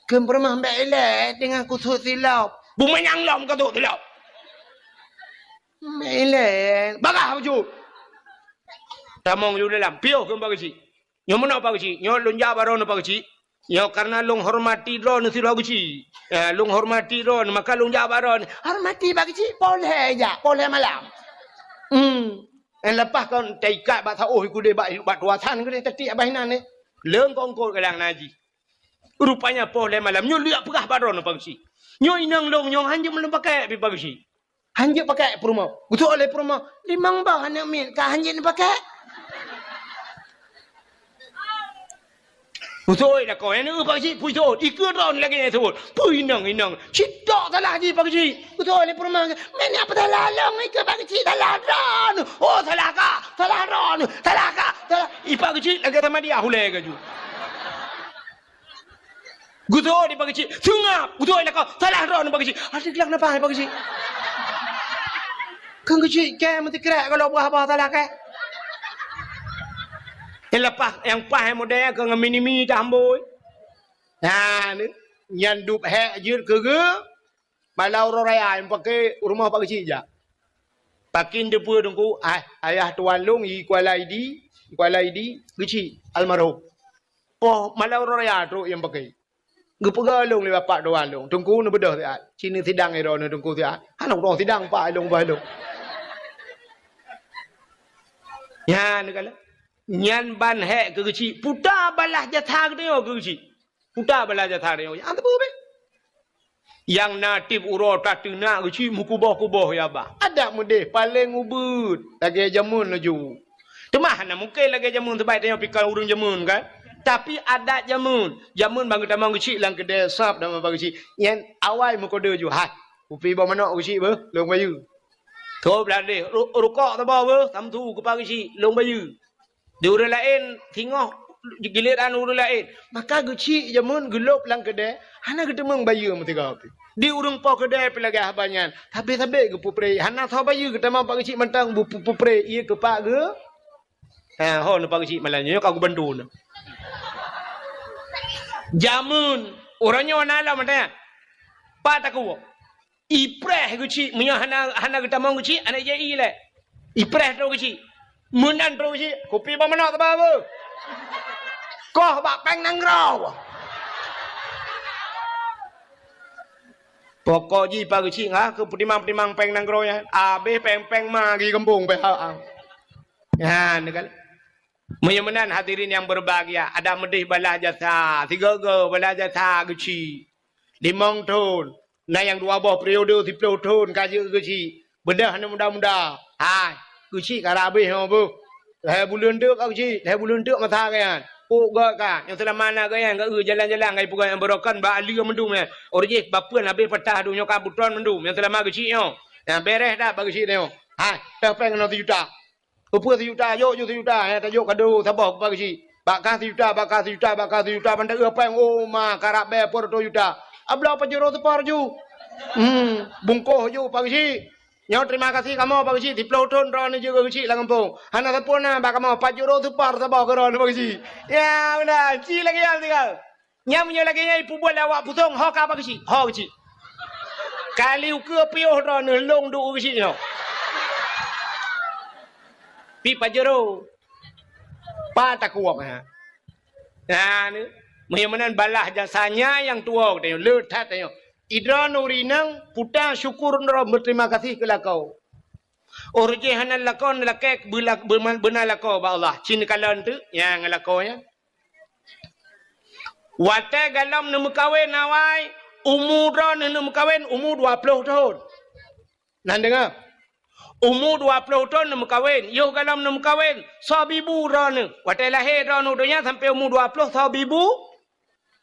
Keu peurumoh, "Mbek ilée teungoh kusut silop." "Bumanyang lom kusut silop." "Mbek ilée." "Bagah bacut." Tamong ju dalam. "Piôh keu pak geuchik." "Nyoe meunoe pak geuchik. Nyoe lôn jak bak droeneuh pak geuchik. Nyoe karena lôn hormati droeneuh sidroe geuchik. Eh, lôn hormati droeneuh, maka lôn jak bak droeneuh." "Hormati pak geuchik, poh lhée jak, poh lhée malam." Hmm. Eh, leupah kon taikat bak saôh ikudeh bak, bak tuasan keudeh tatiek bak inan neh. Leung kongkot kadang na jih. Rupanya poh lhée malam nyoe lheueh peugah bak droeneuh pak geuchik. "Nyoe inong lôn nyoe hanjeuet lôn pakek pi pak geuchik." Hanjeuet pakek peurumoh. Geuseuôt lé peurumoh, "Limong boh aneuk miet ka hanjeuet pakek." Geuseuôt lakoe, "Nyoe pak geuchik, peue geuseuôt?" "Ikeue droeneuh lagée nyan seuôt." "Peue inong, inong?" "Cit tok salah jih pak geuchik." Geuseuôt lé peurumoh, "Meunyoe peusalah lôn, ikeue pak geuchik salah droeneuh." "Oh, salah kah? Salah droeneuh. Salah kah? Salah." Ih, pak geuchik lagée sama dia hulée gaju. Geuseuôt di pak geuchik, seungab, geuseuôt lakoe, salah droeneuh pak geuchik. Adak geulak napa pak geuchik? Kan geuchik kée meusikrek kalau bah-bah salah kée. Nyang leupah, nyang paih model keu ngon mini-mini tambôi. Nah, ni, nyan dub hék jeuet keu geuh. Malam uroe raya nyang pake rumoh pak geuchik jak. Pakin teupeue teungku, ah, ayah tuan lôn i Kuala Idi, Kuala Idi, geuchik almarhum. Poh malam uroe raya trok nyang pake. Geupeugah lôn lé bapak tuan lôn, "Teungku neubeudôh siat, ci neusidang droeneuh teungku siat." "Hana uroe sidang pak lôn bah lôn." Nyan kala. Nyan ban hék keu geuchik, puta balah jasa geutanyoe keu geuchik. Puta balah jasa tanyoe. Nyang teupeu beh. Nyang na tieb uroe tateunak geuchik meukuboh-kuboh ya bah. Adak meudeh paleng ubeuet lagée jameun laju. Teuma hana mungken lagée jameun, sabab tanyoe pi kon ureuëng jameun kan. Tapi adat jameun, jameun ban geutamong geuchik lam keudée sab dan ban geuchik. Nyan awai meukodeu ju, "Hai, kupi boh manok geuchik beuh, lôn bayeue." Toh blah deh, ru-, rukok saboh beuh, samsu keu pak geuchik, lôn bayeue. Di ureuëng laén singoh giliran ureuëng laén. Maka geuchik jameun geulôb lam keudée, hana geuteumeung bayeue meusigoe pih. Di ureuëng po keudée pih lagée haba nyan. Sabé-sabé geupeupreh, hana soe bayeue geutamong pak geuchik mantong bu-, bu-, peupreh ié keu pak geu. Ha, ho neu pak geuchik malam nyoe ka geubantu neu. Jameun, uroe nyoe na lom mantong. Pat takue. Ipreh geuchik, meunyoe hana, hana geutamong geuchik, hana jai ilée. Ipreh trok geuchik. Meunan trok geuchik, kupi boh manok teuba beuh. Koh bak péng nanggroe. Pokok jih pak geuchik, ha, keu peutimang-peutimang péng nanggroe nyan. Abéh péng-péng ma geugampông pih ha. Nyan kan. Meunyoe meunan hadirin nyang berbahagia, adak meudeh balaih jasa, sigoe-goe balaih jasa geuchik. Limong thon, na nyang dua boh periode siplôh thon ka jeuet geuchik. Beudôh aneuk muda-muda. Hai, geuchik ka rab abéh nyoe beuh. Lhèe buleuen teuk ka geuchik, lhèe buleuen teuk masa geuh nyan. Pok gèt ka, nyang seulama na geuh nyan, geu jalan-jalan ngon peugah nyang beurokon bak aleue mandum nyan. Óh jih bapeuen habéh patah duek nyoe ka butron mandum, nyang seulama geuchik nyoe. Nyang beres that bak geuchik nyoe. Hai, teuh péng keunoe sijuta. Peue-peue sijuta, jok ju sijuta, eh, tajok kado saboh bak geuchik. Bak kah sijuta, bak kah sijuta, bak kah sijuta, ban taeu péng, oh ma, karab bèe peuet reutôh juta. Abloe Pajero seupar ju. Hmm, bungkôh ju bak geuchik. Nyoe terima kasih kamoe bak geuchik, siplôh thon droeneuh jeuet keu geuchik lam gampông. Hana sapeue na bak kamoe, Pajero seupar saboh keu droeneuh bak geuchik. Ya, beuna, ci lagèe nyan tinggai. Nyan meunyoe lagèe nyan ipeubuet lé awak Pusong, ho ka bak geuchik, ho geuchik. Kali ukeue piôh droeneuh lôn duek geuchik nyoe. Pi Pajero. Pat takuok, ha. Nah, ni. Meunyoe meunan balaih jasa nyan nyang tuwoe geutanyoe, le that tanyoe. Droeneuh ureueng inong, puta syukur droe, beuterima kasih keu lakoe. Óh jih hana lakoe, lakèe beula-, beuma-, beuna lakoe bak Allah. Ci neukalon teuk nyang lakoe nyan. Watèe galom neumeukawen awai, umu droeneuh neumeukawen umu dua plôh thon. Na deungö? Umu dua plôh thon neumeukawen, yoh galom neumeukawen, soe bibu droeneuh. Watèe lahé droeneuh donya sampoe umu dua plôh, soe bibu?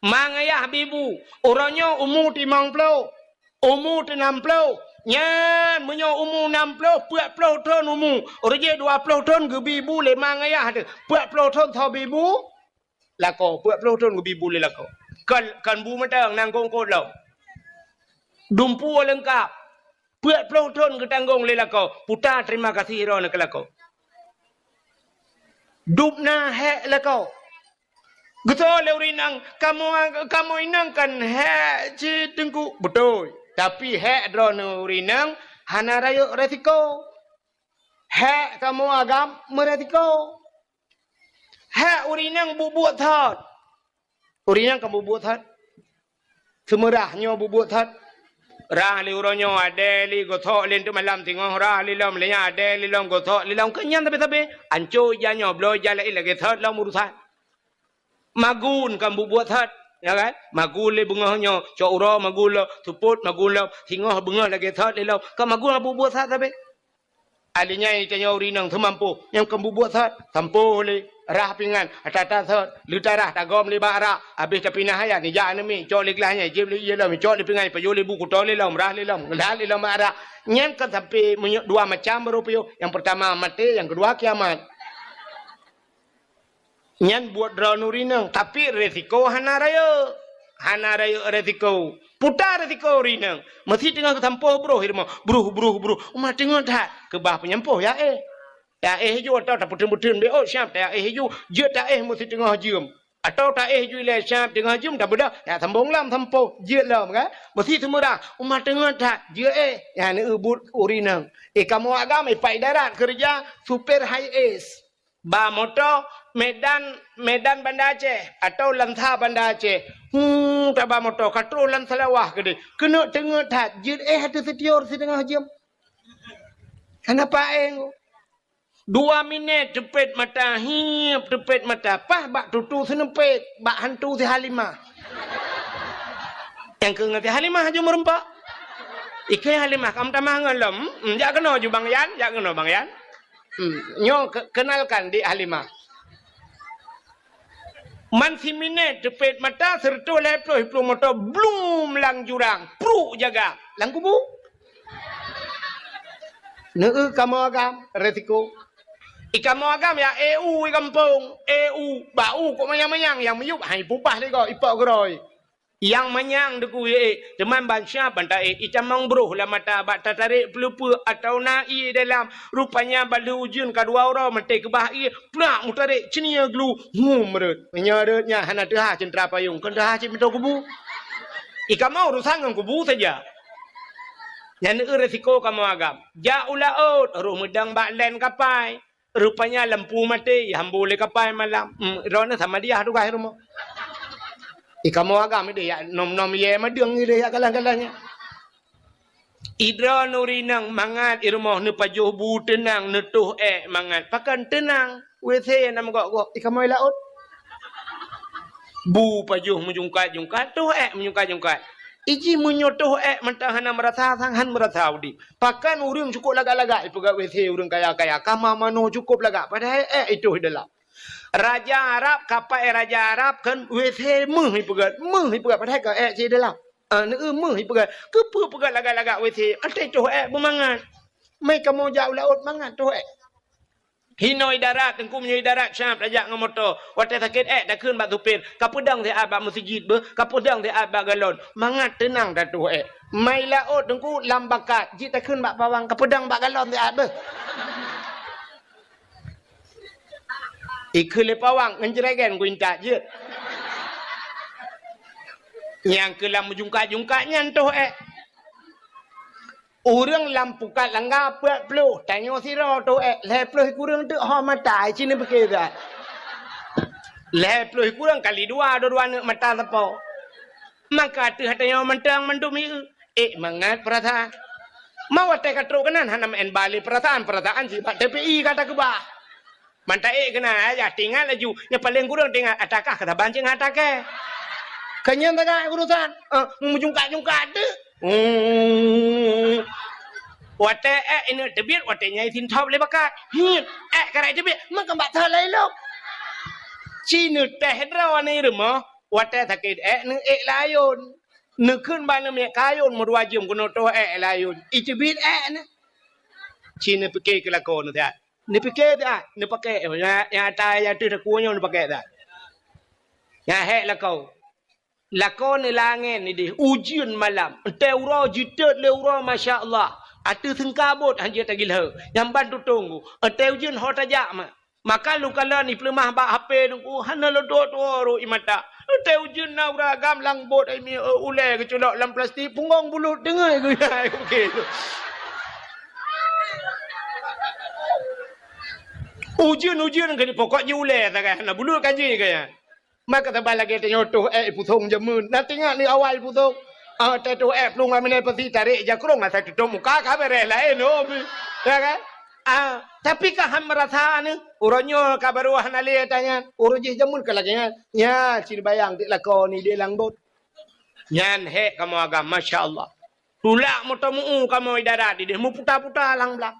Ma ngayah bibu. Uroe nyoe umu limong plôh, umu nam plôh. Nyan meunyoe umu nam plôh, peuet plôh thon umu. Óh jih dua plôh thon geubi bu lé ma ngayah teuh. Peuet plôh thon soe bibu? Lakoe, peuet plôh thon geubi bu lé lakoe. Kon, kon bu mantong, nangkong kot lom. Dumpeue leungkap. Peuet plôh thon geutanggong lé lakoe. Puta terima kasih droeneuh keu lakoe. Dubna hék lakoe. Geutanyoe lé ureueng inong, kamoe, kamoe inong kan hék cit teungku. Beutôi. Tapi hék droeneuh ureueng inong hana rayeuk resiko. Hék kamoe agam meuresiko. Hék ureueng inong buet-buet that. Ureueng inong ka buet-buet that. Seumeurah nyoe buet-buet that. Rah lé uroe nyoe, adèe lé gosok lé teuk malam singoh, rah lé lom lé nyan, adèe lé lom gosok lé lom. Keu nyan sabe-sabe. Anco ija nyoe, bloe ija laén lagèe that lom urusan. Magun ka buet-buet that, ya kan? Magun lé beungoh nyoe, cok uroe magun lom, seupôt magun lom, singoh beungoh lagèe that lé lom. Ka magun ka buet-buet that sabe. Alinyan tanyoe ureueng inong seumampoh, nyang kon bubuet sot, sampoh lé, rah pingan, ata-ata sot, leutarah tagom lé bak arak, abéh tapinah ayat, nijak aneumi, cok lé glah nyan, jieb lé ié lom, cok lé pingan, pajoh lé bu, kuto lé lom, rah lé lom, ngeulat lé lom bak arak. Nyan kan sampoe meunyoe dua macam baru piôh, nyang peurtama maté, nyang keudua kiamat. Nyan buet droeneuh ureueng inong, tapi resiko hana rayeuk. Hana rayeuk resiko. Puta resiko ureueng inong. Meusi teungoh geusampoh broh i rumoh. Broh, broh, broh. Uma teungoh that. Keubah peunyampôh ya éh. Ya éh ju atau tapeuteun-peuteun beuôt siab ta éh ju. Jeuet ta éh meusi teungoh jeuem. Atau ta éh ju ilèe siab teungoh jeuem tabeudôh. Ya sambông lom sampoh. Jeuet lom kan. Meusi seumeurah. Uma teungoh that. Jeuet éh. Ya neubuet ureueng inong. Eh kamoe agam, eh Pak Idarat keureuja supir high es. Ba moto Medan, Medan Banda Aceh atau Lansa Banda Aceh. Hu, taba moto ka troh lam Seulawah keudeh. Keuneuk teungeut that, jeuet éh ateueh seutior siteungoh jeuem. Hana paéng. Dua minèt teupet mata, hiep teupet mata, paih bak tutu seuneupet, bak hantu si Halimah. Nyang keu ngon si Halimah aju meureumpok. Ikeu Halimah, kam tamah ngon lom. Hmm, jak keunoe ju Bang Yan, jak keunoe Bang Yan. Hmm, nyoe ke-, kenalkan Dik Halimah. Man siminèt teupet mata, seureutôh lhèe ploh iplueng moto, blum lam jurang, pruk jaga, lam kubu. Neu kamoe agam, resiko. I kamoe agam ya, eu i gampông, eu, bak u kok manyang-manyang, nyang miyueb hai pubah lé goe, ipok geurôi. Nyang manyang deuk u ié, teuma ban siab ban taéh, itamong broh lam mata bak tatarek peuleupeue atawa na ié dalam. Rupanya ban lheueh ujeuen ka dua uroe maté keubah ié, plak meutarek ceunie glu, hum rhot. Meunyoe rhot nyan hana teuhah ceuntra payong, kon teuhah cit meutoe kubu. I kamoe urusan ngon kubu saja. Nyan eu resiko kamoe agam. Jak u laôt, roh meudong bak len kapai. Rupanya lampu maté, ihambô lé kapai malam. Hmm, droeneuh sama diah tugaih rumoh. I kamoe agam ideh yak nom-nom ié madeueng ideh yak galah-galah nyan. Idroe nuri nang mangat i rumoh neupajoh bu teunang, neutoh ék mangat. Pakon teunang? WC na meugok-gok, i kamoe laôt. Bu pajoh meujungkat-jungkat, toh ék meujungkat-jungkat. Iji meunyoe toh ék mantong hana meurasa, sang han meurasa udeb. Pakon ureuëng cukôp lagak-lagak ipeugét WC ureuëng kaya-kaya, kama manoe cukôp lagak, padahai ék itoh i dalam. Raja Arab, kapai raja Arab kan WC méuh ipeugét, méuh ipeugét, padahai ka ék cit dalam. Ah, neueu méuh ipeugét. Keupeue peugét lagak-lagak WC? Até toh ék beumangat. Mai kamoe jak u laôt mangat toh ék. Hinoe i darat, Teungku, meunyoe i darat Syam tajak ngon moto. Watée sakét ék takheun bak supir, "Kapeudong siat bak meuseujid beuh, kapeudong siat bak galon." Mangat teunang tatoh ék. Mai laôt, Teungku, lam bakat, jeuet takheun bak pawang, "Kapeudong bak galon siat beuh." Ikheun lé pawang, ngon jregen ku intat jeuet. Nyang keu lam meujungkat-jungkat nyan toh ék. Ureuëng lam pukat langga peuet ploh, tanyoe sidroe toh ék, lhée ploh kureueng teuk ho mata, ci neupike that. Lhée ploh kureueng kali dua, dua-dua neuk mata sapo. Maka ateueh tanyoe mantong mandum ieu, ék mangat peurasaan. Ma watée ka trok keunan hana meu'en bale peurasaan, peurasaan jih bak TPI ka takeubah. Mantong ék keunan, ayah, tingat laju. Nyang paleng kureueng tingat, atakah keu saban cit ngon atakée. Keu nyan tagak urusan, eh, meujungkat-jungkat teuk. Hmm. Watée ék ineuk teubiet, watée nyan isintop lé bakat. Hmm. Ék karai teubiet, meukeubak that lom. Ci neutéh droe nibak rumoh, watée sakét ék neuék layôn. Neukheun bak neumiet kayôn meudua jeuem keunoe toh ék layôn. Iteubiet ék nyan. Ci neupike keu lakoe nyan siat. Neupike siat, neupakée, nyang, nyang ata nyang ateueh takue nyoe neupakée siat. Nyang hék lakoe. Lakoe neulangén ideh, ujeuen malam. Watée uroe jiteuet lé uroe, masya Allah. Ateueh seungkabot hanjeuet tagilheu. Nyang ban tutong ku. Watée ujeuen ho tajak ma. Maka lôn kalon ipeuleumah bak HP Teungku, hana lôn tuwoe-tuwoe rot ie mata. Watée ujeuen na ureuëng agam lam bot, ai mi, ulée geuculok lam plastik, punggong bulut deungon geuya. Ujeuen-ujeuen keu pokok jih ulée sagai, hana bulut ka jih kaya. Maka saban lagée tanyoe toh ék ipusong jameun. Na teuingat lé awai ipusong. Ah, teutoh ék plueng lam inan pasi tarek jakrong asai tutup muka ka beres laén, oh. Ya kan? Ah, tapi ka han meurasa nyoe, uroe nyoe ka barô hana lé ata nyan. Uroe jih jameun ka lagée nyan. Nya, ci neubayang dik lakoe nibak lam bot. Nyan hék kamoe agam, masya Allah. Tulak moto meu-u kamoe i darat ideh, meuputa-puta lam blang.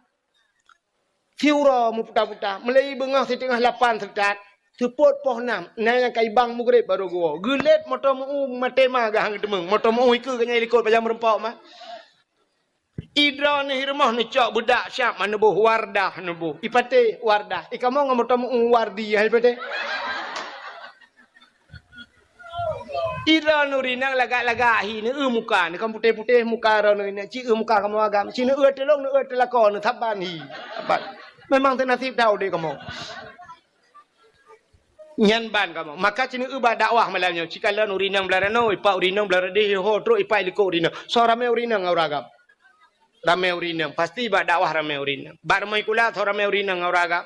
Siuroe meuputa-puta, meulai beungoh siteungoh lapan seutôt, seupôt poh nam, na nyang ka ibang mugreb barô geuwoe. Geulét moto meu-u maté ma geuhang teumeng, moto meu-u ikeue geuh nyan i likot pajan meureumpok ma. Idroe neuh i rumoh neucok beudak siab ma neuboh Wardah neuboh. Ipatéh Wardah, ikamoe ngon moto meu-u Wardi hai patéh. Idroe nuri nang lagak-lagak hi, neueu muka, neukan putéh-putéh muka droe nuri nang, ci eu muka kamoe agam, ci neueu tulông, neueu teulakô, neusaban hi. Saban. Memang teunasib that udép kamoe. Nyan ban kamoe. Maka ci neueu bak dakwah malam nyoe, ci kalon nuri nang blah ranoe, ipak nuri nang blah radeh, ho trok ipak likot nuri nang. Soe ramé nuri nang ngon ureuëng agam. Ramé nuri nang, pasti bak dakwah ramé nuri nang. Bak rumoh sikula soe ramé nuri nang ngon ureuëng agam.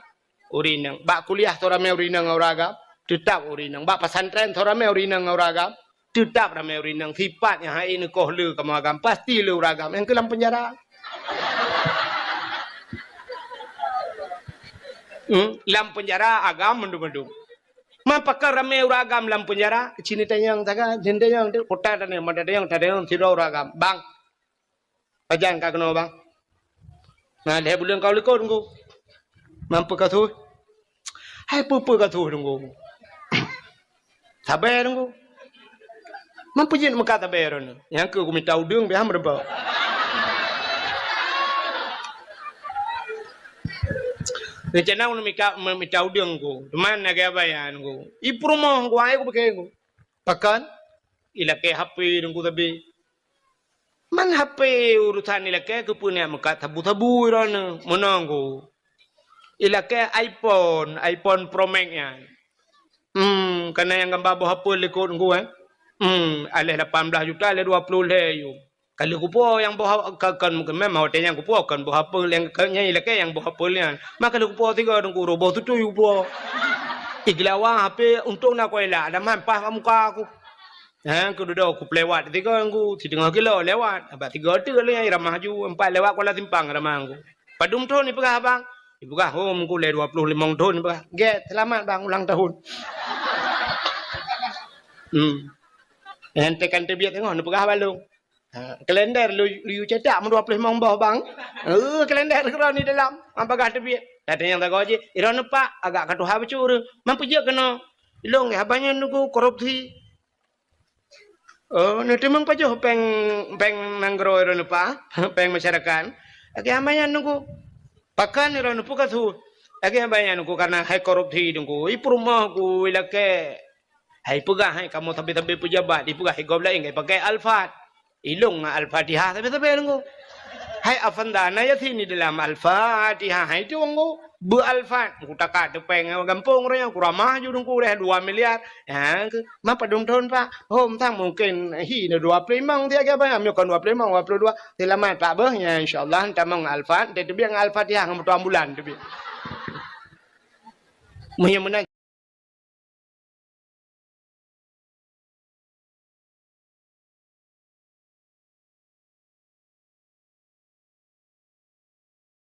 Ureuëng inong. Bak kuliah soe ramé ureuëng inong ngon ureuëng agam, teutab ureuëng inong. Bak pesantren soe ramé ureuëng inong ngon ureuëng agam, teutab ramé ureuëng inong. Sifat nyang hana neukoh le kamoe agam, pasti le ureuëng agam nyang keu lam peunjara. Hmm, lam peunjara agam mandum-mandum. Man pakon ramé ureuëng agam lam peunjara, ci neutanyong sagai, ci neutanyong tu, kota tanyong, mata tanyong, tanyong sidroe ureuëng agam. Bang, pajan ka keunoe, Bang? Na lhée buleuen ka u likot, Teungku. Man peue ka su? Hai peue-peue ka su, Teungku. Sabe, Teungku. Man peue jeuet meukat sabe droeneuh? Nyang keu kumita udeueng pih han meureumpok. Reuncana ulôn mika, meumita udeueng, Teungku. Teuma na gaya bayan, Teungku. I peurumoh, Teungku, ai kupike, Teungku. Pakon? Ilakée HP Teungku sabe. Man HP urusan ilakée keupeue neujak meukat sabu-sabu droeneuh, meunoe Teungku. Ilakée iPhone, iPhone Pro Max nyan. Hmm, kana nyang gamba boh apel likot Teungku, eh. Hmm, aléh lapan blaih juta, aléh dua ploh lhée yuem. Ka lheueh kupuwoe nyang boh a-, ka, kon, memang watée nyan kupuwoe kon boh apel nyang ka, nyan ilakée nyang boh apel nyan. Maka lheueh kupuwoe sigoe Teungku, roh boh tutui kupuwoe. Igeulawa HP untông na kuela, ada man paih bak muka aku. Ha, kududoe kupeulewat tiga ngku, siteungoh kilo lewat. Abah tiga teuk lé nyang ramah ju, empat lewat Kuala Simpang ramah ngku. Padum thon ipeugah abang? Ipeugah, "Oh, ngku lé dua ploh limong thon," ipeugah. "Gét, seulamat bang ulang tahun." Hmm. Nyan tekan teubiet teungoh neupeugah balong. Ha, kalender lu, lu cetak meudua ploh limong boh bang. Eh, kalender keudroe ni dalam. Am bagah teubiet. Kata nyang tagoe jih, "Iroh neupak, agak ka tuha bacut ureueng. Man peujeuet keunoe?" "Ilong, ya, abang nyan nunggu korupsi." "Oh, neuteumeung pajoh péng, péng nanggroe iroh neupak, péng masyarakat?" "Lagèe abang nyan nunggu." "Pakon iroh neupeugah su?" "Lagèe abang nyan nunggu karena hai korupsi nunggu. I peurumoh ku, i lakèe." Hai peugah hai kamoe sabe-sabe peujabat, ipeugah hai gob laén, hai pakai Al-Fat. Ilong ngon Al-Fatihah sabe-sabe nunggu. Hai Afanda na Yasin di dalam Al-Fatihah, hai tu nunggu. Beu Al-Fat, ku taka teupeng gampông raya, ku ramah ju nunggu deh dua miliar. Ha, ke, ma padum thon, Pak? Hom tang mungkin hi na dua ploh limong dia ke apa? Ami kon dua ploh limong, dua puluh dua. Selamat Pak beuh, ya insyaallah tamong Al-Fat, dia teubiet ngon Al-Fatihah ngon motor ambulan teubiet. Meuh nyang meunan